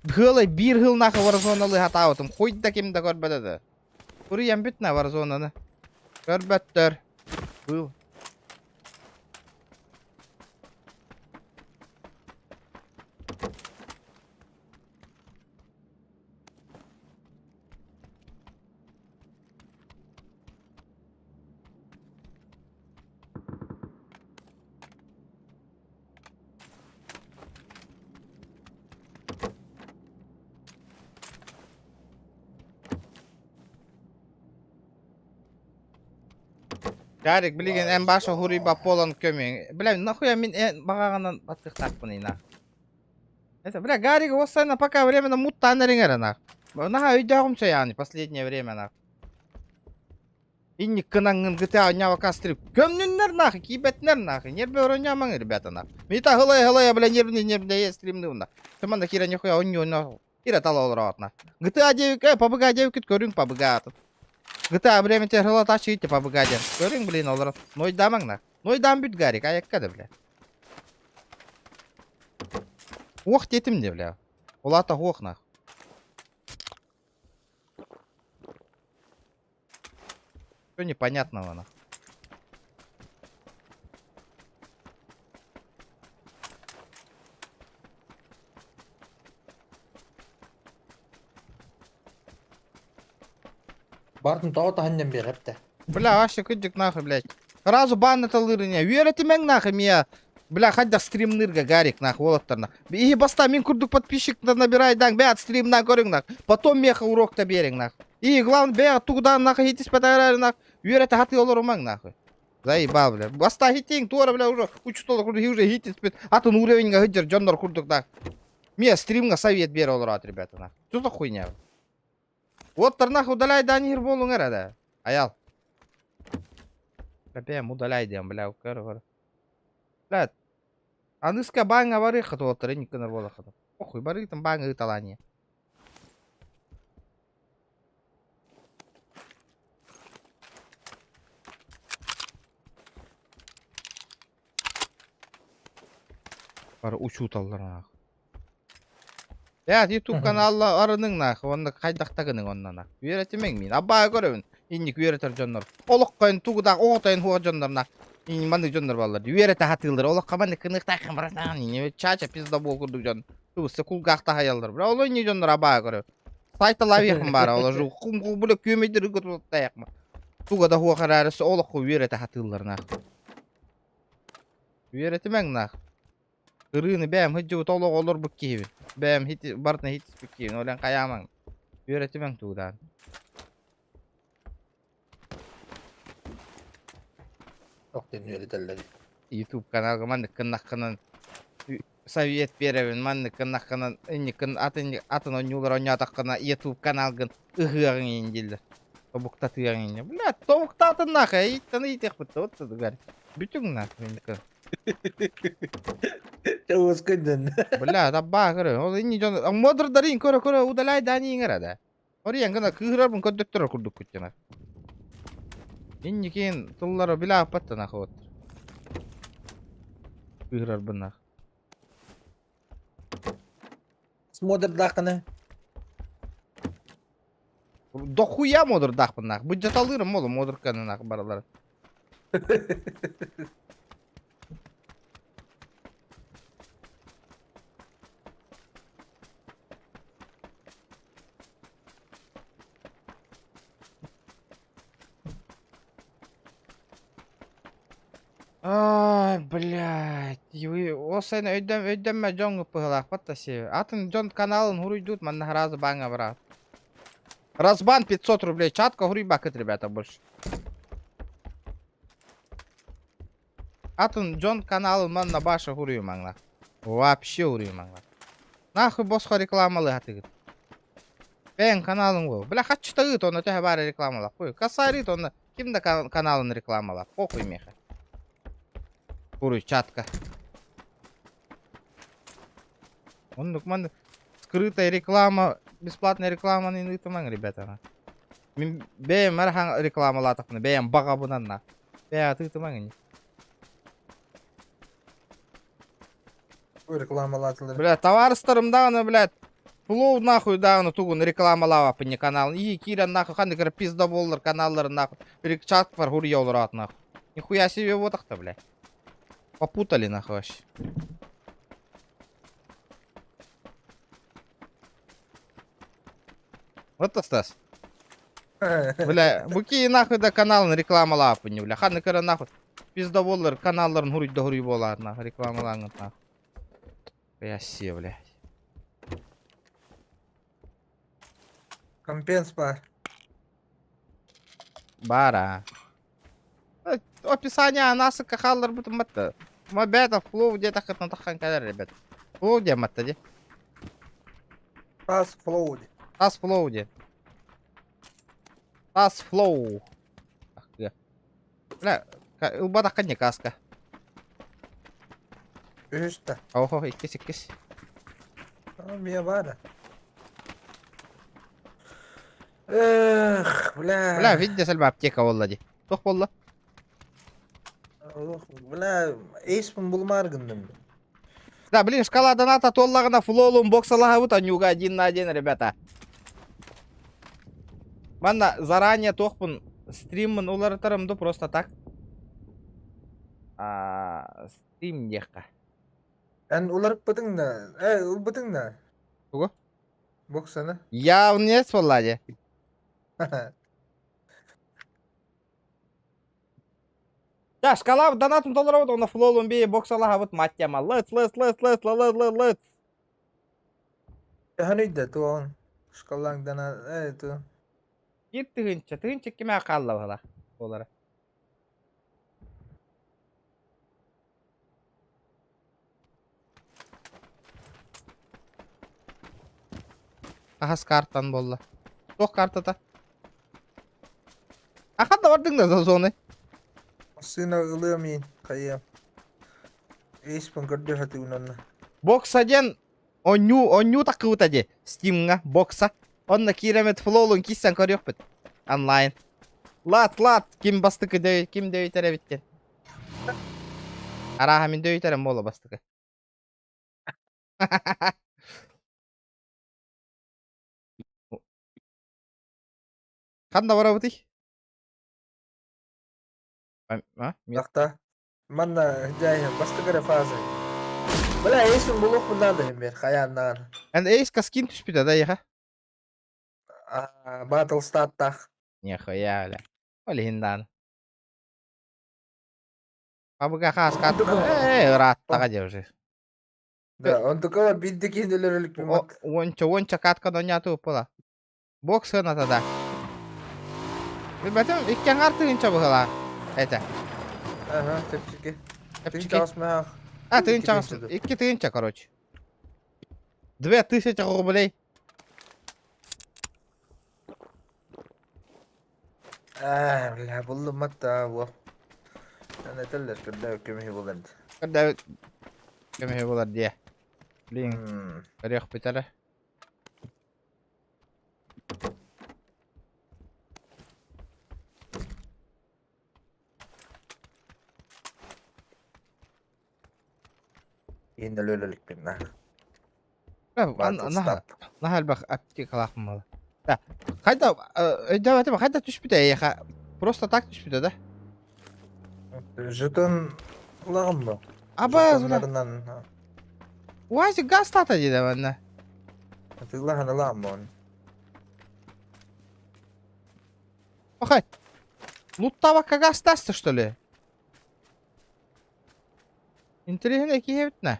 Хылай биир хыл нахуй Warzone хатаабытым. Хуй да ким да көрбөтө да. Куруйан бүт на Warzone-ны. Көрбөттөр. Был. Гарик, билигин эн баша хуруйба буолан көмүҥ. Бля, нахуя мин баҕаҕынан баттыхтаахпыный нах. Это, бля, Гарик постоянно пока временно муттаан эриҥэр нах. Наһаа өйдөөҕүм сөйааны последнее время нах. Инник кынаҥҥын GTA ньавака стрим. Көмнүннэр нахуй, киибэтинэр нахуй. Нерве оронньоомаҥ, ребята нах. Мита хылай хылай, бля, нервный нервный стримныбын нах. Тыманда кира нихуя онньо нахуй. Кира тала олороот нах. GTA 9, PUBG 9 көрүҥ PUBG атын. GTA время терхыла тачы ите PUBG диэн. Көрүҥ, блин, олорон. Нойдамаҥ нах. Нойдам бүт Гарик, аякка да, бля. Ох детим де, бля. Улата ох нах. Что непонятного нах? Бартын тоҕо таһынньан биэрэптэ. Бля, вообще кыдьык нахуй, блядь. Сразу бан ыталыырыня. Үөрэтимэҥ нахуй мия. Бля, хайдах стримнырга Гарик нахуй, уолаттар нах. И баста мин курдук подписчик набирай дан, бля, стримна көрүҥ нах. Потом меха урокта берең нах. И главное, бля, тугдан нахуй хитис патарар нах. Үөрэтэ хаты олорумаҥ нахуй. Заебал, бля. Баста хитиң, туора, бля, уже учутал курдук уже хитис бит. Атын уровеньга хыджар, дьоннор курдук нах. Мия стримга совет бер олорот, ребята, нах. Что за хуйня? Вот нах удаляй данир болуң эрэ Аял. Капем, удаляй диэн, бля, көр, көр. Бля, аныска баҥҥа барыаххыт уолаттар, инник гынар буолаххыт. Похуй, бары там баҥҥа ыыталаанья. Бары учууталлар нах. Я YouTube каналла арының нах, онна хайдахтагының онна нах. Үөрэтимэҥ мин, аббаа көрөбүн, инник үөрэтэр дьоннор. Олох койын тугудаах оҕотойун хуа дьоннор нах. Маннык дьоннор бааллар. Үөрэтэ сатыыллар. Олоххо маннык кыныахтааххын братан. Чача пиздобол курдук дьон. Тубуста кулгаах таһайаллар. Бля, ол инни дьоннор абаа көрө. Сайталаабыахым баара. Ол кум бля күөмэйдер ыгытыттайахма. Туга да хуох эрээри олоххо үөрэтэ сатыыллар нах. Үөрэтимэҥ нах. Ырыыны бэйэм сылдьыбыт олох олорбут киһибин. Бэйэм хит барытын хитиспит киһибин. Ол эн хайаамаҥ. Үөрэтимэҥ тугудаан. Ох диэн үөрэтэллэр. YouTube каналга маннык гыннаххынан совет биэрэбин, маннык гыннаххынан инникин атын атын оонньуулар оонньоотоххуна YouTube каналгын ыһыаҕыҥ иин дииллэр. Тобуктатыаҥ инньэ. Бля, тобуктаатын нахуй, ыйыттан ыйытыахпыт да вот сытыгар. Бүтүҥ нахуй инникин. Чауыскай дэн. Бля, табаа көрө. Ол инни дьон модердарын көрө-көрө удаляй да иҥэрэ да. Оруйан гына кыыһырарбын көрдөттөрөр курдуккут дьонор. Инникин тыллары билэ ааппаттан ахыбыт. Кыыһырарбын ах. Модердааххына. Дохуя модердаахпын ах. Быдьаталыырым ол модерканын ах баралар. Ай, блядь, ол сайын өйдөм өйдөммө дьон быһылаахпат да си. Атын дьон каналын хуруйдуут манна сразу баҥҥа бараат. Разбан 500 рублей. Чатка хуруйбаккыт, ребята, больше. Атын дьон каналын манна баша хуруйумаҥна. Вообще хуруйумаҥна. Нахуй босхо рекламалыһатыгыт. Бэйэҥ каналыҥ буол. Бля, хаччыта ыыт, онно төһө баара рекламалаах. Хуй, косарит, онно ким да каналын рекламалаах. Похуй миэхэ. Хуруй, чатка. Оннук маннык скрытая реклама, бесплатная рекламаны ыытымаҥ, ребята. Мин бэйэм арахан рекламалаатахпына, бэйэм баҕабынан на. Бэйэ ыытымаҥ ини. Рекламалаатылар. Бля, товарыстарым даҕаны, блядь, флоу нахуй даҕаны тугун рекламалаабаппын не канал. И киирэн нахуй ханнык эрэ пизда буоллар каналларын нахуй. Чат бар хуруйа олороот нахуй. Нихуя себе вот так-то, блядь. Попутали нахуй вообще. Вот Стас. Бля, буки нахуй да каналын рекламалаабаппын бля. Ханнык эрэ нахуй пиздоболлар каналларын хуруйда хуруй буолаар нахуй рекламалааҥҥыт нахуй. Я все, блядь. Компенс баар. Баар аа. Описание насыка хаалларбытым батта. Мобета флоу где таххытна таххан кэлэр ребят. Флоу диэн батта ди. Тас флоу ди. Тас флоу диэн. Тас флоу. Бля, ылбатахха не каска. Үһүс да. Охо, иккис, иккис. Мия баара. Эх, бля. Бля, видите, сэлбэ аптека буолла дии. Туох буолла? Ох, бля, эйспин булмаар гынным. Да, блин, шкала доната туоллаҕына флолун боксалаһабыт анюга один на один, ребята. Манна заранее туохпун стриммын уларытарым ду просто так. А, стрим диэххэ. Эн уларыппытыҥ да, э, ылбытыҥ да? Тугу? Боксаны. Я не буолла дии. Да, шкала донатын толоробут, онно флолун бии боксалаһабыт мать тема. Лыц, лыц, лыц, лыц, лыц, лыц, лыц. Төһөн ыйда туоҕун? Шкалаҥ дана, э, ту. Биир тыһыынча, тыһыынча кимээ хаалла баһыла буолара. Хаһас картан буолла? Туох картата? А ханна бардыҥ да за зоны? Массыына ылыам иин, хайыам. Эйспин көрдө сатыыбын онно. Бокса диэн онньуу онньуу таккыбыта дии Стимҥа бокса. Онно киирэммит флолун киирсэн көрүөхпүт. Онлайн. Лат лат ким бастакы дөй ким дөйүтэр эбит диэн. Арааһа мин дөйүтэрим буолуо бастакы. Ханна барабытый? А? Тахта. Манна дьайһын бастакы эрэ фаза. Бля, эйсин булуохпун наада иһин хайааннаҕын. Эн эйска скин түспүтэ да эйиэхэ? Батл статтаах. Нихуя, бля. Ол иһин даҕаны. Абыга хааскаат ээ ырааттаҕа дьэ уже. Да, онтукала биирдэ киһини өлөрөлүкпүн бат. Уонча уонча катка донньооту уппула. Бокс сыаната да. Билбэтим икки аҥаар тыһыынча быһыылаах этэ. Ага, чэпчэки. Чэпчэки. Тыһыынча аҕыс мөһөөх. А, тыһыынча аҕыс, икки тыһыынча, короче. 2000 рублей. Аа, бля, буллум матта уол. Аны этэллэр көрдөөбүт көмүһү булар дии. Көрдөөбүт көмүһү булар диэ. Блин, көрүөхпүт эрэ. Иин өлөлөлүкпүн на. Наһаа наһаа элбэх аптекалаах малы. Да. Хайда өйдөөбөтүм хайда түспүтэ эйиэхэ? Просто так түспүтэ да? Жетон ылаҕын бу. Аба, Жетоннарынан УАЗик газ тата диде манна. атыылаһан ылаҕын бу. Пахай. Луттабакка газ таста, что ли? Интеллигент киһи эбит на.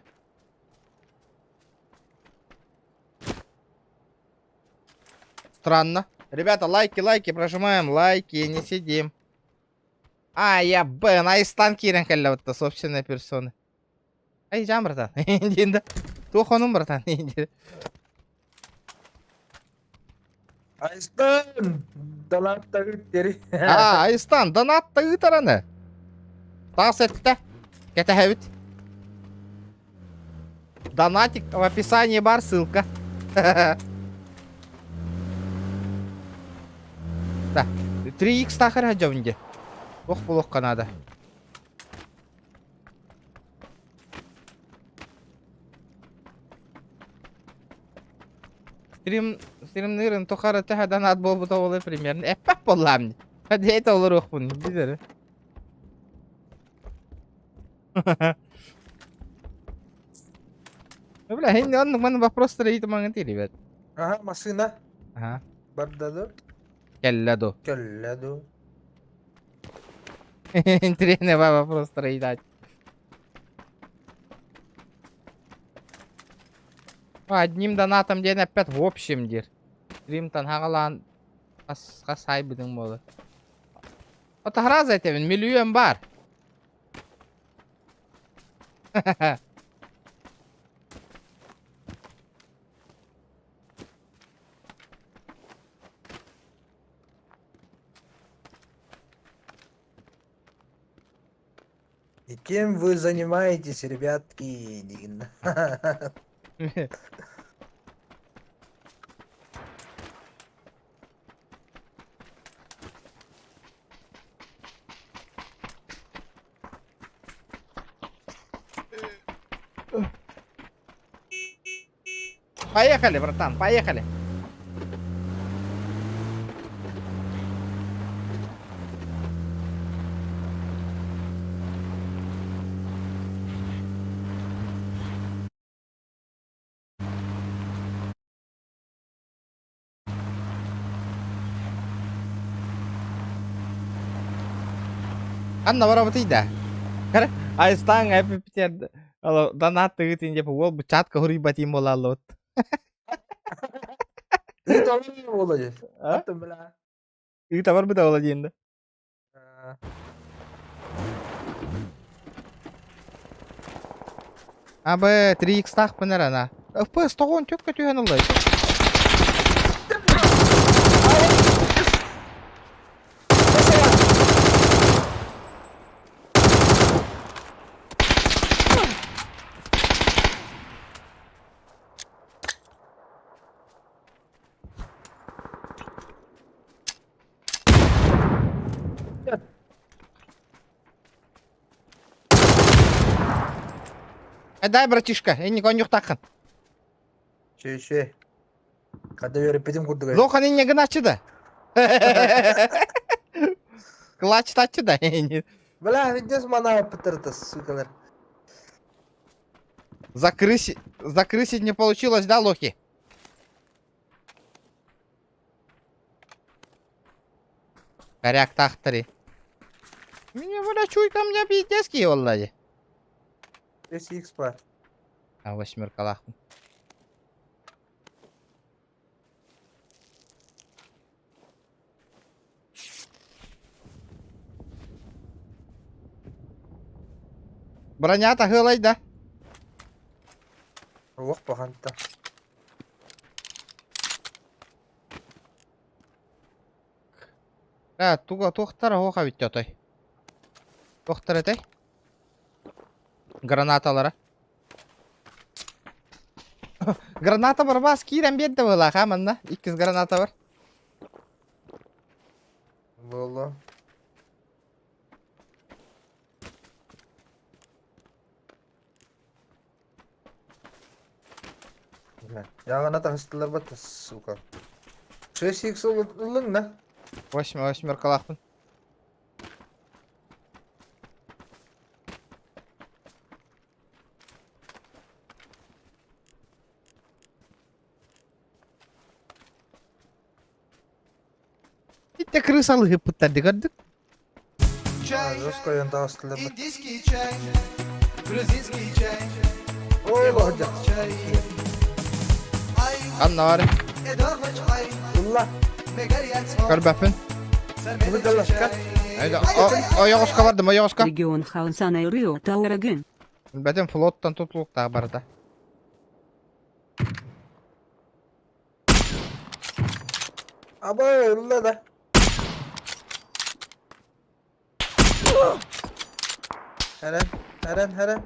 Странно. Ребята, лайки, лайки, прожимаем лайки, не сидим. А, я Б, на истан киирэн кэллэ бытта собственной персоны. Ай, жан, братан. Диэн да. Туох онун, братан. Айстан! Донат тери. А, Айстан, донат ыытараны. Таас эттэ. Кэтэһэбит. Донатик в описании бар ссылка. Да, 3х тахыр хаджабын де. Ох булуохха надо. Стрим, стримнырын тухары төһө донат буолбута буолуой примерно. Эппэх буоллаам дии. Хадейт олоруохпун билэр. Ну, бля, хин оннук маны вопростары ыйытымаҥын ребят. Ага, массыына. Ага. Барда ду. Кэллэ ду. Кэллэ ду. Интересный вопростары ыйытааччы. Одним донатом диэн эппэт в общем диир. Стримтан хаҕалаан хас хас айбытыҥ буолар. Отахраза этэбин, миллион бар. И кем вы занимаетесь, ребятки? диэн. Поехали, братан, поехали. Анна барабытый да. Айстаҥ эпипитер донат тыгытын деп уол бу чатка хуруйбатыйм буолааллыбыт. Ыыталар буола дии. Аттым бля. Ыытабар быта буола диэн да. АБ 3X-таахпын эрэ на. FPS тоҕуон түөккэ түһэн ылла. Э, дай, братишка, энник онньуктааххын. Шү шү. Хата үөрэппитим курдук. Лохан инне гыначчы да. Клач таччы да. Бля, видишь, манааппыттар сукалар. Закрысить, закрысить не получилось, да, лохи? Коряк тахтари. Меня, бля, чуйка, у меня пиздец оллади. 5 бар. А восьмеркалахпын. Броня таһыалай да. Олох баҕанта. А, туга туохтара оһох эбит отой. Туохтара этэй? Гранаталара. Граната барбаас киирэн биэрдэ быһыылаах аа манна. Иккис граната бар. Буолла. Яғана таһыстылар бат, сука. 6x ыллыҥ да? Восьмеркалаахпын. Итте крысалы ыппыттар көрдүк. Чай, Жестко таҕыстылар бат. индийский чай, грузинский чай, О, баҕадьа. чай. Ай, Ханна бар? эдорвач ай, Ылла. Көрбөппүн. Бу ка. Ойоҕоско бардым, ойоҕоско. Регион Хаунсана Рио Таурагын. Бэтим флоттан тутулуктаах барда. Абай, ылла да. Хәрән, хәрән, хәрән.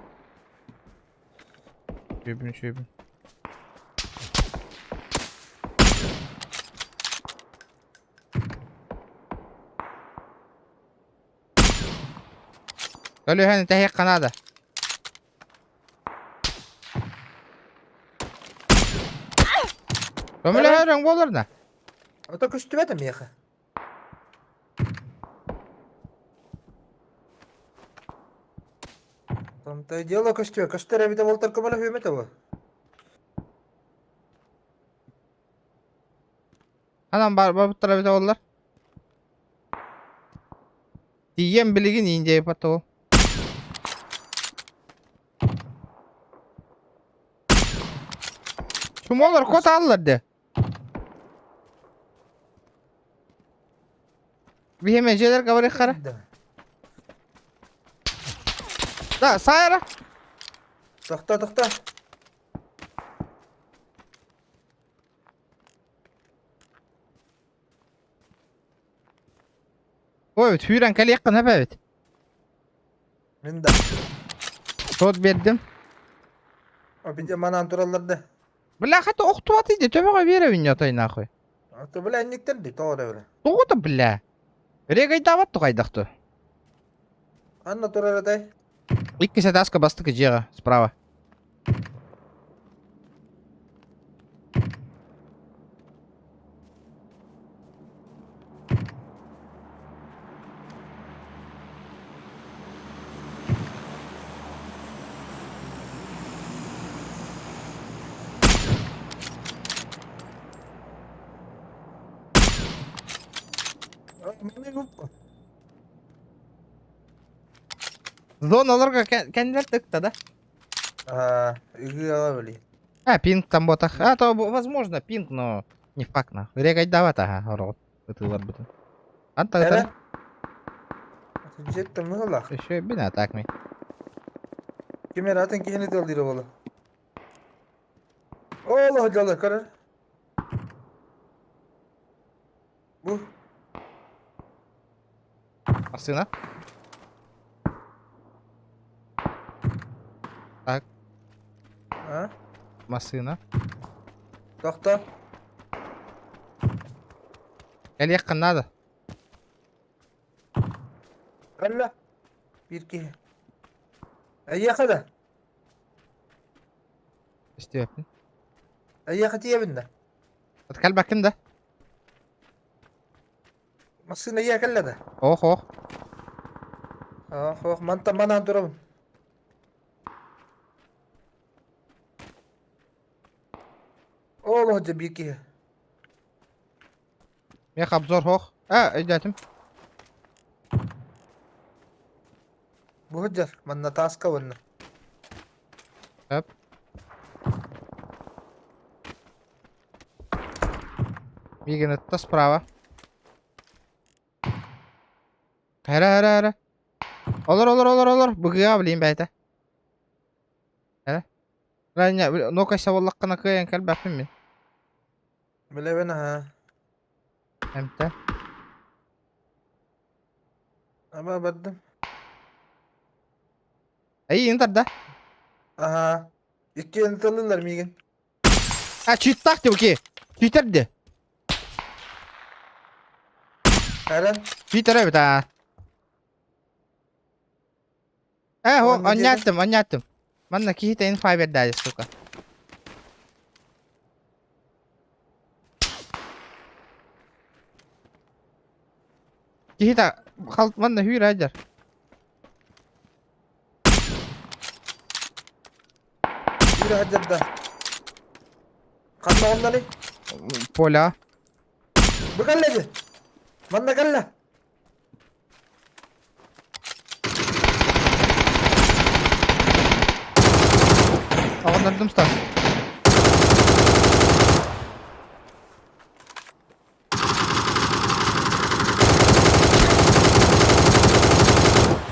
Шөбүн, шөбүн. Өлүһэн тэһиэх Канада. Көмөлөһөрөҥ буолар да. Ото көстүбэт миэхэ. Там-то дело көстүбэ. Көстөр эбитэ буолтар көмөлөһүөм этэ бу. Анан бар барбыттар эбитэ буоллар. Тиийэн билигин Индия потол. Чумолар кот аллар де. Биһиме дьиэлэр говориххара. Да. Да, сайра. Тохто, тохто. Ой, сүүрэн кэлиэххин эбэбит. Мин да. Сот биэрдим. Опять манан тураллар да. Бля, хата охтубат иди, төбөҕө биэрэбин отой нахуй. Ото бля инниктер ди тоҕо да бля. Тоҕо бля. Регайдаабат тугайдахту. Анна турар этэй. Иккис этажка бастакы дьиэҕэ, справа. Маны группа. Зоналарга кэннилэр тыкта да? А, үгү ала били. А, пинг там ботах. А, то возможно пинг, но не факт нахуй. Регайдаабат аха, ороҕут. Ытыылар бутун. Анта Эрэ. ытар. Жеттим мыгылах. Еще бина так ми. Кимер атын кихини тылдыра бола. Олох дьоло көрөр. Бу Массыына. Так, а? массыына. Тохто. Кэлиэххин надо. Алла. Бир киһи. Эйиэхэ да. Истиэппин. Эйиэхэ тиийэбин да. Кэлбэккин да? Массыына эйиэхэ кэллэ да. Ох, ох. Ох, ох, мантан манаан турабын. Ол дьэ биир киһи. Мех обзор хоох. А, өйдөөтүм. Бу сылдьар, манна тааска уонна. Хөп. Миигин ытта справа. Эрэ, эрэ, эрэ. Олор, олор, олор, олор. Быгыа, блин, бэйэтэ. Эрэ. Ранья, нокайса буоллаххына кыайан кэлбэппин мин. Билэбин аһа. Эмтэ. Аба бардым. Эйиин тарда. Аһа. Иккиэн тыллылар миигин. А, читтах ти окей. Читерди. Кайран. Читер эбит аа. Э, о, анньааттым, анньааттым. Манна киһи инфа бердээди, сука. Киһи хал манна хүүр айдар. Хүүр айдар да. Ханна оннали? Поля. Бу кэллэ Манна кэллэ. Оҕоннордум Стас.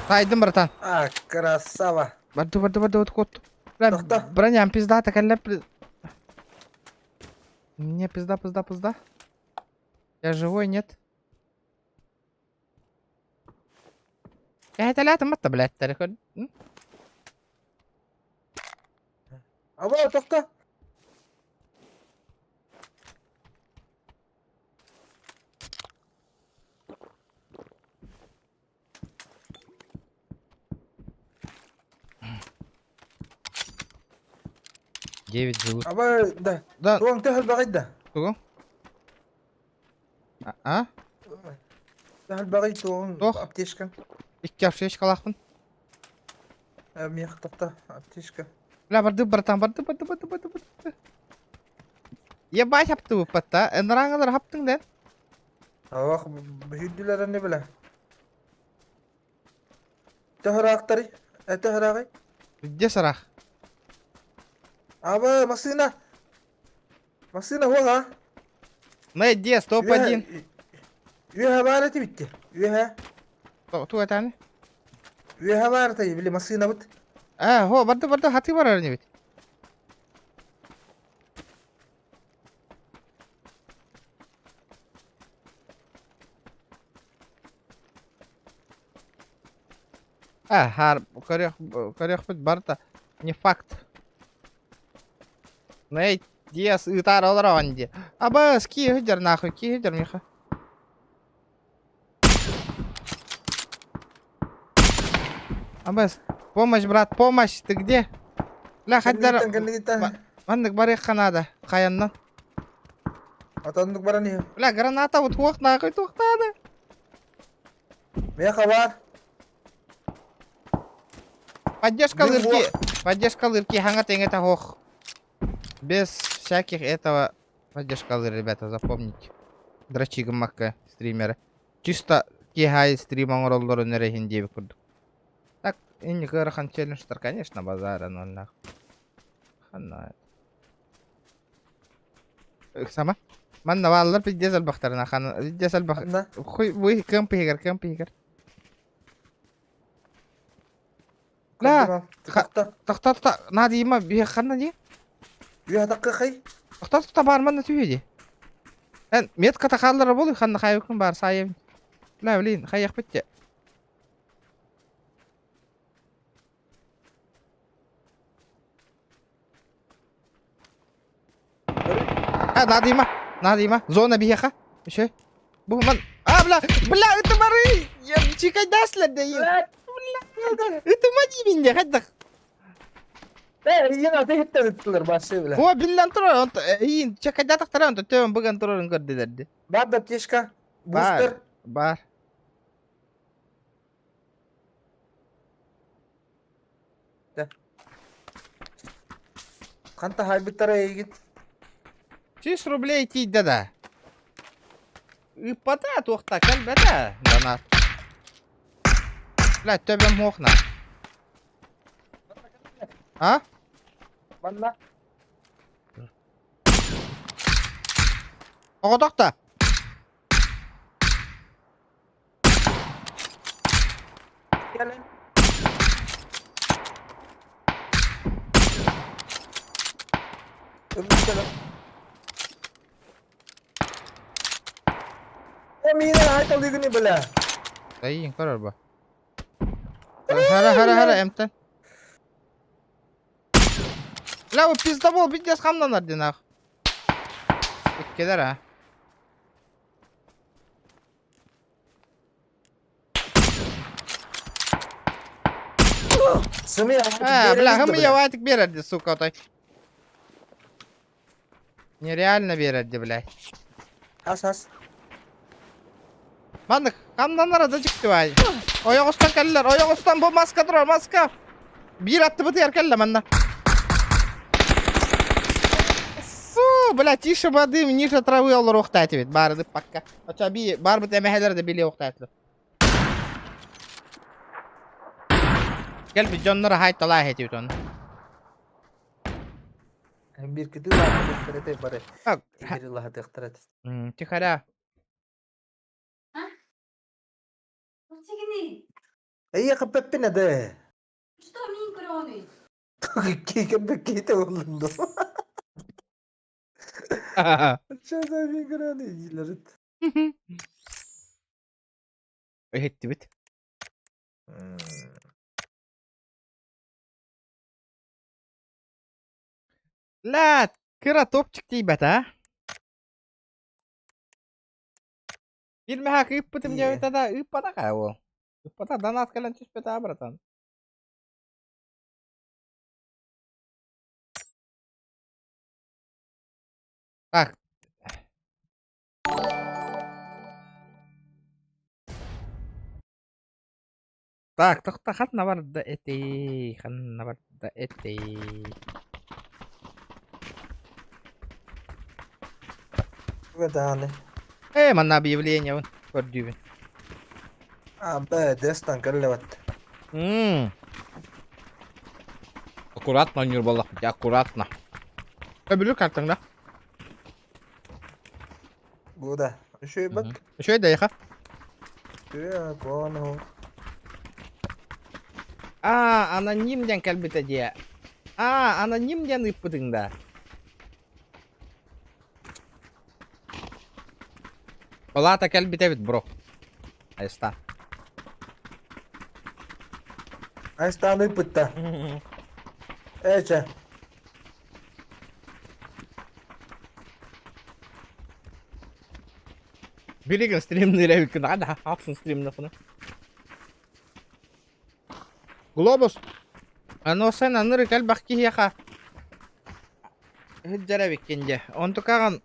Тайдым, братан. А, красава. Барды, барды, барды, вот кот. Бля, Тохто. броням пиздата, кэллэ. Мне пизда, пизда, пизда. Я живой, нет? Кэһэтэлээтим батта, блядь, көр. Аба, тохто. 9 живых. Аба, да. Да, Туоҥ төһөлбэҕий да? тугу? А? а? Төһөлбэҕий туоҥ Туох? аптечка. Икки аптечкалаахпын. Миэх тохто аптечка. Бля, барды, братан, барды, барды, барды, барды, барды. Ебать хаптыбыппат Ынырааҥылар хаптыҥ да. Ох, бүһүйдүлэр не билэ. Төһөраахтарый? Төһөрааҕый? Где сарах? Аба, массыына. Массыына хуола. Найди, стоп-1. Үөһэ баар эти битти. Үөһэ. Ту этаны? Үөһэ баар эти, били массыынабыт. А, хо, барды, барды, хаты барар не бит. А, хар, көрөх барта. Не факт. Ней, диас ытар олорон ди. Абас, киһидер нахуй, киһидер миха. Абас, помощь, брат, помощь, ты где? Ля, хаддар, Кэннигиттэн маннык барыахха надо, хаяннан. Атаннык баран иһэ. Бля, граната вот хуах нахуй тухтааны. Миэхэ баар. Поддержка Мин лырки, поддержка лырки, ханга тэҥэ хох. Без всяких этого поддержка лыр, ребята, запомните. Дрочи гыммакка стримеры. Чисто киһай стрим оҥороллорун эрэ иһин диэбит курдук. Так, инник ыарахан челленджтар, конечно, базара, но нах. Ханна. Сама. Манна бааллар пиздец элбэхтэрин хан пиздец элбэх. Ханна? Хуй буй кым пиһигэр, кым пиһигэр. Ла, Тохто. тохто тохто, надо има биһи ханна дии? Үөһэ таккахай. Тохто тохто бар манна түһү дии. Эн метка тахаллара болу ханна хайыкын бар сайым. Ла, блин, хайах битте. А, надо има, надо има. Зона биһиэхэ. Еще. Бу ман. А, бля, бля, это бары. Я чекай даслер да. Бля, это мани минде, хайдах. Э, иен аты хиттен ыттылар башы бля. О, биллэн турар, онто иин чекай датахтара, онто төбөн быган турарын көрдүлэрди. Бар да аптечка. Бар. Бустер. Бар. Ханта хаайбыттара эйигин? 100 рублей тиийдэ да. Ыыппата туохта кэлбэтэ донат. Бля, төбөм муохна. А? Манна. Оҕотох да. Кэлин. Ыммыккалар. Э, миинэ айталыгыны бля. Тайын көрөр ба. Хара хара хара эмтэн. Бля, бу пиздобол пиздец хамнанар динах. Иккилэр а. Сымыйа А, бля, хымыйа ватик берерди, сука, той. Нереально берерди, блядь. Ас ас. Маннык, хамнанара да дьикти бай. Ойоҕостон кэллэр, ойоҕостон бу маска турар, маска. Биир аттыбытыгар кэллэ манна. Фу, бля, тише воды, ниже травы олоруохтаат эбит, баарыды пакка. Оча би барбыт эмэһэлэр да билиэ охтаатылар. Кэлбит дьоннор аһай-талаах этибит оны. Биир кытыы лаахтыахтар этэ бары. Так, Тигири лаһатыахтар этэ. Тихаря. Тигини. Эйиэхэ кэппэппин эдэ. Что мин кроный? Киикэ боллун доо. Что за миграны диилэрит. Иһиттибит. Ла, кыра топчик тиийбэт а? Биир мэһэк ыыппытым диэбитэ да, ыыппатах ээ уол. Ыыппатах, донат кэлэн түспэтэ братан. Так. Так, тохто ханна барда этэй, ханна барда этэй. Даҕаны. Ээ, манна объявление вон көрдүүбүн. А, Б, Дестан кэллэбэт. М. Аккуратно оонньуур буоллахпыт, аккуратно. Көбүлүр картаҥ да? Бу да. Үчүгэй бат. Үчүгэй да эйиэхэ. Үчүгэй, куһаҕан Аа, аноним диэн кэлбитэ дии. Аа, аноним диэн ыыппытыҥ да. Ол аата кэлбит эбит, бро. Айста. Айстан ыыппытта. Эчэ. Билигин стримныыр эбиккин аҕа ахсын стримнахына. Глобус. Аны sen анырык элбэх киһиэхэ сылдьар эбиккин дьэ. Онтукаҕын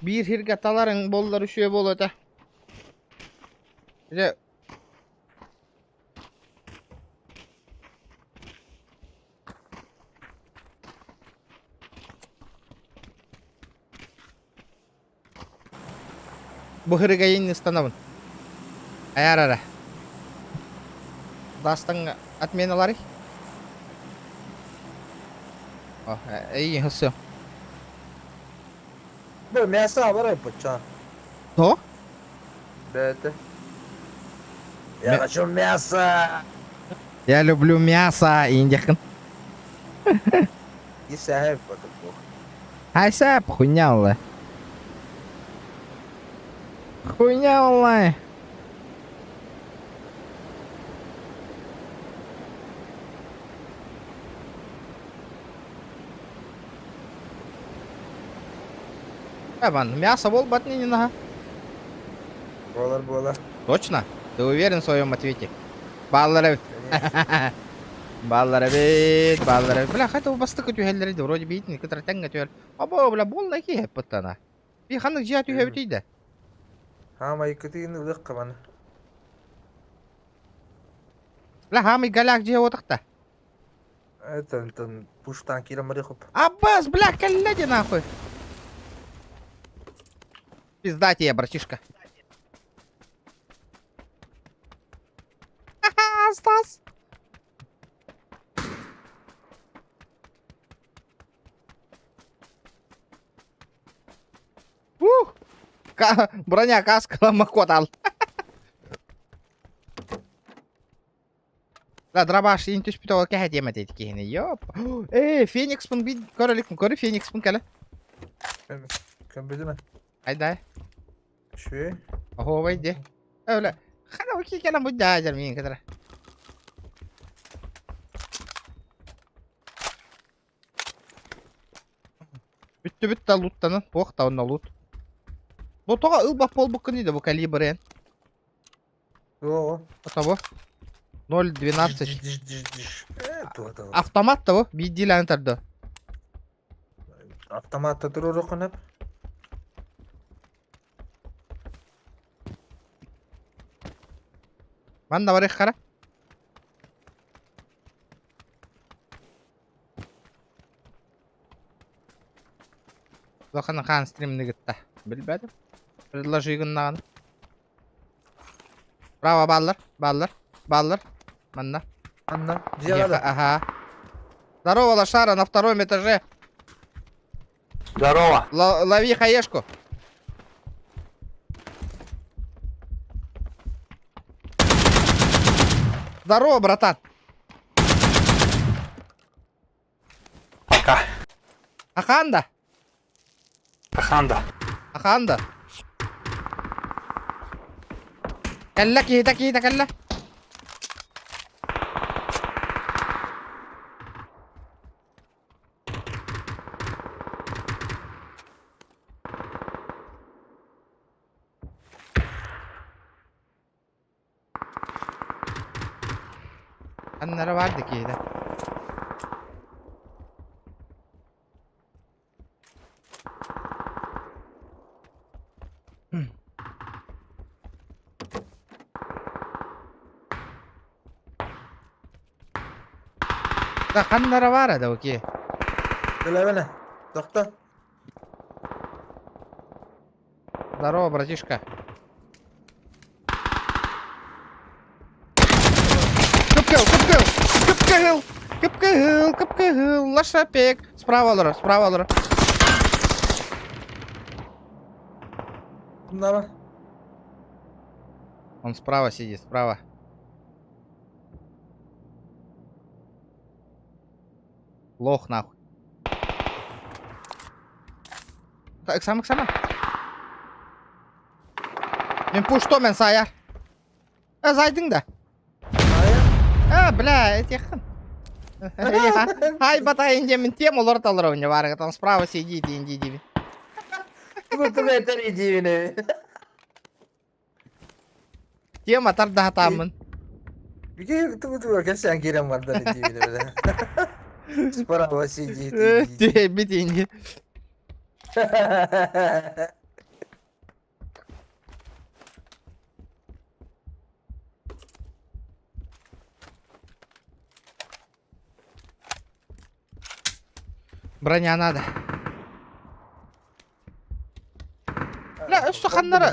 биир сиргэ таларыҥ буоллар үчүгэй буолуо этэ. Дьэ Бу һырыгайын ыстанабын. Айар эрэ. Дастаҥ отменаларый? О, эйигин все. Бу мясо барай бачча. То? Бэйэтэ. Я хочу мясо! Я люблю мясо, индиахын. Исэһэ бакыт Айсап, хуйня олла. Хуйня олла. Эван, мясо буолбат не Буолар буолар. Точно? Ты уверен в своем ответе? Бааллар эбит. Бааллар эбит, бааллар эбит. Бля, хайта бастыкы түһэллэр ди, вроде биитин кытары тэҥҥэ түһэр. Або, бля, буолла киһи эппыттана. Би ханнык дьиэ түһэбитий да? Хаамай кытыын ылыахха маны. Бля, хаамай голяк дьиэ уотахта. Это онтон пуштаан киирэн барыахып. Аббас, бля, кэллэ ди нахуй. Пизда тебе, братишка. Ха-ха, Стас. Ух! Броня, каска, ломакотал. Да, дробаш, иин түспүт ол кэһэ диэмэ диэт киһини. Ёп. Ээ, Феникспын би көрө иликпин, көрү Феникспын кэлэ. Көмбүтүмэ. Айдай. Үчүгэй. Оһуобай дии. Өлө. Хана бу кэлэн бу дьаадьар миин кытара. Бүттүбүт да луттанан, туох да онно лут. Бу тоҕо ылбат буолбуккун да бу калибрын. Суоҕа. Того. 0.12. Дж дж дж. Э, туох да. Автомат того, биирдиилээн тарда. Автоматта туруоруккун эп. Манна барыах хара. Улахан хаан стримни кытта. Билбэтим. Предложи гыннаҕына. Право бааллар, бааллар, бааллар. Манна. Анна, дьиэҕэ да. Ага. Здорово, лошара, на втором этаже. Здорово. Лови хаешку. Здорово, братан. Пока. Аханда. Аханда. Аханда. Кэллэ киһитэ киһитэ кэллэ. Ханнара баар да киһитэ. Да ханнара баара да окей. Билэбинэ. Тохто. Здорово, братишка. Кып-кыл, кып-кыл, кып-кыл, кып-кыл, кып-кыл, лошапек. Справа олорор, справа олорор. Мынама. Он справа сидит, справа. Лох нахуй. Так, сама, сама. Мен пуш мен саяр. Э, зайдың да. А, бля, этих. Ай, батайын мен тем олар талар у него, там справа сидит, инди диви. Тугу тугу этер идиини. Тема тардаһатааммын. Биги тугу тугу кэпсээн киирэн бардар идиини бля. Справа сидит иди. Бит инди. Броня надо. Бля, өссө ханнара.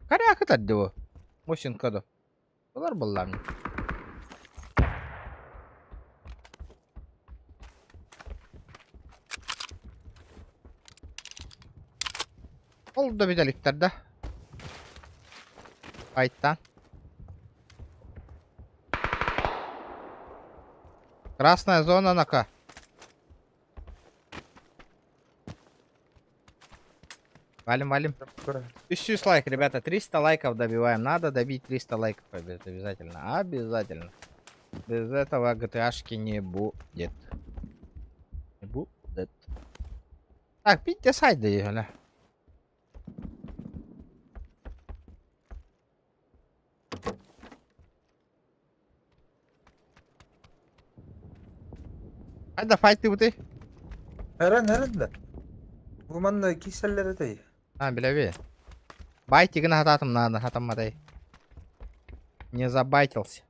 Коряк это диво. Мосинка да. Булар буллам. Ол да бүтэликтэр да. Айттан. Красная зона нака. Валим, валим. 1000 лайк, ребята, 300 лайков добиваем. Надо добить 300 лайков обязательно. Обязательно. Без этого GTA-шки не будет. Не будет. Так, пить сайт да Хайда файт ты Эрэн эрэн да. Бу манна киселлere дей. А, билеби. Байтигин хататым надо, хатаммадай. Не забайтился.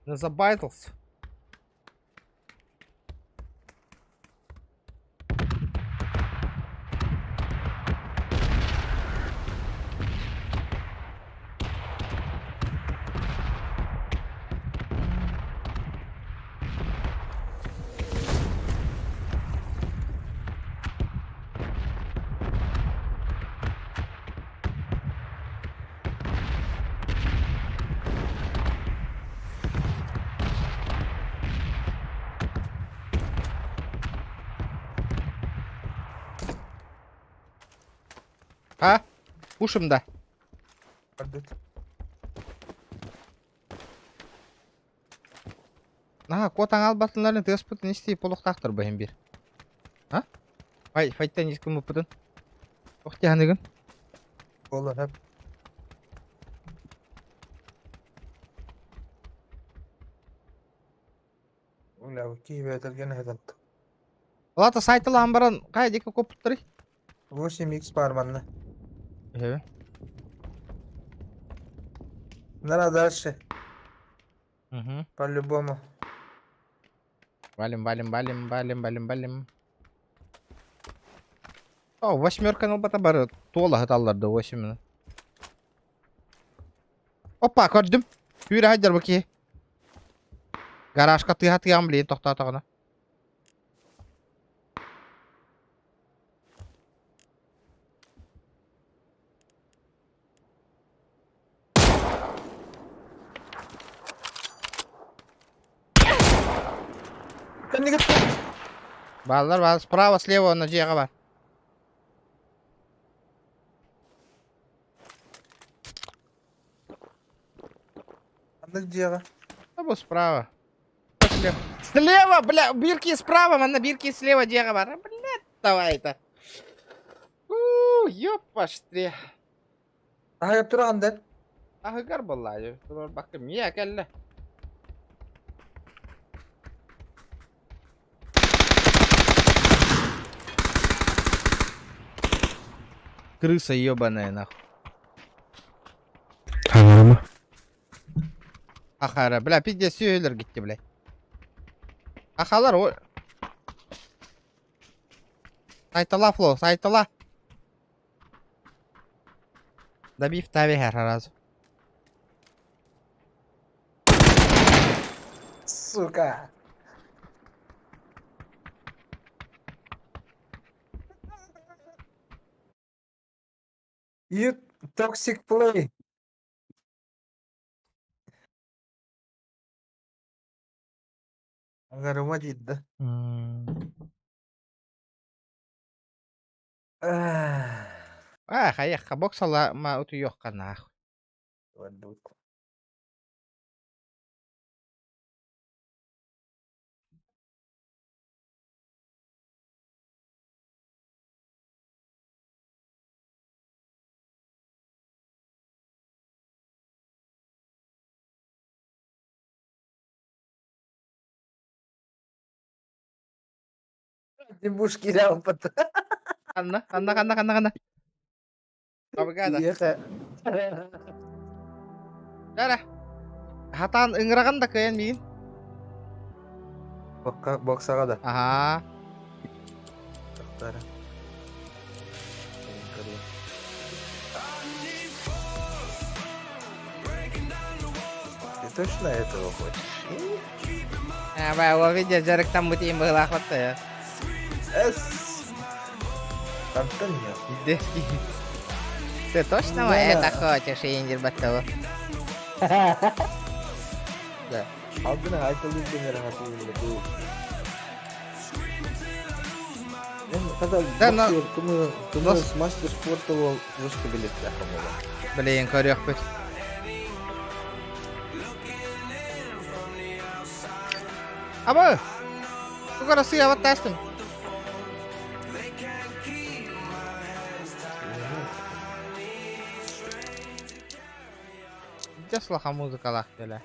Забайтался. А? Пушим, да. Наһаа куотаҥ албатыннарын тыаспытын истии полуохтаахтар бу иһин биир. А? Фай, файтан ис гыммыппытын. Ох тиһаныгын. Буолар. Уля, киһи бээтэлгэн эһэтэн. Лата сайталаан баран хайа диэки куоппуттарый? 8x бар манна. Эһэбэ. Надо дальше. Угу. По-любому. Валим, валим, валим, валим, валим, валим. О, восьмерка ну бары туола хаталлар да 8. Опа, көрдүм. Сүүрэ сылдьар бу киһи. Гаражка тыаһа тыам блин тохтоотоҕуна. Бааллар баар. Справа, слева, на дьиэҕэ бар. Ханнык дьиэҕэ? А бу справа. Слева. Слева, бля, бирки справа, манна бирки слева дьиэҕэ бар. Бля, давай это. У, ёпаштре. Аһа тураҕын да. Аһыгар буолла. Баккым, мия кэллэ. Крыса ебаная, нахуй. Хаҥарама. Ахара, бля, пиздец, сүөлөр гитти, бля. Ахалар, ой. Сайтала, Фло, сайтала. Добив тави разу. Сука. You toxic play. Агарыма да. А, хайахха, боксала ма утуйуохха нахуй. Барбыт. Димушки ляпот. Анна, Анна, Анна, Анна, Анна. Абыгада. Дара. Хатан ыҥыраган да кыайан миин. Боксаға да. Аха. Тохтара. Ты точно этого хочешь? А, ба, видя, дьарыктан бутиин быһылаахпатта я. Эс. Тантан нет. Ты точно Да. это хочешь, Индир Баттова? Да. Алдына айтылды демер хатылы бу. Мен когда Да, но- боксер, кымы кымы мастер спорта бол вышка билет болар. Блин, көрүөхпүт. Аба! Тугара сыя баттастым. Дьэ музыкалаах кэлэ.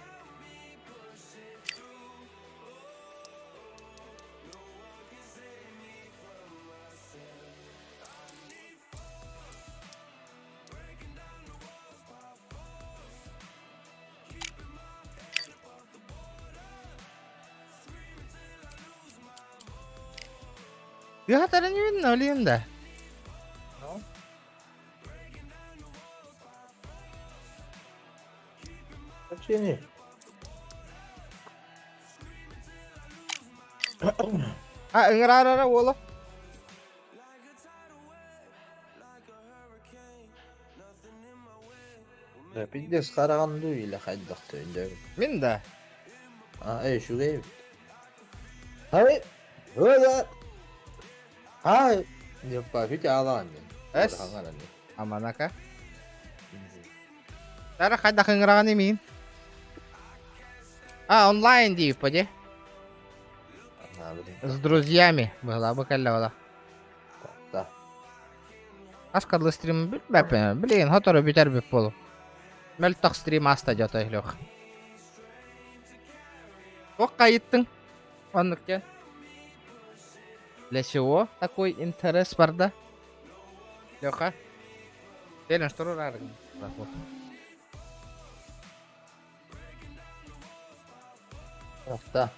Тыатарын видно, блин, да. Ну? Сообщение. А, ыҥыраарара уола. Да, пиздец, хараҕын или хайдах өйдөөбүт. Мин да. А, эй, үчүгэй. Хай! Һыга! Хай! Дьаппа, фити аалаан ден. Эс. Аманака. Тара хайдах ыҥыраҕын имиин? А, онлайн дии, поди. С друзьями была бы кэллэ. Да. Аскадлы стрим билбэппин. Блин, хотору бүтэр бүп болу. Мөлтөх стрим аста дьото Лех. Ох, кайыттың. Оннук диэн. Для чего такой интерес барда? Леха. Телен, что рарың? Да.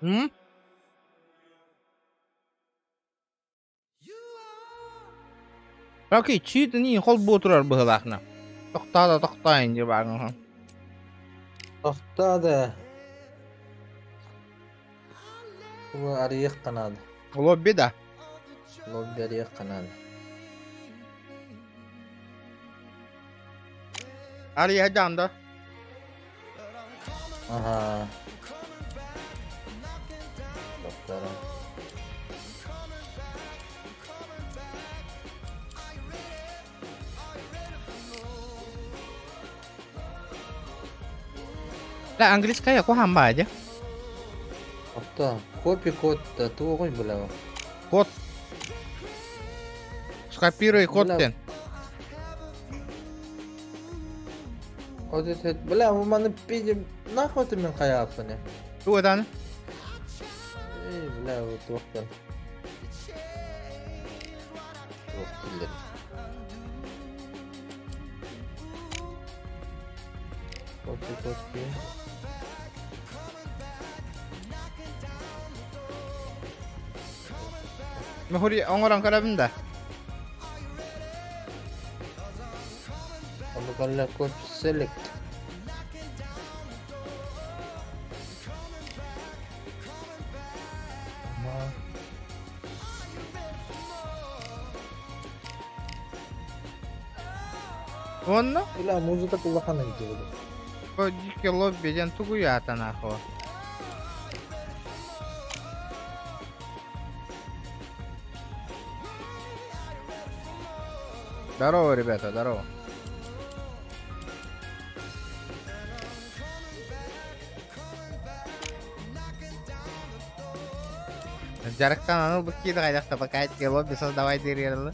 М? Окей, чиитини хол буотурар быһылаахна. Тохтаа да тохтаа инди бааҥ. Тохтаа да. Бу арыйыахха наада. Лобби да. Лобби арыйыахха наада. Арыйа да. Ага. Тохтара. Да, английская куһаҕан баайы. Тохтоо. Copy код да туоҕуй бля. Код. Скопируй код Бля. ден. Вот это, бля, маны пиздим, нахуй ты мен хайааппыны? Тугудан. Эй, бля, вот туохтан. Туох киллер. Copy код диэн. Мөхүри оҥорон көрөбүн да. Ону калла код select. Ама. Онно Бля, музыка улахан эбит. Дикий лобби диэн тугуйаата нахуй. Здорово, ребята, здорово. Дьарыктан аныл буккиды кайдахта пока эти лобби создавай дирелы.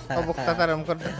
Тобуктатарым көрдүк.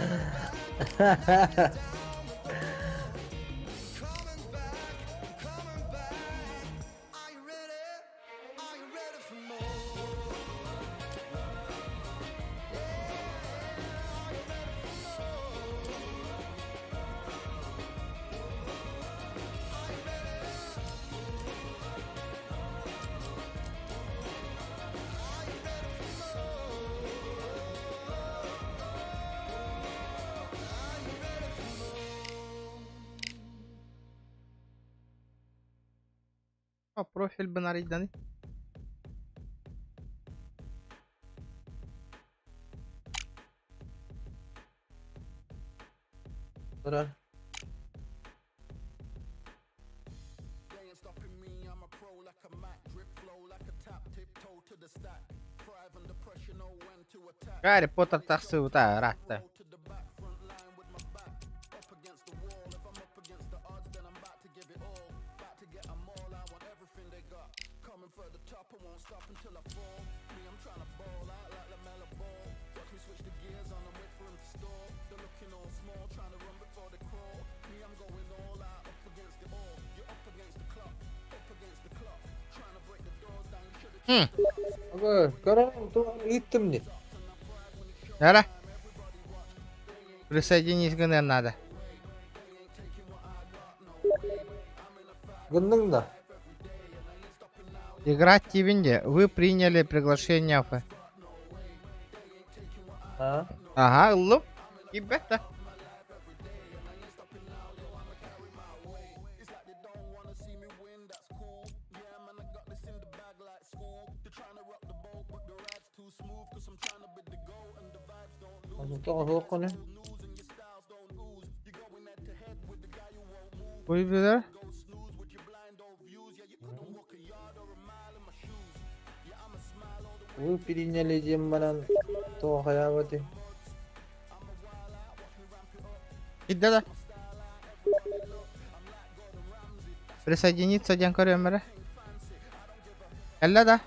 О, профиль бинарийдани. Тура. Гарри Поттер тахсыбыта ыраатта. Ага, көрөн туох ыыттым дии. Эра. Присоединись гыныан надо. Гынныҥ да? Играть тивинде. Вы приняли приглашение в... А? Ага, ыллым. Кибетта. Тоҕо Buyurdular. Вы переняли диэн баран тоҕо хайаабатый? Идда да. Присоединиться диэн көрүөм эрэ. Кэллэ да?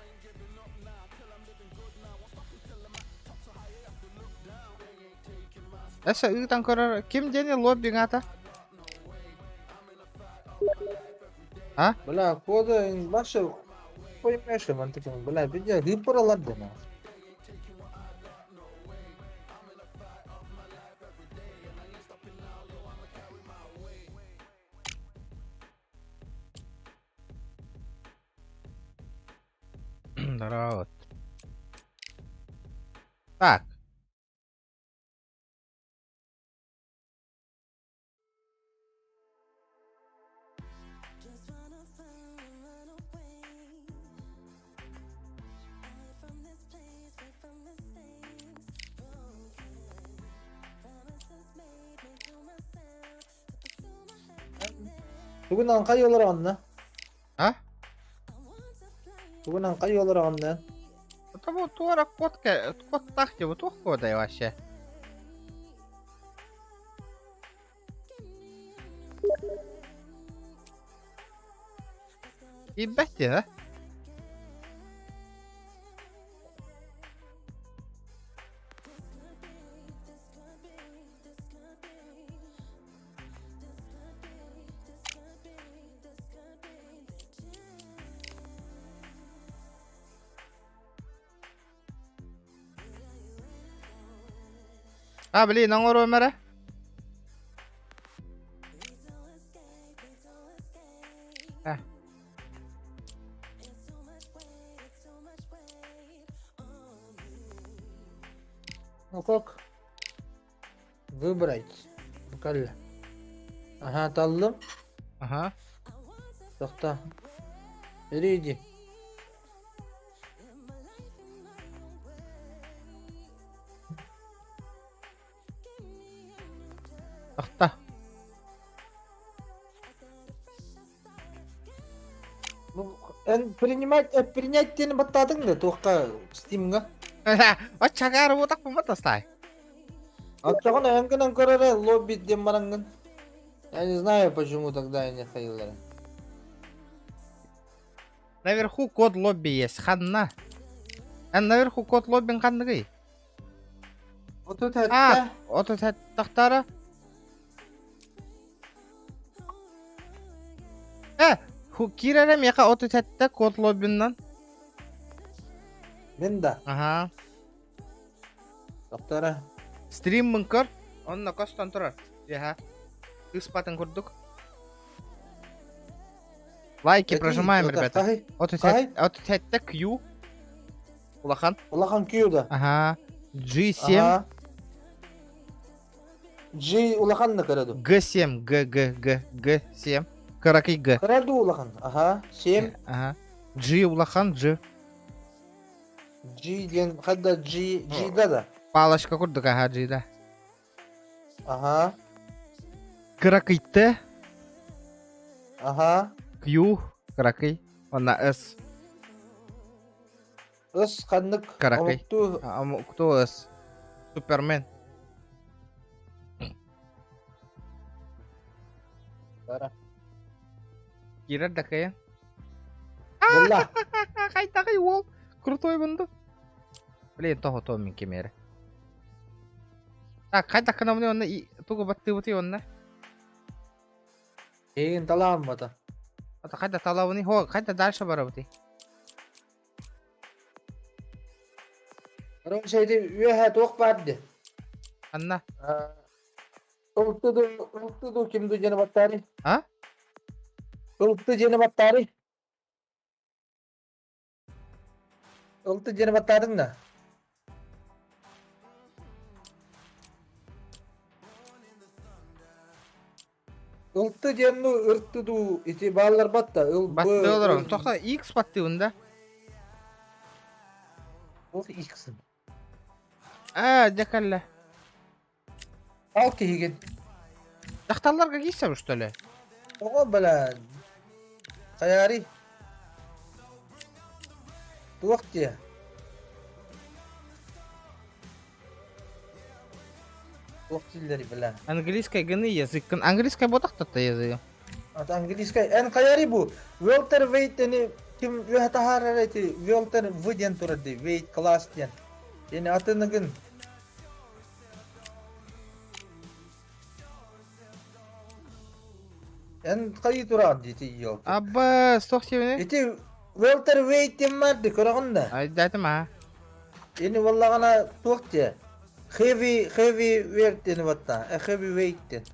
Өссө ыытан көрөр ким диэни лоббиҥ аата? А? Бля, кода баша поймешь, мантыкын, бля, видя, рыппаралар да. Здорово. Так. Бүгүн аҥхай олороҕун А? Бүгүн аҥхай олороҕун Того туора кот кот тахти вот туох кодай вообще. Ебать, а? А, блин, оҥоруом эрэ. А. Ну как? Выбрать. Букалля. Ага, таллым. Ага. Тохта. Иди. Тохта. Ну, эн принимать, принять диэни баттаатыҥ да туохха Steam'га. Оччагаар уотах буматастай. Оччоҕуна эн гынан көрөрө лобби диэн бараҥҥын. Я не знаю, почему тогда я не ходил. Наверху код лобби есть. Ханна. Эн наверху код лоббин ханныгый? Вот А, это. от тахтара. Э, киирэрэ миэхэ 37 код лоббиннан. Мин да. Ага. Доктора. Стриммын көр. Онно көстөн турар. Яха. Ыспатын курдук. Лайки прожимаем, ребята. 37 Q. Улахан. Улахан Q да. Ага. G7. Ага. G улахан да кыра ду. G7. G, G, G, G7. Кыракый G. Кыра ду улахан. Ага. 7. Ага. G улахан G. G диэн хадда G G да да. Палочка курдук, ага, G да. Ага. Кыракый Т. Ага. Q. Кыракый. Онна S. S ханнык. Кыракый. Омуктуу. А, кто S? Супермен. Бара. Киирэр да кыайан. Булла. Хайдахый уол. Крутой бунду. Блин, того то мин кемере. Так, хайдах гынабыный онно тугу баттыыбытый онно? Эйигин талаан бата. Ата хайда талабыный хо, хайда дальше барабытый? Короче, ити үөһэ туох баар дии? Анна. Ылты ду, ылты ду ким ду диэни баттаарый? А? Ылты диэни баттаарый? Ылты диэни баттаатыҥ да? Ылты диэн ну ырты дуу ити бааллар батта ыл Батты олорон. Тохто X баттыыбын да. Ол X. Аа, дьэ кэллэ. Ал киһигин. Дьахталларга киирсэбин что ли? Тоҕо бля хайаарый? Туох диэ? Туох дииллэрий бля? Английскай гыны языккын. Английскай буотахтатта языгы. Ата английскай эн хайаарый бу? Welterweight ини ким үөһэ таһаарар эти Welter В диэн турар дии weight class диэн. Ини атыныгын Эн хайыы тураҕын дии ити елки. Абба, стох диэбини? Ити welterweight диэн баар дии көрөҕүн да? Айдаатым аа. Ини буоллаҕына туох диэ? Heavy heavy weight диэни батта. Heavy weight диэн.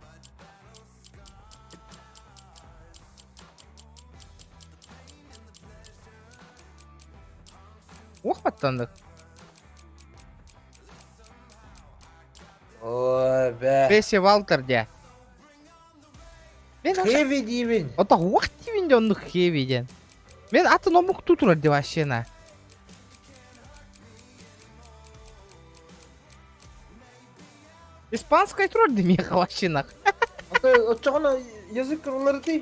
Уох баттаннык. Ой, бэ. Бесси Валтер дии. Мен Heavy диибин. Ото уох диибин дии оннук heavy диэн. Мен атын омуктуу турар дии вообще на. Испанскай турар дии миэхэ вообще нах. Ото оччоҕуна язык уларытый.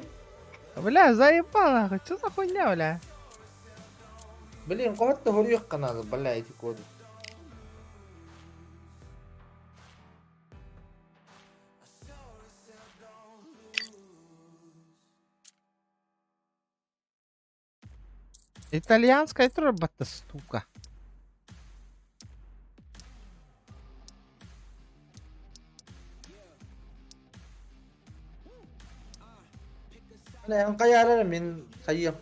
Бля, заебал нахуй. Что за хуйня, бля? Блин, кого-то хоруйахха надо, бля, эти коды. Итальянская турбата, штука. Эн хайаарар мин хайыам.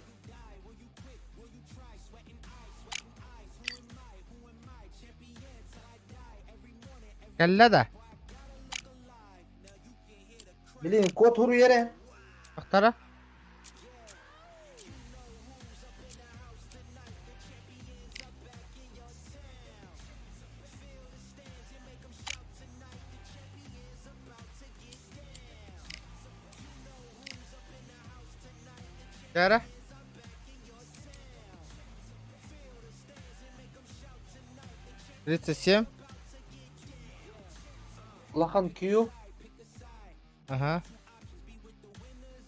Кэллэ да? Блин, код хуруйар ээ. Ахтара? Кэрэ? 37. Улахан Q. Ага.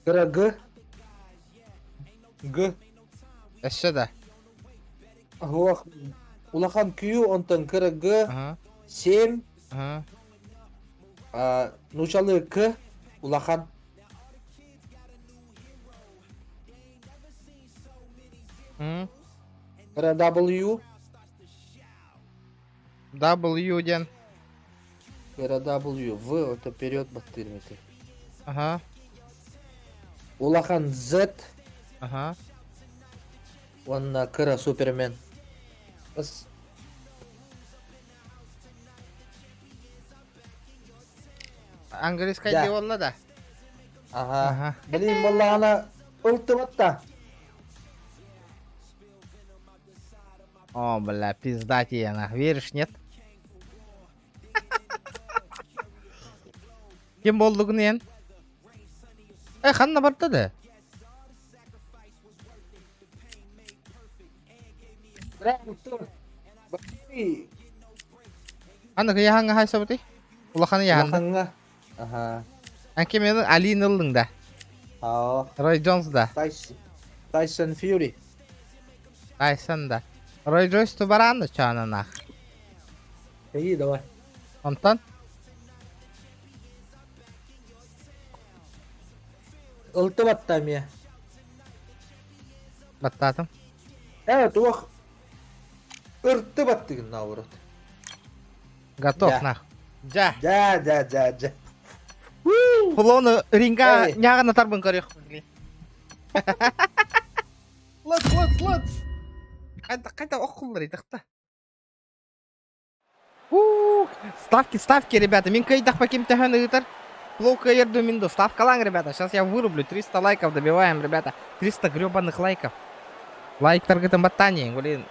Кыра Г. Г. Өссө да. Улах- Улахан Q, онтон кыра Г. Ага. 7. Ага. А, нуучалыы К. Улахан. М. Кыра W. W диэн. Кыра W. В это вперед баттыырым ити. Ага. Улахан Z. Ага. Уонна кыра Супермен. С. Английскай Да. дии буолла да? Ага. Ага. Блин, буоллаҕына ылтыбат да. О, бля, пизда тебе, нах. Веришь, нет? Ким боллугун эн? Э, ханна барда да? Бля, ылтыбат. Бли. Аны кыйаһаҥҥа хайсабытый? Улаханы яһанда. Улахаҥҥа. Ага. Анке мени Алин ыллыҥ да. Аа. Рой Джонс да. Тайсон. Тайсон Фьюри. Тайсон да. Рой Джойс тубараан чаананах. Эйи, давай. Онтон? Ылтыбатта эмиэ. Баттаатым. Ээ, туох ырты баттыгын наоборот. Готов Да. нах. Дьэ. Дьэ, дьэ, дьэ, дьэ. Флону ринга Эй. ньааҕын атарбын көрүөх. Лыт, лыт, лыт. Қайда, қайда оққылар итақта. Ставки, ставки, ребята. Мин кыайдахпа ким төһөн ыытар? Флоу кыайар дуу мин дуу. Ставкалаң, ребята. Сейчас я вырублю. 300 лайков добиваем, ребята. 300 гребаных лайков. Лайктаргытын баттааньыҥ, блин.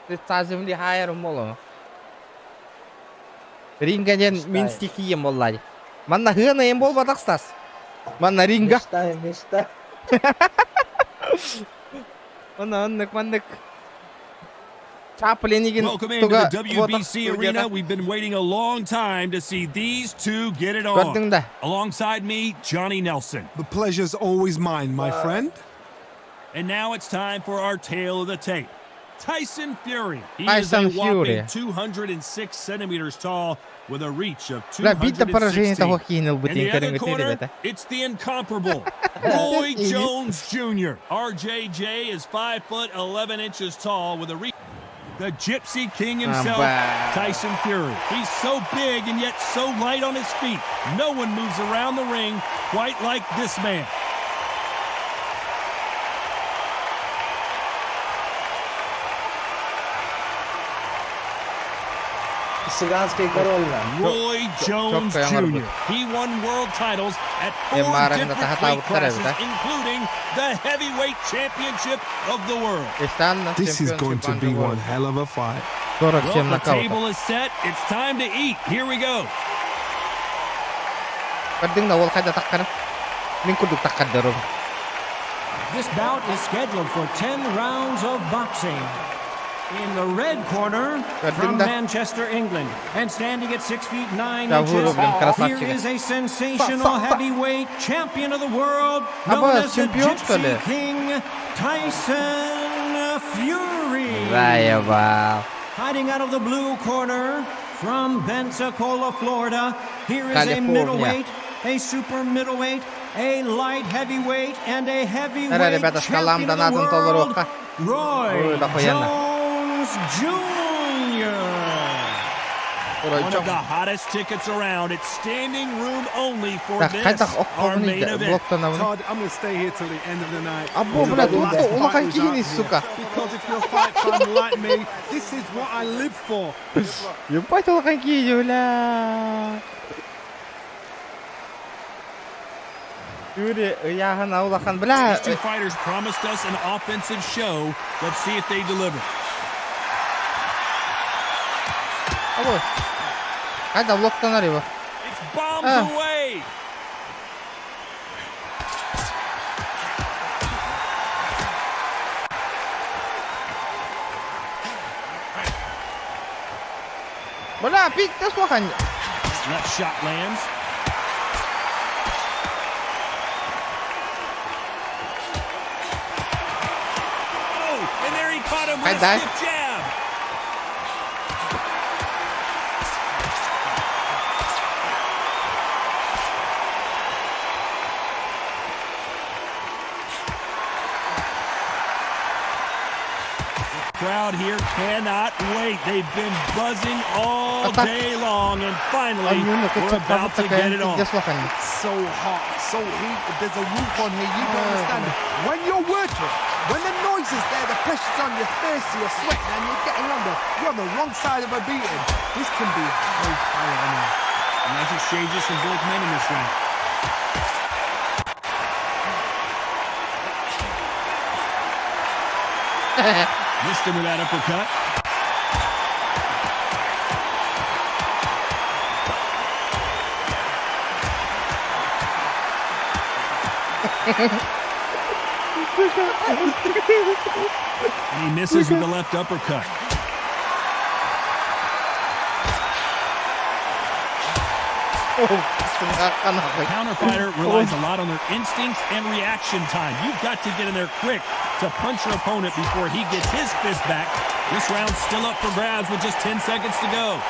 30 земли хайар моло. Ринга диэн мин Мечтаю. стихиям буолла дии. Манна хыан буолбатах Стас. Манна ринга. Мечтаю, мечтаю. Манна оннук маннык. Чаплин Welcome into туга the WBC Arena. We've been waiting a long time to see these two get it on. Көрдүҥ да. Alongside me, Johnny Nelson. The pleasure's always mine, my friend. And now it's time for our tale of the tape. Tyson Fury. He Tyson is a whopping Fury. 206 centimeters tall with a reach of Бля, биир да поражение 216. того киһини In ылбытын the other көрүҥүтүй, corner, ребята. it's the incomparable Roy Jones Jr. RJJ is 5 foot 11 inches tall with a reach. The Gypsy King himself, Амба. Tyson Fury. He's so big and yet so light on his feet. No one moves around the ring quite like this man. Цыганский король, на. Roy Jones Çok Jr. He won world titles at four Emmaren'de different daha weight tavuklar classes, evde. including the heavyweight championship of the world. Stanna This is going to be one hell of a fight. 47 Well, the нокаута. table is set. It's time to eat. Here we go. Көрдүҥ да ол хайда таххара. Мин курдук таххардарым. This bout is scheduled for 10 rounds of boxing. In the red corner, from Көрдүҥ да. Manchester, England, and standing at 6 feet 9 Да, inches, вырублен, here красавчик. is a sensational Са- са- heavyweight champion of the world, А known бо, as the чемпион, что ли? Gypsy King, Tyson Fury. Заебал. Fighting out of the blue corner from Pensacola, Florida, here is a California. middleweight, a super middleweight, a light heavyweight, and a heavyweight Эрэ, ребята, шкалам champion of the донатын world, толоруохха. Roy Ой, дохуенно. Jones Jr. Roy One of the Jones. hottest tickets around. It's standing room only for Так, this, хайдах our main оккобуный event. блоктанабын. Todd, I'm going to stay here till the end of the night. Або, Till блядь, the last улахан fighter's киһини, out here. сука. Because if you're a fight fan like me, this is what I live for. Ебать улахан киһини, бля. Fury ыйааһына улахан, бля. These two fighters promised us an offensive show. Let's see if they deliver. Або. Хайда блоктанар его. It's bombs Ah. away. Бля, пиздец улахан. Left shot lands. Oh, and there he caught him with a Хайда. stiff jab. Crowd here cannot wait. They've been buzzing all Attack. day long, and finally, Анюна, we're about to get it on. пиздец улахан. So hot, so heated. There's a roof on here. You don't understand. When you're working, when the noise is there, the pressure's on, you're thirsty, you're sweating, and you're getting under. You're on the wrong side of a beating. This can be hellfire on here. Nice exchanges from both men in this round. Missed him with that uppercut. And he misses with the left uppercut. Нахуй. Counter fighter relies a lot on their instincts and reaction time. You've got to get in there quick to punch your opponent before he gets his fist back. This round's still up for grabs with just 10 seconds to go.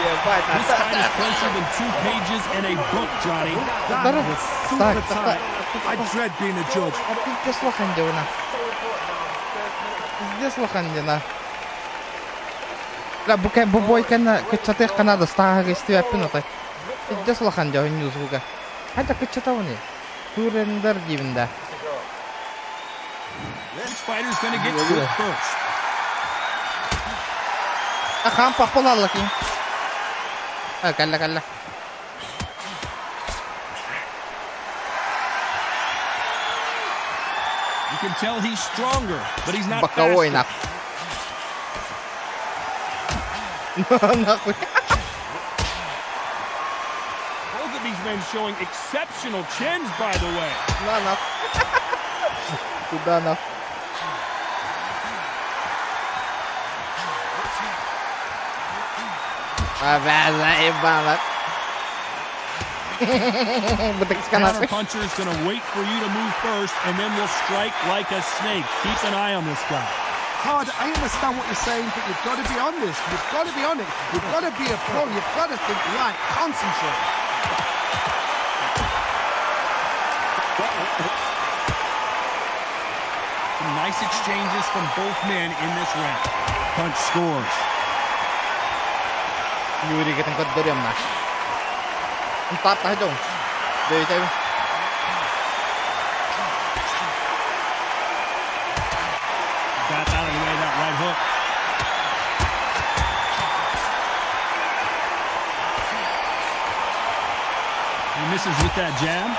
Ебать, This fight is closer than two pages in a book, Johnny. That was super Так, так, tight. I dread being a judge. А пиздец улахан дьэ Пиздец улахан дьэ на. Бля, бу бу бойкана кыччатыах надо стааһыга истибэппин отой. Пиздец улахан дьэ өннүү звуга. Хайда кыччатабыный? Surrender диибин да. Which fighter's going to get to it first? Хаам пахпалалла кин. Кэллэ кэллэ. You can tell he's stronger, but he's not Боковой faster. нахуй. Нахуй. Both of these men showing exceptional chins, by the way. На нахуй. Куда нахуй? А, бля, заебало. Бутыкска Counter нахуй. puncher is going to wait for you to move first, and then will strike like a snake. Keep an eye on this guy. Hard, I understand what you're saying, but you've got to be on this. You've got to be on it. You've got to be a pro. You've got to think right. Concentrate. Some nice exchanges from both men in this round. Punch scores. Юрий кытын көрдөрүөм на. Тап таһдың. Дөйтэй. Got out of the way that right hook. He misses with that jab.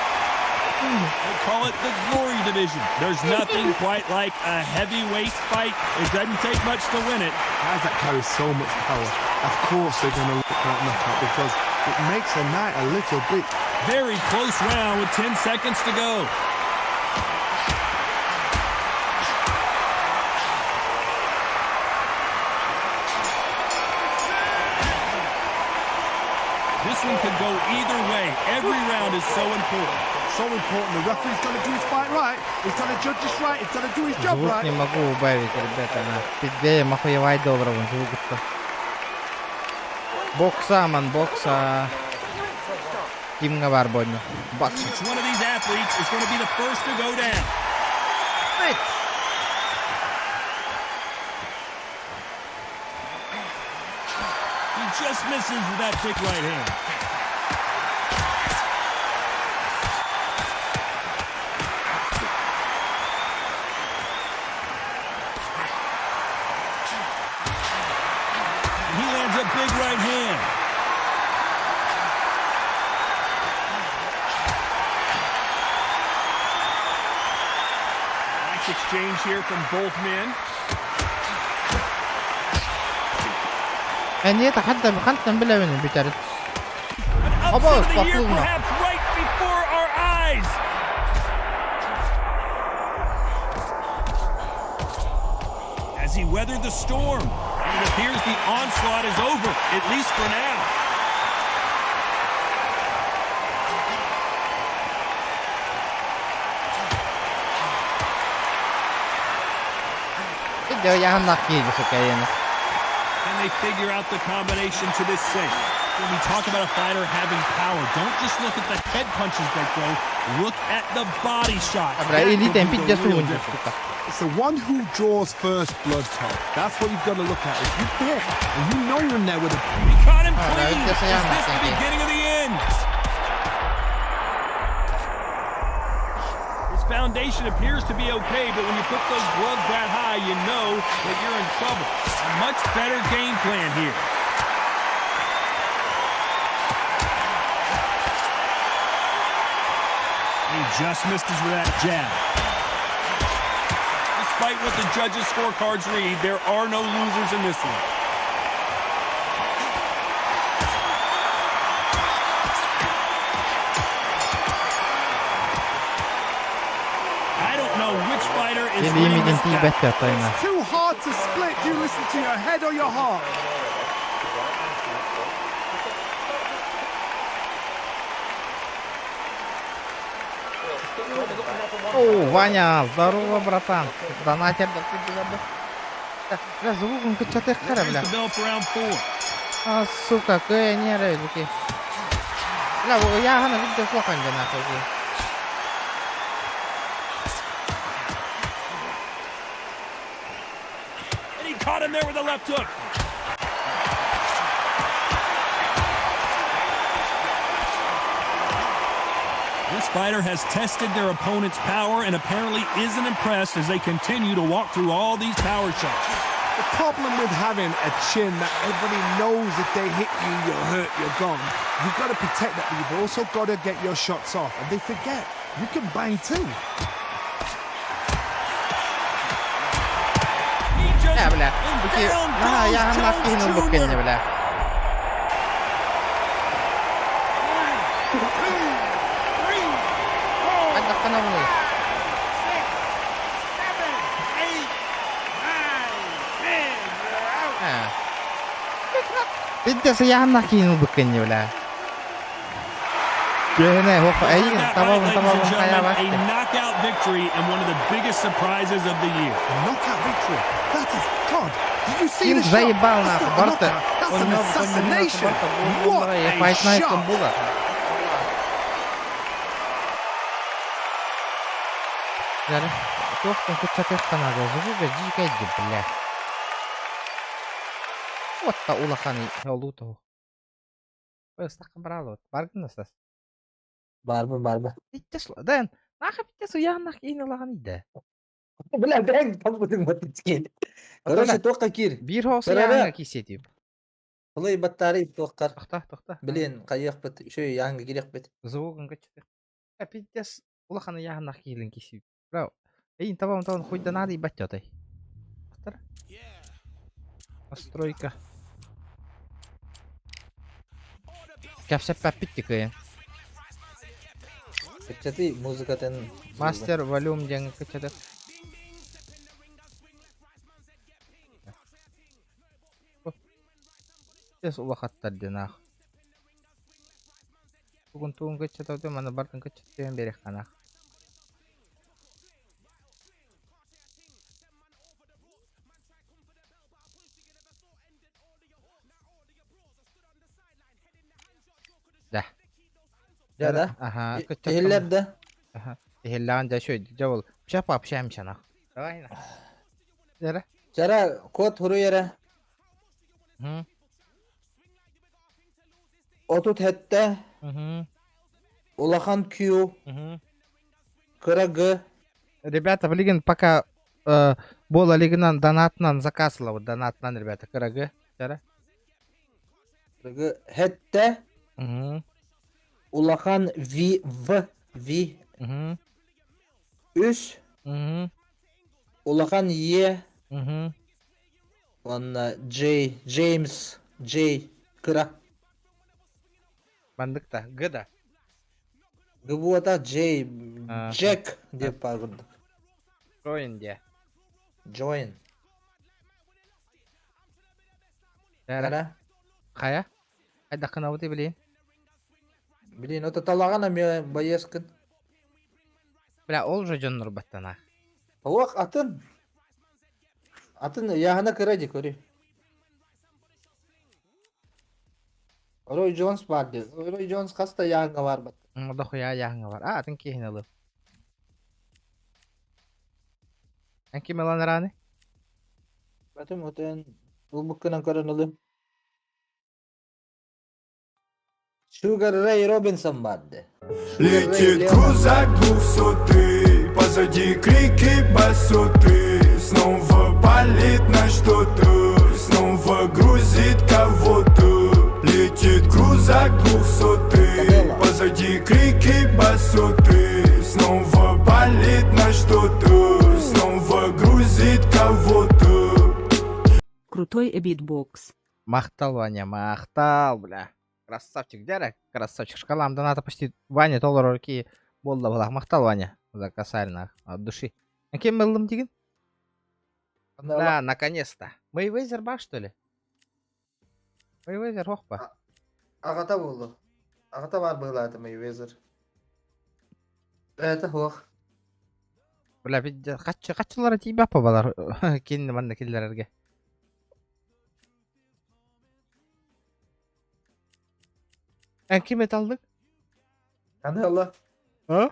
They call it the glory division. There's nothing quite like a heavyweight fight. It doesn't take much to win it. Guys that carry so much power, of course they're going to look for that knockout because it makes a night a little bit Very close round with 10 seconds to go. This one could go either way. Every round is so important. So important. The referee's got to do his fight right. He's got to judge this right. He's got to do his job Звук right. не могу убавить, ребята, на. Пиздеем охуевай доброго звук-то. Бокса, ман, бокса. Кимҥэ баар буолла. Бокса. Which one of these athletes is going to be the first to go down? He just misses with that big right hand. He lands a big right hand. Nice exchange here from both men. Эмиэ хантан хантан билэбин бүтэр. An Оба, upset of the year, спокойно. perhaps right before our eyes. As he weathered the storm, and it appears the onslaught is over, at least for now. Дьэ, Can they figure out the combination to this safe? When we talk about a fighter having power, don't just look at the head punches they throw. Look at the body shots. Бля, That или could be темпи the real difference. It's the one who draws first blood, Tom. That's what you've got to look at. If you hit and you know you're in there with a He caught him Ah, clean. да, Is это я this the нахуй. beginning of the end? His foundation appears to be okay, but when you put those gloves that high, you know that you're in trouble. A much better game plan here. He just missed his with that jab. Despite what the judges' scorecards read, there are no losers in this one. I don't know which fighter is winning this battle. It's too hard to split. Do you listen to your head or your heart? О, Ваня, здорово, братан. Донатер, да ты бля, бля. Бля, звук кычатык кара, There's бля. the bell for round four. А, сука, кэ не. Бля, я гана видео плохо нахуй. And he caught him there with a left hook. This fighter has tested their opponent's power and apparently isn't impressed as they continue to walk through all these power shots. The problem with having a chin that everybody knows if they hit you, you're hurt, you're gone. You've got to protect that, but you've also got to get your shots off. And they forget, you can bang too. He just Э, бля. and Ити down наһаа goes яһаннаах Jones киһини ылбыт Jr. кэннэ, бля. Хайдаххына буный? Э. Пиздец, яһаннаах киһини ылбыт кэннэ, бля. Күөһүнэ, хох, Heard эйигин that right, табабын, ladies and табабын gentlemen, хайаабат. a knockout victory and one of the biggest surprises of the year. A knockout victory. That is, God, did you see Ким the shot? заебал That's нахуй, not a барта. knockout, that's Он an assassination. What a Fight Night shot. була. Дьэ, туохтан кыччатыахха наада, звуга дьиикэй бля. Уотта улахан олууту. Ыстахха бараалыбыт. Баргын астас. Барбын барбын. Итте дэн. Нахап итте суяаннах киин улахан иде. Бля, бэҥ талбытыҥ батыцкин. Короче, туохха киир. Биир хоос Бара яаҥа кисетип. Хылый баттары туоххар. Тохта, тохта. Блин, хайыахпыт, үчүгэй яаҥҥа киириэхпит. Звугун кыччатыах. Пиздец улахан яаһаннах киилин киси. Браво. Эйин табам табан хуйда надо ебать отой. Тохтар. Настройка. Кэпсэппэппит тикэйин. Кыччатый музыкатын. Мастер volume диэн кыччатыах. Пиздец улахаттар диэн аах. Тугун тугун кыччатабыт маны бартын кыччатыан биэриэххэ Да. Дьэ да? Аха, Иһиллэр да? Аха. Иһиллэҕин дьэ үчүгэй дьэ ол Сейчас пообщаемся нах. Давай нах. Дьэ. Чара, код хуруй эрэ. Мгм. 37 Мгм. улахан Q Мгм. кыра Г Ребята, блин, пока буола илигинэ донатынан заказ вот донатынан, ребята, кыра Г. Чара. Г сэттэ Мгм. улахан V В V Мгм. үс Мгм. улахан Е Мгм. уонна J James J кыра Маннык да, Г да. Г буота J А, Jack диэн баар курдук. Join диэ. Join. Чара. Ара. Хайа? Хайдаххына блин. Блин, это талаҕан эмиэ байыаскын. Бля, ол же дьоннор баттана. Туох атын. Атын ыйааһына кыра дии көрүй. Рой Джонс баар дии. Рой Джонс хас да ыйааһыҥҥа баар бат. Дохуя ыйааһыҥҥа бар. А, атын киһини ылым. Эн ким ылан арааны? Батым отын ылбыккынан көрөн ылым. Sugar Ray Robinson баар дии. Sugar Ray Летит Leonard. крузак двухсотый, позади крики басоты. Снова палит на что-то, снова грузит кого-то. Летит крузак двухсотый, Канело. позади крики басоты. Снова палит на что-то, снова грузит кого-то. Крутой битбокс. Махтал, Ваня, махтал, бля. Красавчик, дьэ, красавчик. Шкалам доната почти Ваня толорор ки буолла була. Махтал, Ваня. За косарь, нах, от души. А ким ыллым диигин? Канело. Да, наконец-то. Мейвезер баар, что ли? Мейвезер суох па. Аҕата буолуо. Аҕата баар быһыылаах Мейвезер. Это суох. Бля, пиздец, хаччы хаччылара тиийбэт балар. Кин манна киллэрэргэ. Эн ким эталлык? Канело. А?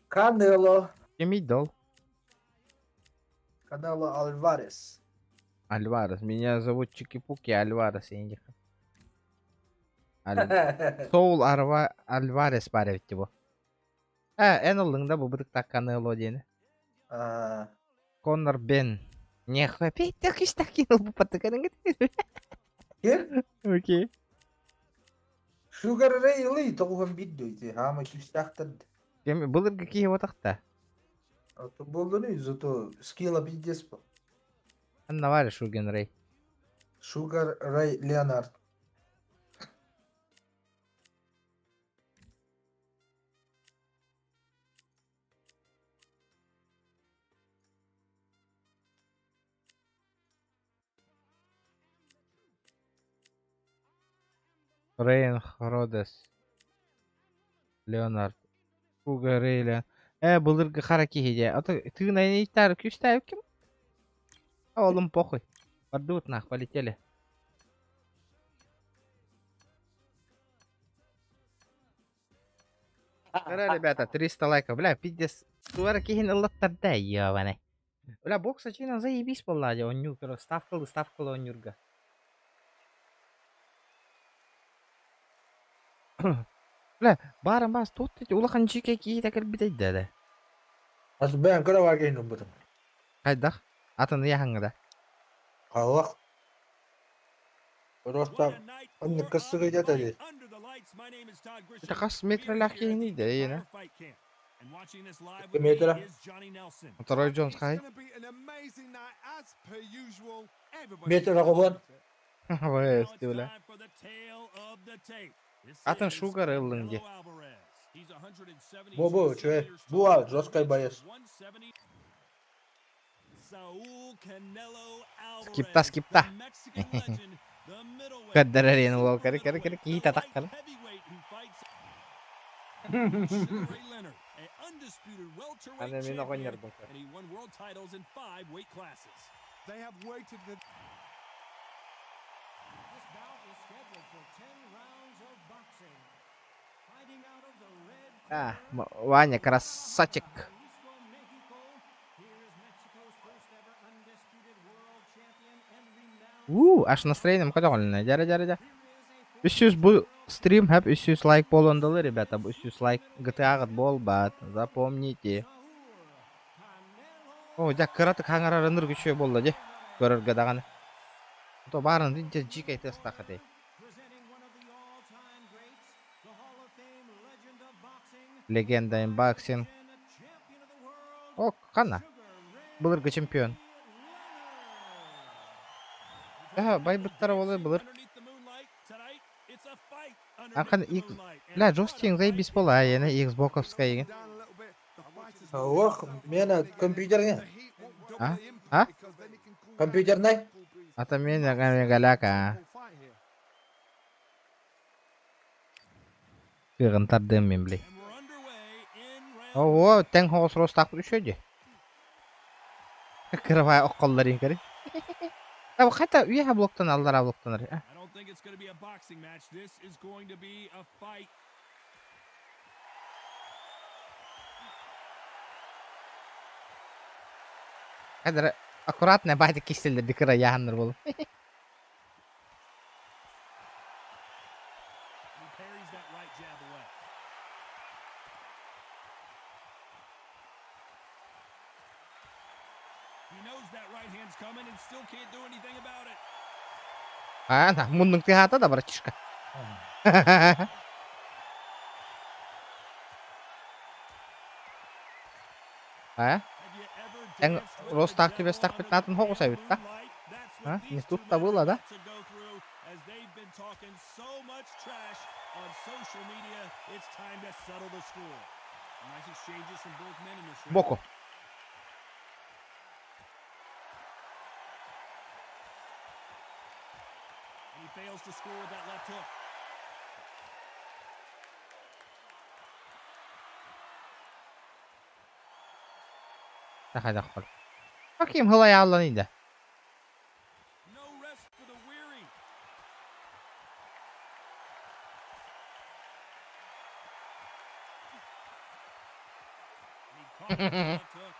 Канело. Кимий дол? Канело Альварес. Альварес. Меня зовут Чики-Пуки Альварес. Я не Соул Арва Альварес баар эбит бу. Э, эн ыллыҥ да бу бытыктаах Канело диэни. А, Конор Бен. Нехуя, пять кинул бы Ким? Окей. Sugar Ray Lee тоҕуһун биир ити хаама күүстээхтэр. Кем былыргы киһи отахта. А то буоллуну зато скилла пиздец по. Анна Варя Шуген Рэй. Sugar Ray Leonard. Рейн Родес. Леонард. Шугар Рэй Леон. Э, былыргы хара киһи дии. Ото тыына иттар күүстээх ким? А олум похуй. Бардыбыт нах, полетели. Ура, ребята, 300 лайков. Бля, пиздец. Туара киһин ыллаттар да, ёбаный. Бля, бокс чина заебись буолла дии, онньуу, короче, ставкалы, ставкалы онньуурга. Бля, баарым бас тут улахан чике киһи кэлбит да. Ас бэйэн кыра бар киһин ылбытым. Хайдах? Атын яхаңда. Аллах. Просто оннук кыссыгы дии. Это хас метрлээх киһини да, иэнэ. Метр. Второй Джонс хай. Метр аҕабан. Вести, бля. Атын Шугар ыллыҥ дии. Бу чуэ. Бу а жесткий боец. Скипта, скипта. Каддарарен уол кары кары кары киһи татак кары. Аны мин оҕонньорбун. And he won world titles in 5 weight classes. They have waited for This bout is scheduled for 10 rounds of boxing. Fighting out of the red А, Ваня, красавчик. Jalisco, Mexico. Here is Mexico's first ever undisputed world champion and renowned У, аж настроением көтөҕүлүннэ. Дьара дьара дьа. 300 бу стрим хэп 300 лайк буолуон ребята. Бу 300 лайк GTA-ҕыт буолбат. Запомните. О, дьэ кыратык хаҥарарыныр күчүө буолла дии. Көрөргө даҕаны. То баарын дьэ дьиикэй тыастаах этэй. presenting one of the all-time greats, the Hall of Fame legend of boxing, Легенда in boxing. and a champion of the world, О, ханна. Былыргы чемпион. Э, байбыттара олай былыр. Underneath the moonlight tonight, it's a fight Ахан underneath the X... moonlight. And Бля, жесткий заебись буола, иэнэ Xbox-овскай игин. down a little bit. The fighters Ох, мена компьютерный. the heat won't double А? the impact А? because then it can cool down. Компьютерный. Cool breeze. Ата мен галяка. Full fight here. Кыгын тардым мен, блин. And we're underway in round Ого, тэҥ хоҕус ростаах үшө дии. Кырабай окколларын кери. А хата үеһэ блоктан аллара блоктанар. I don't think it's going to be a boxing match. This is going to be a fight. Хадара аккуратно байды киселдер дикыра яханнар болу. He parries that right jab away. He knows that right hand's coming and still can't do anything about it. А, на, муннуҥ тыаһаата да, братишка. А? Have you ever Эн danced with the ростаах devil түбэстээх under пытнаатын хоҕус эбит да? moonlight? That's А? what Не these two тут-то men было, are да? about to go through as they've been talking so much trash on social media. It's time to settle the score. Nice exchanges from both men in this round. Боку. And he fails to score with that left hook. Тахайда хол. Bakayım hılay алланıydı. No rest for the weary. And he caught with the left hook.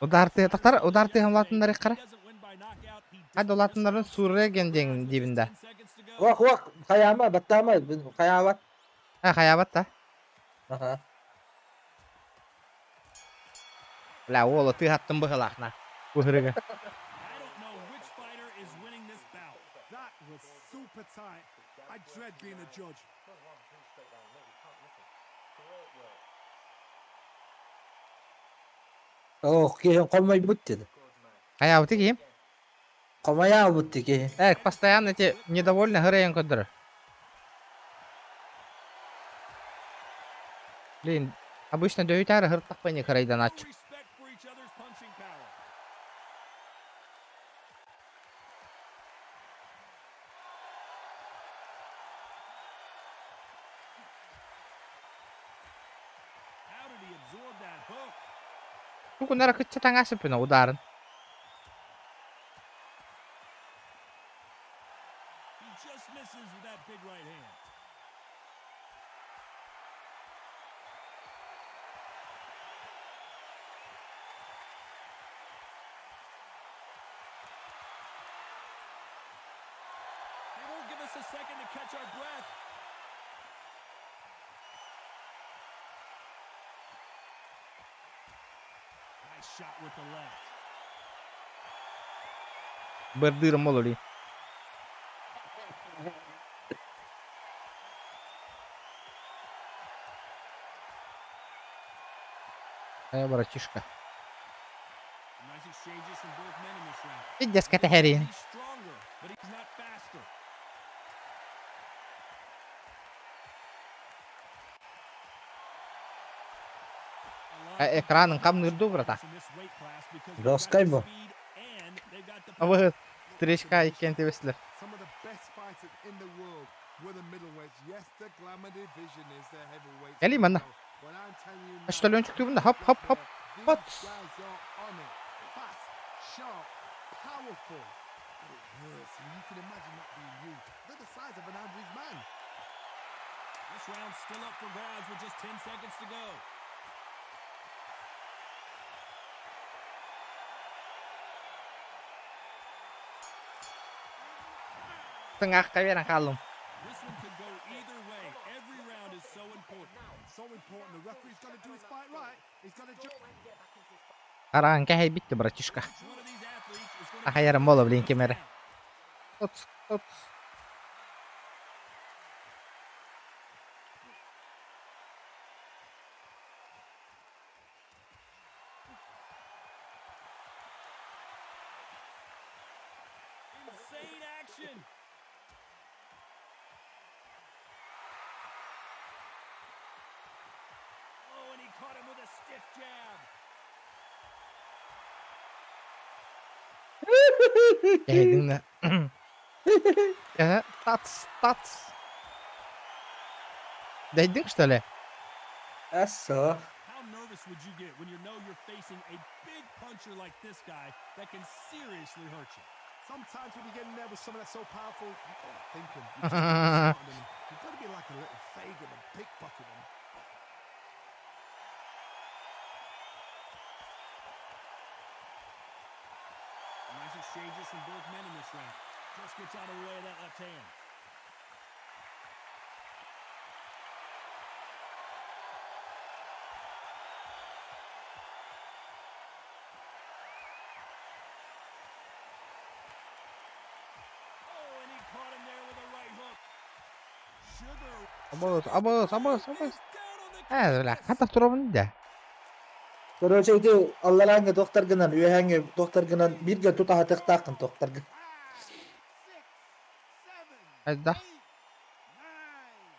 Удар тыатахтар, удар тыаһын улаатыннарык хара. Хад улаатыннарын суурра ген диэн диибин да. Уох уох хайаама баттаама хайаабат. А хайаабат да. Аха. Бля, уола тыаһаттым быһылаахна. Быһырыга. That was super tight. I dread being a judge. Ох, киһи хомойбут деді. Хайаабыты киһим? Хомойаабыт киһи. Э, постоянно эти недовольны хырайан көрдөрөр. Блин, обычно дөйүтээр хыртахпайны хырайданааччы. Бу күннэр кычча таҥас үпүнэ удаарын. Бырдыырым ол Э, братишка. Пиздец кэтэһэриин. Э, экранын хамныыр дуу, брата? Жесткай бу. Абы встречка иккиэн тэбэстилэр. Some of the best fighters in the world were the middleweights. Yes, the glamour division is the heavyweights. Кэлии манна. But I'm telling you now, Шталёнчик да хоп хоп хоп. these Hot. guys are on it. Fast, sharp, powerful. But it hurts, and you can imagine that being you. They're the size of an average man. This round's still up for grabs with just 10 seconds to go. Тыҥаахха биэрэн хааллым. This one could go either way. Every round is so important. So important. The referee's got to do his fight right. He's got to jump. Хараан кэһэйбитти, братишка. Each one of these athletes is going to Ахайарым буола, блин, ким эрэ. От, от. Insane action. Oh, and he caught him with a stiff jab. Кэһэйдиҥ да. Э, тац, тац. Дэйдиҥ, что ли? Ассо. How nervous would you get when you know you're facing a big puncher like this guy that can seriously hurt you? Sometimes when you get in there with someone that's so powerful, you gotta think 'em. You just gotta be smarter than 'em. You've got to be like a little Fagin and pickpocket them. Nice exchanges from both men in this round. Just gets out of the way of that left hand. Oh, and he caught him there with a right hook. Sugar Абыс, абыс, абыс, абыс. down on the Э, бля, хата туробун да. Короче, ити алларааҥҥа тохтаргынан, үөһээҥҥэ тохтаргынан бииргэ тутаһатыахтааххын тохтаргын. Хайда.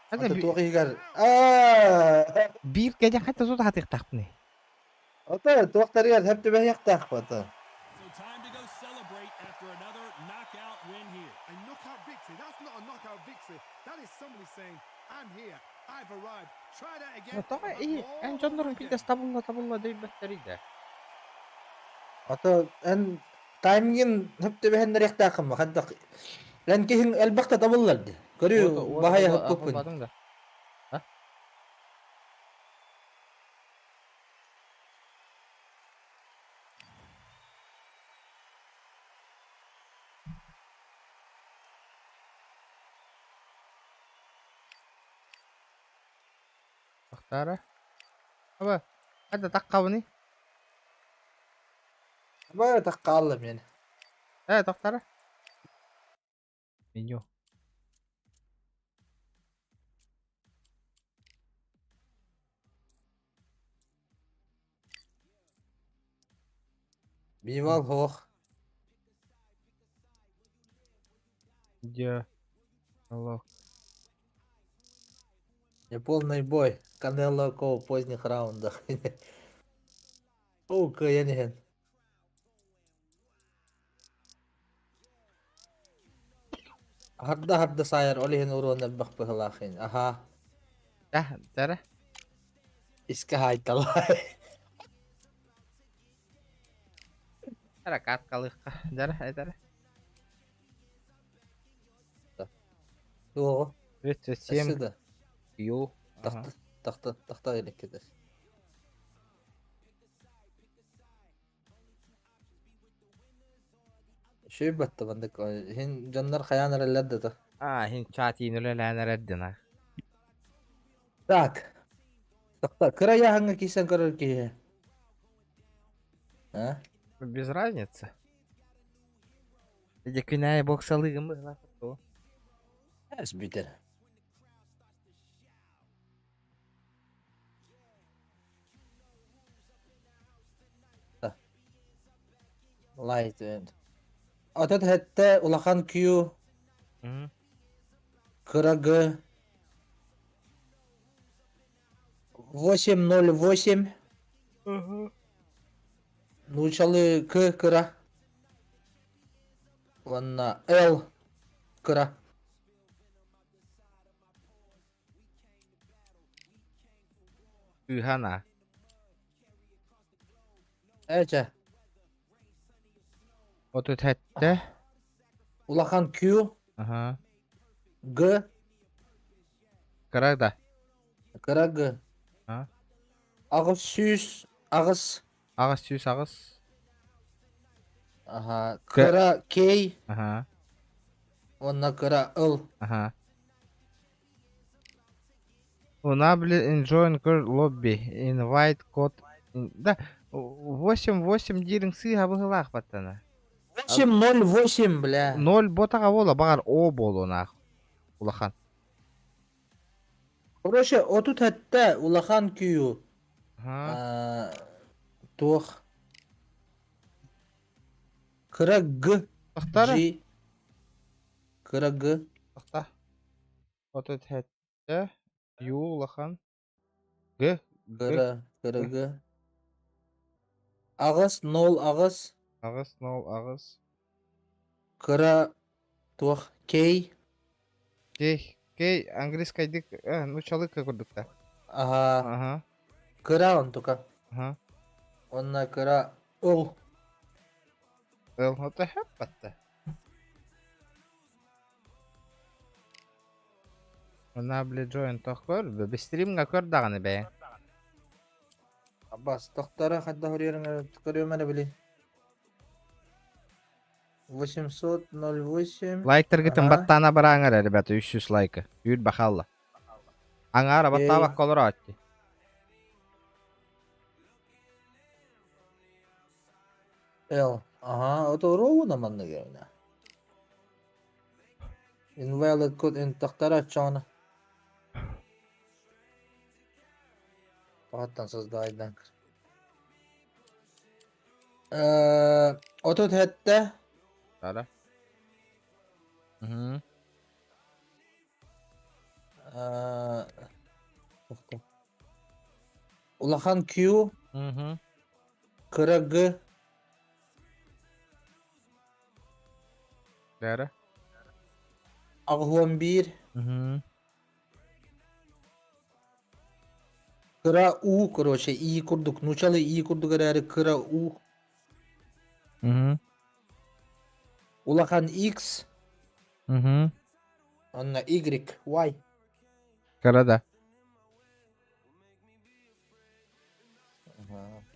Хата Ата туох иһигэр аа биир кэдэ хата тутаһатыахтаахпыный. Ата туохтарыгар хөп түбэһиэхтээх бата. So time to go celebrate after another knockout win here. A knockout victory. That's not a knockout victory. That is somebody saying, I'm here. I've arrived. Try that again. Ну тоҕо I'm и all эн over дьоннорун again. пиздец табылла табылла дөйбөттөрүй да. Ата эн таймингин хөп түбэһэннэриэхтээххин ба хаддах. Эн киһиҥ элбэхтэ табыллар ди. Көрүү, баһай аһыппыппын. Да. Тахтара. Аба, хадда таққабыны? Аба, таққаалла мен. Э, тахтара. Меню. Минимал хоох. Где? Алло. Неполный бой. Канело Ко в поздних раундах. О, кыайан иһэн. Харда-харда саайар, ол иһин уруон элбэх быһылаах ин. Аха. Да, дара. Искэ хаайталай. Дара каткалыхха. Дара, дара. Туоҕу? 37 да. Ю. Тахта, тахта, тахта илеккетер. Үчүгэй батта маннык иһин дьоннор хайаан эрэллэр да то. Аа, иһин чаатиин үлэлээн эрэрдин аа. Так. Тахта кыра ыйааһыҥҥа киирсэн көрөр киһи. А? Без разницы. Дьэ күнээйи боксалыыгын быһылаах туо. Эс бүтэр. Light Отут хэттэ улахан Q кыра Г 808 нуучалыы К кыра уонна Л кыра. Кыыһа Ээ 37. Улахан Q. Аха. Г. Кыра да. Кыра Г. А? 808. 808. Аха. Кыра К. Аха. Уонна кыра Л. Аха. Unable enjoin lobby. Invite code. Да, 8-8 дириҥ сыыһа быһыылаах баттана. 8-0-8, бля. 0 ботаҕа буола, баҕар О буолуонаах. Улахан. Короче, 37 улахан Q. Туох. Кыра Г. Тахтара. G. Кыра Г. Тахта. 37 Ю улахан. Г. Кыра, кыра Г. Аҕыс, нол, аҕыс. Аҕыс, нол, аҕыс. Кыра туох Кей. Кей. Кей английскайдык, нууччалыы курдукта. Аха. Аха. Кыра онтука. Аха. Онна кыра ыл. Ыл ото хэппатта. Unable join тох көр, бистримҥа көр даҕаны бэйэҥ. Аббас, тохторо хайдах өрүөрүҥ көрүөм эрэ били. 808. Лайктаргытын баттаана барааҥар, ребята, 300 лайка. Үүр бахалла. Аҥаара баттаабакка олорооччу. Л. Ага, ото ровно маннык эбинэ. Invalid code интахтара оччоҕуна. Тоҕоттон создавайдан. 37. Тара. Мгм. Улахан Q. Мгм. Кыра Г. Дара. 81. Мгм. Кыра У, короче, И курдук, нуучалыы И курдук эрээри кыра У. Мгм. Улахан X. Мгм. Онно Y, Y. Кыра да.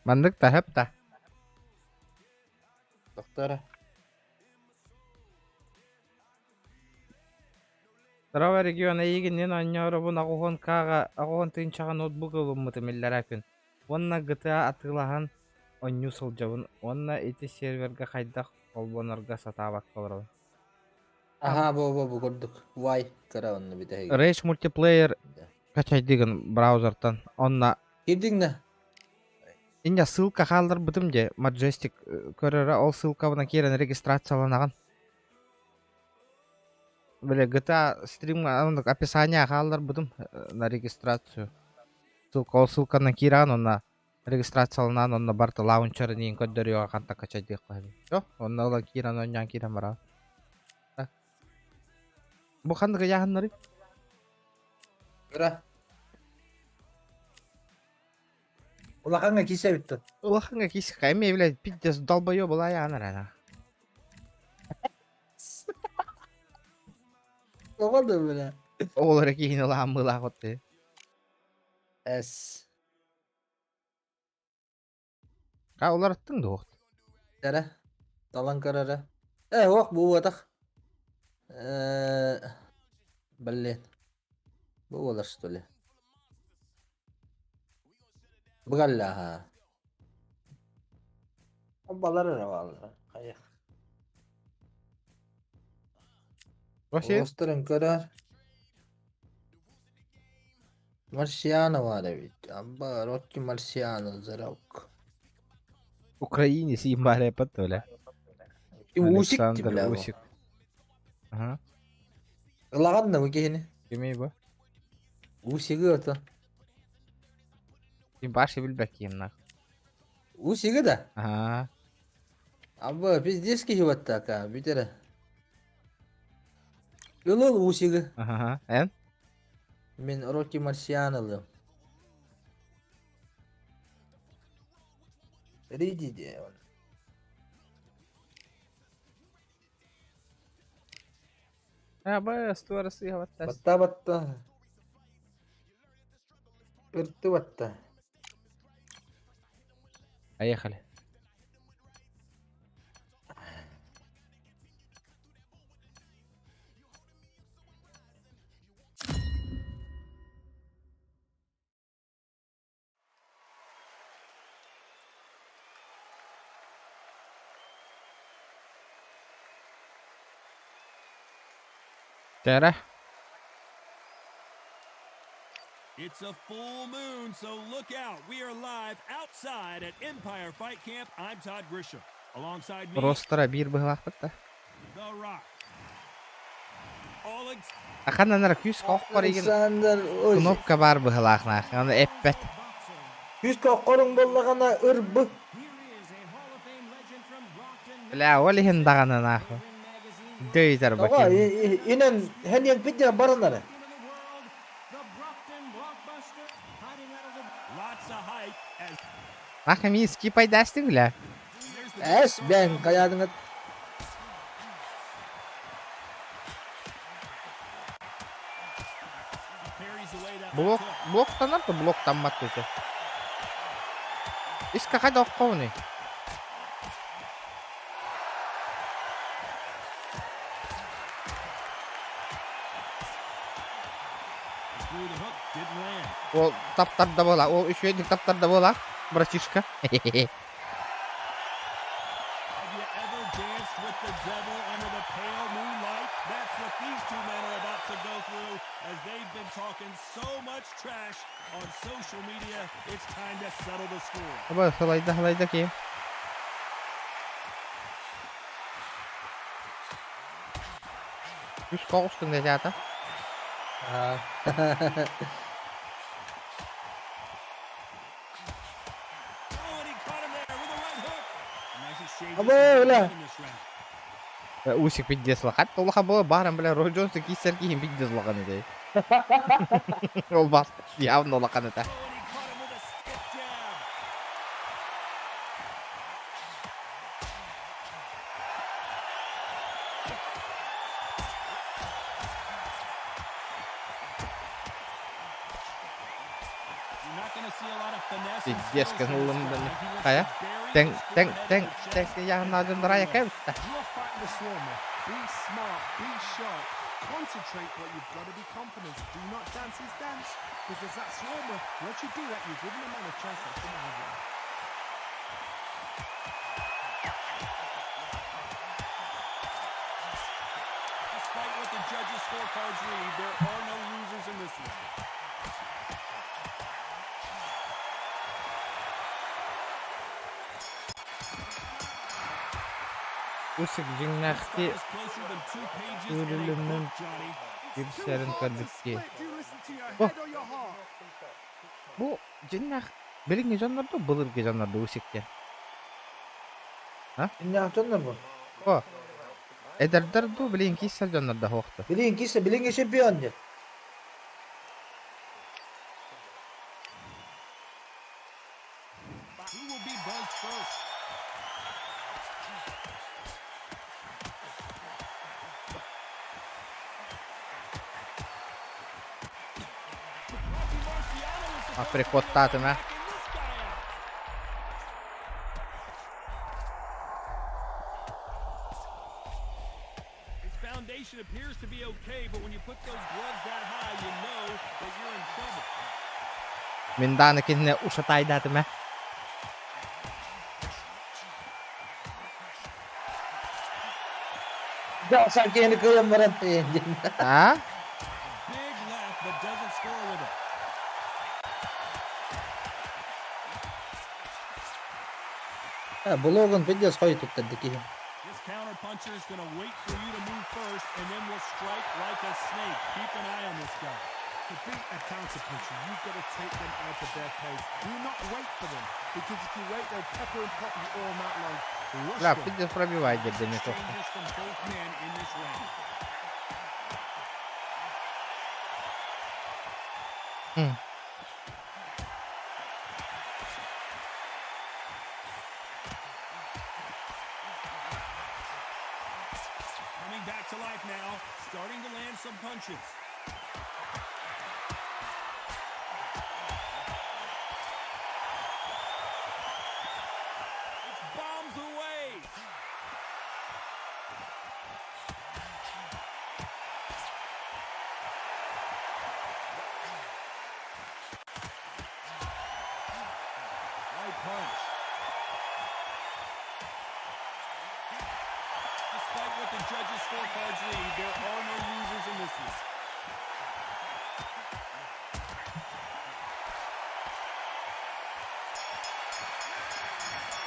Маннык да хөп да. Доктора. Здорово регион эйигиннин оонньооробун аҕуһун кааҕа аҕуһун тыынчаҕа ноутбук ылыммытым иллэрээ күн уонна GTA атыылаһан оонньуу сылдьабын уонна ити сервергэ хайдах холбонорго сатаабакка олоробун. Аһаа, бу бу бу курдук. Y кыра онно бүтэһиги. Rage мультиплеер качайдыгын браузертан онно Кирдиҥ да? Инньэ ссылка хаалларбытым дии Majestic көрөрө ол ссылкабынан киирэн регистрацияланаҕын. Били GTA стримҥа оннук описание хаалларбытым на регистрацию. Ссылка ол ссылканан киирэҕин уонна регистрацияланаан онно барыта лаунчерын иин көрдөрүөҕэ хантан качайдыахха сөбүй. Всё, онно ылан киирэн оонньоон киирэн бараҕын. Бу ханнык ыйааһыннарый? Кыра. Улахаҥҥа киирсэ эбит Улахаҥҥа киирсэ эмиэ блядь пиздец долбоёб былайаан эрэ Тоҕо да бля. Оҕолор эрэ киһини лааммыылаах отты. С. А уларыттыҥ дуо? Эрэ. Талан көр эрэ. Э, ох, буотах. Э, блин. Бу буолар что ли? Быгаллаха. Балар эрэ бааллара. Хайах. Вообще? Оҕустарын көрөр. Марсиано баар эбит. Абба, Рокки Марсиано, The Rock. Украине сииммаарэ бля. Усик Александр бля. Усик. Ага. Ылаҕан да бу киһини. Кимий бу? Усигы ото. Ким башы билбэт киһим нах. Усигы да? Ага. Абба, пиздец киһи баттака, бүтэрэ. Ылыл Усигы. Ага. Эн? Мин Рокки Марсиано ылыам. Риди диэ. Аба, стуара сыыһа баттас. Батта батта. Ырты батта. Поехали. Тара. It's a full moon, so look out. We are live outside at Empire Fight Camp. I'm Todd Grisham. Alongside me, Ростера биир быһылаахпыт да. The Rock. All ex- Ханнанар күүс хоохпор игин Александр Озик. кнопка баар быһылаахнаах. Аны эппэт. Күүскэ оккоруҥ буоллаҕына ырбы. Бля, ол иһин даҕаны нахуй. Дөйүтэр Тоҕо бакин. инэн һэниэн пиддэ барынары. Lots of hype as Нахуй мин скипайдастың бля. Эс бэн хайаадыҥыт. parries away that Блок left hook. блоктанар да блоктаммат десе. Иска хайда оққауны. Threw the hook, didn't land. Ол таптар да бола. Ол үшөйдік таптар да бола. Братишка. Have you ever danced with the devil under the pale moonlight? That's what these two men are about to go through as they've been talking so much trash on social media. It's time to settle the score. Аба халайда халайда ки. Үс қоғыстың десе ата. Oh, and he caught him there with a right hook. Nice exchange Абы, бля. in this round. Усик пиздец лахан. Толаха бола баран бля Рой Джонс киссер киһин пиздец лахан ете. Ол бас явно лахан ете. Oh, and he caught him with a stiff jab. Пиздец кыһыллым Хайа? Тэҥ тэҥ тэҥ тэҥ ыйааһыннаах дьон айака эбит да. Усик дьиҥнээхтии үүрүлүммүн кирсэрин көрбүттүү. Бу, бу дьиҥнээх билиҥҥи дьоннор дуу, былыргы дьоннор дуу Усик диэн? А? Дьиҥнээх дьоннор бу. О, эдэрдэр дуу, билигин киирсэр дьоннор да суохтар. Билигин киирсэ, билиҥҥи чемпион диэн. Априкоттаатым ээ. Мин дааны кинини ушатайдаатым ээ. Да, сан киһини кыайан баран диэн. А? Блогун пиздец хой туттарды киһи. This counterpuncher is going to wait for you to move first and then will strike like a snake. Keep an eye on this guy. To beat a counterpuncher, you've got to take them out of their pace. Do not wait for them, because if you wait, they'll pepper and pop you all night long. Rush Бля, them. пиздец пробивай дядя не то. Exchanges from both men in this round. Coming back to life now, starting to land some punches. It's bombs away. Right punch. Despite what the judges' scorecards read, there are no losers in this one.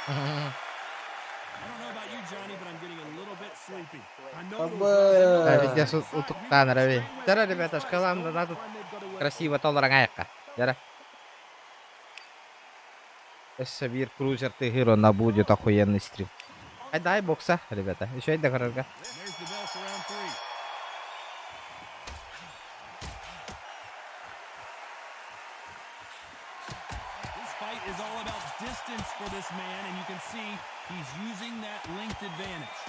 I don't know about you, Johnny, but I'm getting a little bit sleepy. I know those guys are Да, Баба. пиздец утуктаан эрэби. Дьэ, ребята, шкалам да тут красиво толорон аайыкка. Дьэ. Өссө биир крузер тыгыр, на будет охуенный стрим. Ай дай бокса, ребята. Еще и до There's the bell for round three. This fight is all about distance for this man, and you can see he's using that length advantage.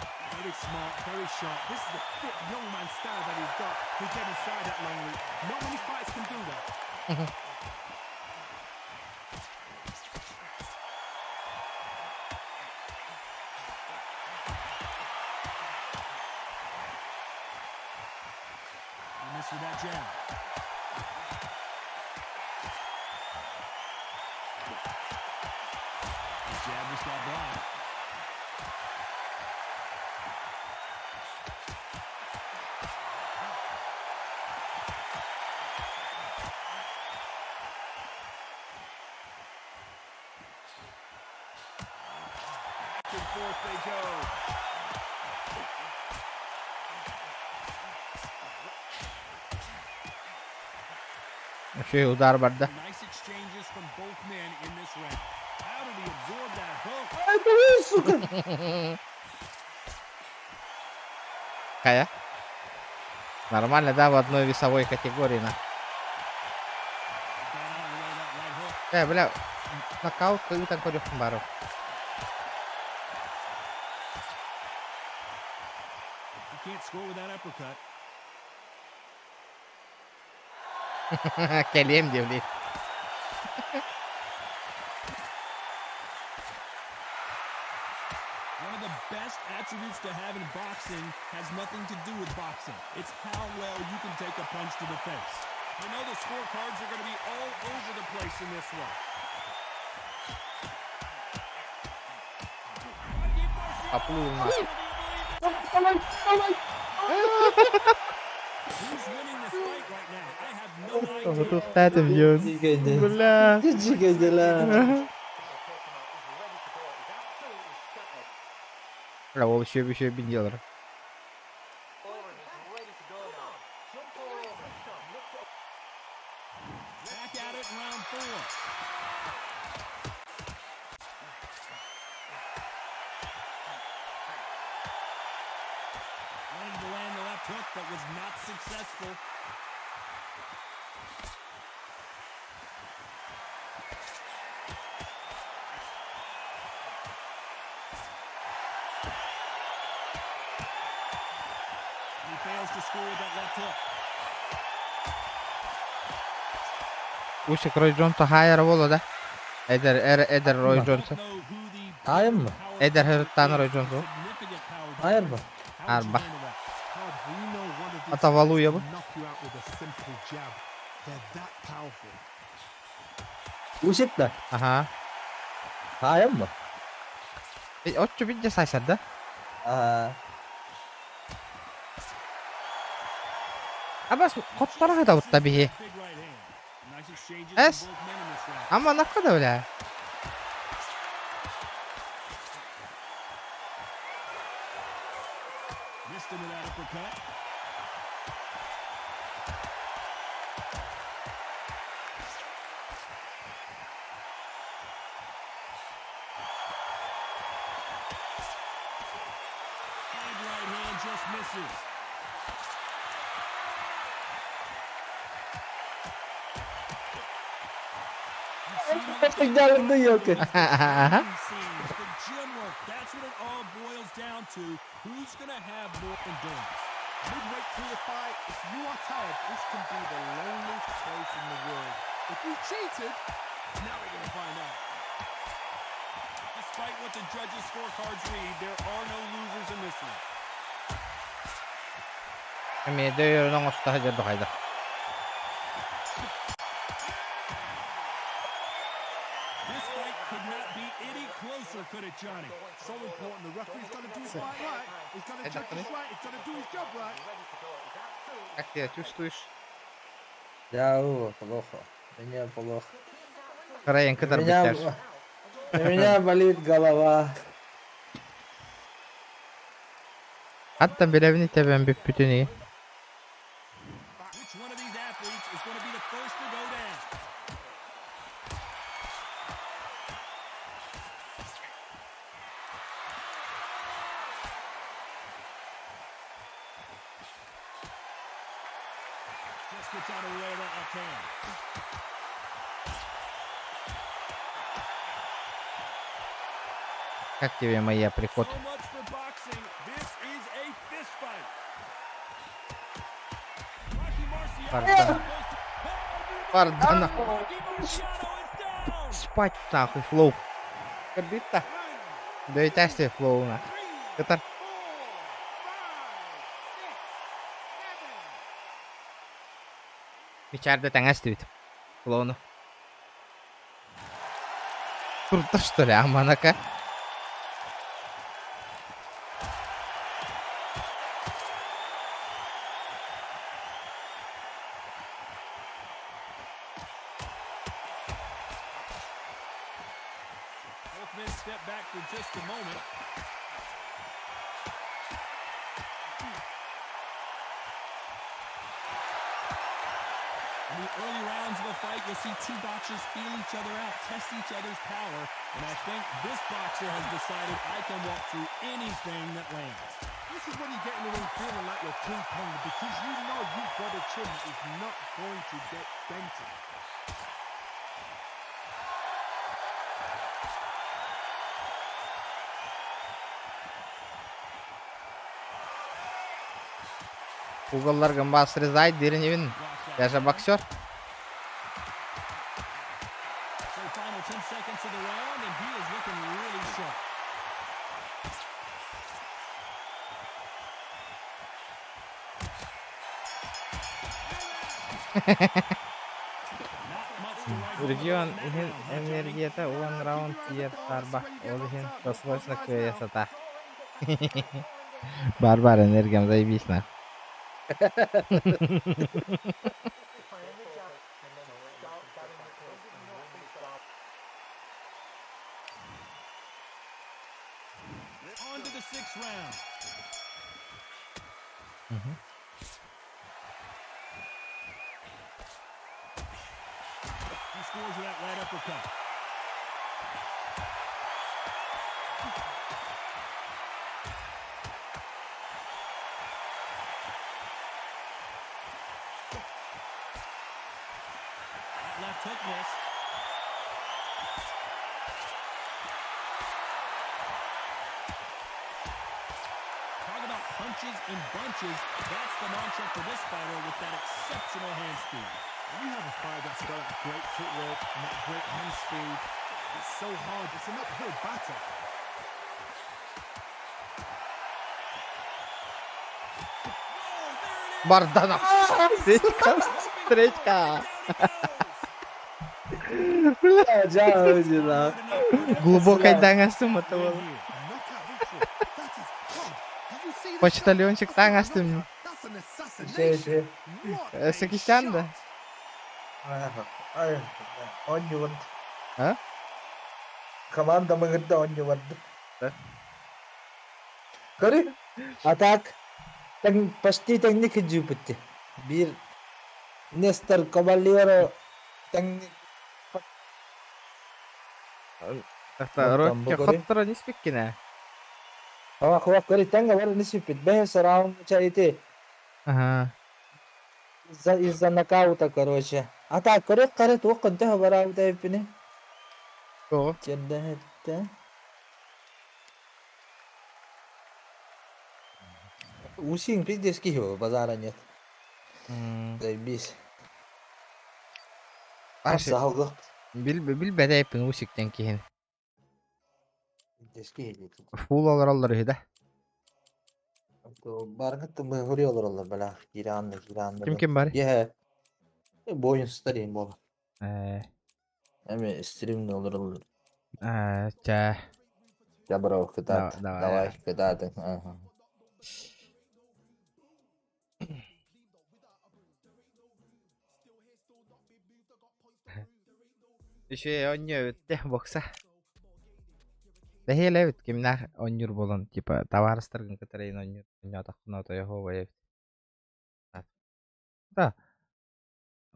Very smart, very sharp. This is a fit young man style that he's got to get inside that long reach. Not many fighters can do that. He missed with that jab. His jab just got blocked. Back and forth they go. Еще и удар барда. Nice exchanges from both men in this round. How did he absorb that hook? Ай, блин, сука. Кая? Нормально, да, в одной весовой категории, на. Got out of the way of that right hook. Э, бля, нокаут ыытан көрүөхпүн баар. He can't score with that uppercut. Кэлиэм диэбит. best attributes to have in boxing has nothing to do with boxing. It's how well you can take a punch to the face. You know the scorecards are going to be all over the place in this one. Поплыл нахуй. Who's winning this fight right now? I have no idea. Бля. Бля, ол еще еще бинделер. Back at it in round four. Wanted to land the left hook, but was not successful. He fails to score with that left hook. Усик Рой Джонса хайар боло да. Эдер эр эдер Рой Джонса. Айын mı? Эдер Херттан Рой Джонса. Hayır mı? Арба. How do you know one of these Ата Валуя can бу. knock you out with a simple jab? They're that powerful. Усик да. Ага. Hayır mı? Отчу бидде сайсар да. Aa. Абас хоттара да утта бихи. Big right hand. Nice exchanges Эс. from both men in this round. Ама накка да бля. Missed him with that uppercut. Big right hand just misses. Geldi yok. Scenes, the gym work, that's what it all boils down to. Who's gonna have more endurance? Midway through the fight, if you are tired, this can be the loneliest place in the world. If you cheated, Now we're gonna find out. Despite what the judges' scorecards read, there are no losers in this one. Эми дөйөрүн оңоста жа хайда. This fight could not be any closer, could it, Johnny? so important. The referee's got to do his fight right. He's got to Это judge второй. this right. He's got to do his job right. Как ты чувствуешь? Я о, плохо. Меня плохо. Карайын кытар Меня, биттер. у меня болит голова. Аттан билебин итебен бүп бүтүнү. Which one of these athletes is going to be the first to go down? Just gets out of the way of that left hand. Как тебе моя приход? So much for boxing. This is a fist fight. Rocky Marciano Пардон. goes to- Пардон. Rocky Marciano is down. Спать нахуй, флоу. Кабита. Да и тясти флоу нахуй. Кытар. Бичарды таңас дебит. Флоуну. Круто что ли, аманака? Both men step back for just a moment. In the early rounds of a fight, you'll see two boxers feel each other out, test each other's power, and I think this boxer has decided I can walk through anything that lands. This is when you get in the ring feeling like you're King Kong because you know you've got a chin that is not going to get dented. Уголлар гымба срезай дириневин. Я же боксер. So final 10 seconds of the round, and he is looking really sharp. Регион иһин энергията 10 раунд тиийэр саарбах, ол иһин досрочно кыайа сатаа. Бар-бар энергиям заебись на. On to the sixth round. He scores with that right uppercut. That left hook missed. Talk about punches in bunches. That's the mantra for this fighter with that exceptional hand speed. When you have a fighter that's got that great footwork and that great hand speed, it's so hard. It's an uphill battle. Бардана. Встречка, встречка. Дьэ, Глубокой таҥастым это Knockout victory. That is God. Did you see the Почтальончик shot? That's a таҥастым. knockout. That's an assassination. What a Сакисян да? shot. Ай, оонньуубун. А? Команда мыгырда оонньуубун. Да? Көрү. А так, тэҥ, почти тэҥник дьүүпүтти. Биир Нестор Кабальеро тэҥник Та Оттон бу Рокки көрү. хотторо ниспиккине. Ава хуа көрү тэҥҥэ бар нисиппит. Бэһис раунд чайты Ага. из-за из-за нокаута, короче. А так, көрү қары туох контэ бараабыта эппини. О. Чердэ Усин пиздец киһи базара нет. Заебись. Аш Саалгы бил билбэт Усиктен киһин. пиздец киһи. Фул олороллор үһү да. Баргыт мыгыры олороллор бала. Киранны, киранны. Ким ким бар? Е. Бойын старин бол. Э, Эми стримде олороллор. э, чэ. Я бро, кытаат. Давай, Давай, кытаат. Ага. Еще онньу өттэ бокса. Тэһиэлэбит кимнээх онньуур буолан типа табаарыстаргын кытары онньуур онньоотоххуна тойоһуо эбит. Да.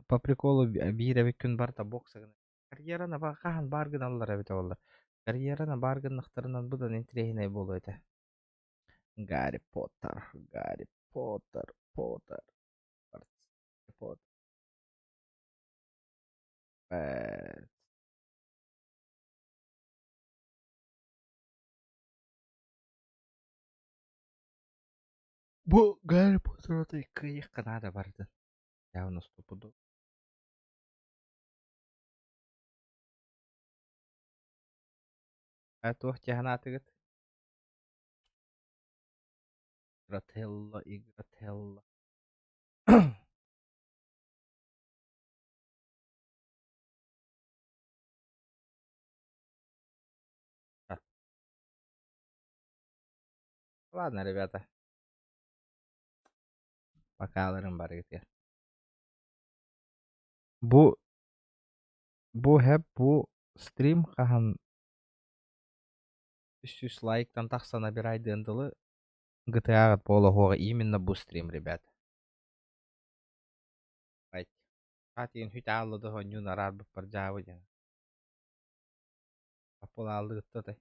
По приколу биир эбит күн барыта бокса гына. Карьераны хаһан баар гыналлар эбитэ буоллар. Карьераны баар гыннахтарынан быдан интэриэһинэй буолуо этэ. Гарри Поттер, Гарри Поттер, Поттер, Поттер. Э, Бу Гарри Поттер кыайыахха наада барытын. Явно стопудово. А туох дьаһанаатыгыт? Игрателло, Игрателло. А. Ладно, ребята. Пока аларым барыгытыгар. Бу бу хэп бу стрим хаһан 300 лайктан тахса набирайдыан дылы GTA буола именно бу стрим, ребят. Давайте. Хатин хүт ааллы да хонньуун араарбыппар дьаабы диэн. Аппыл ааллыгытта.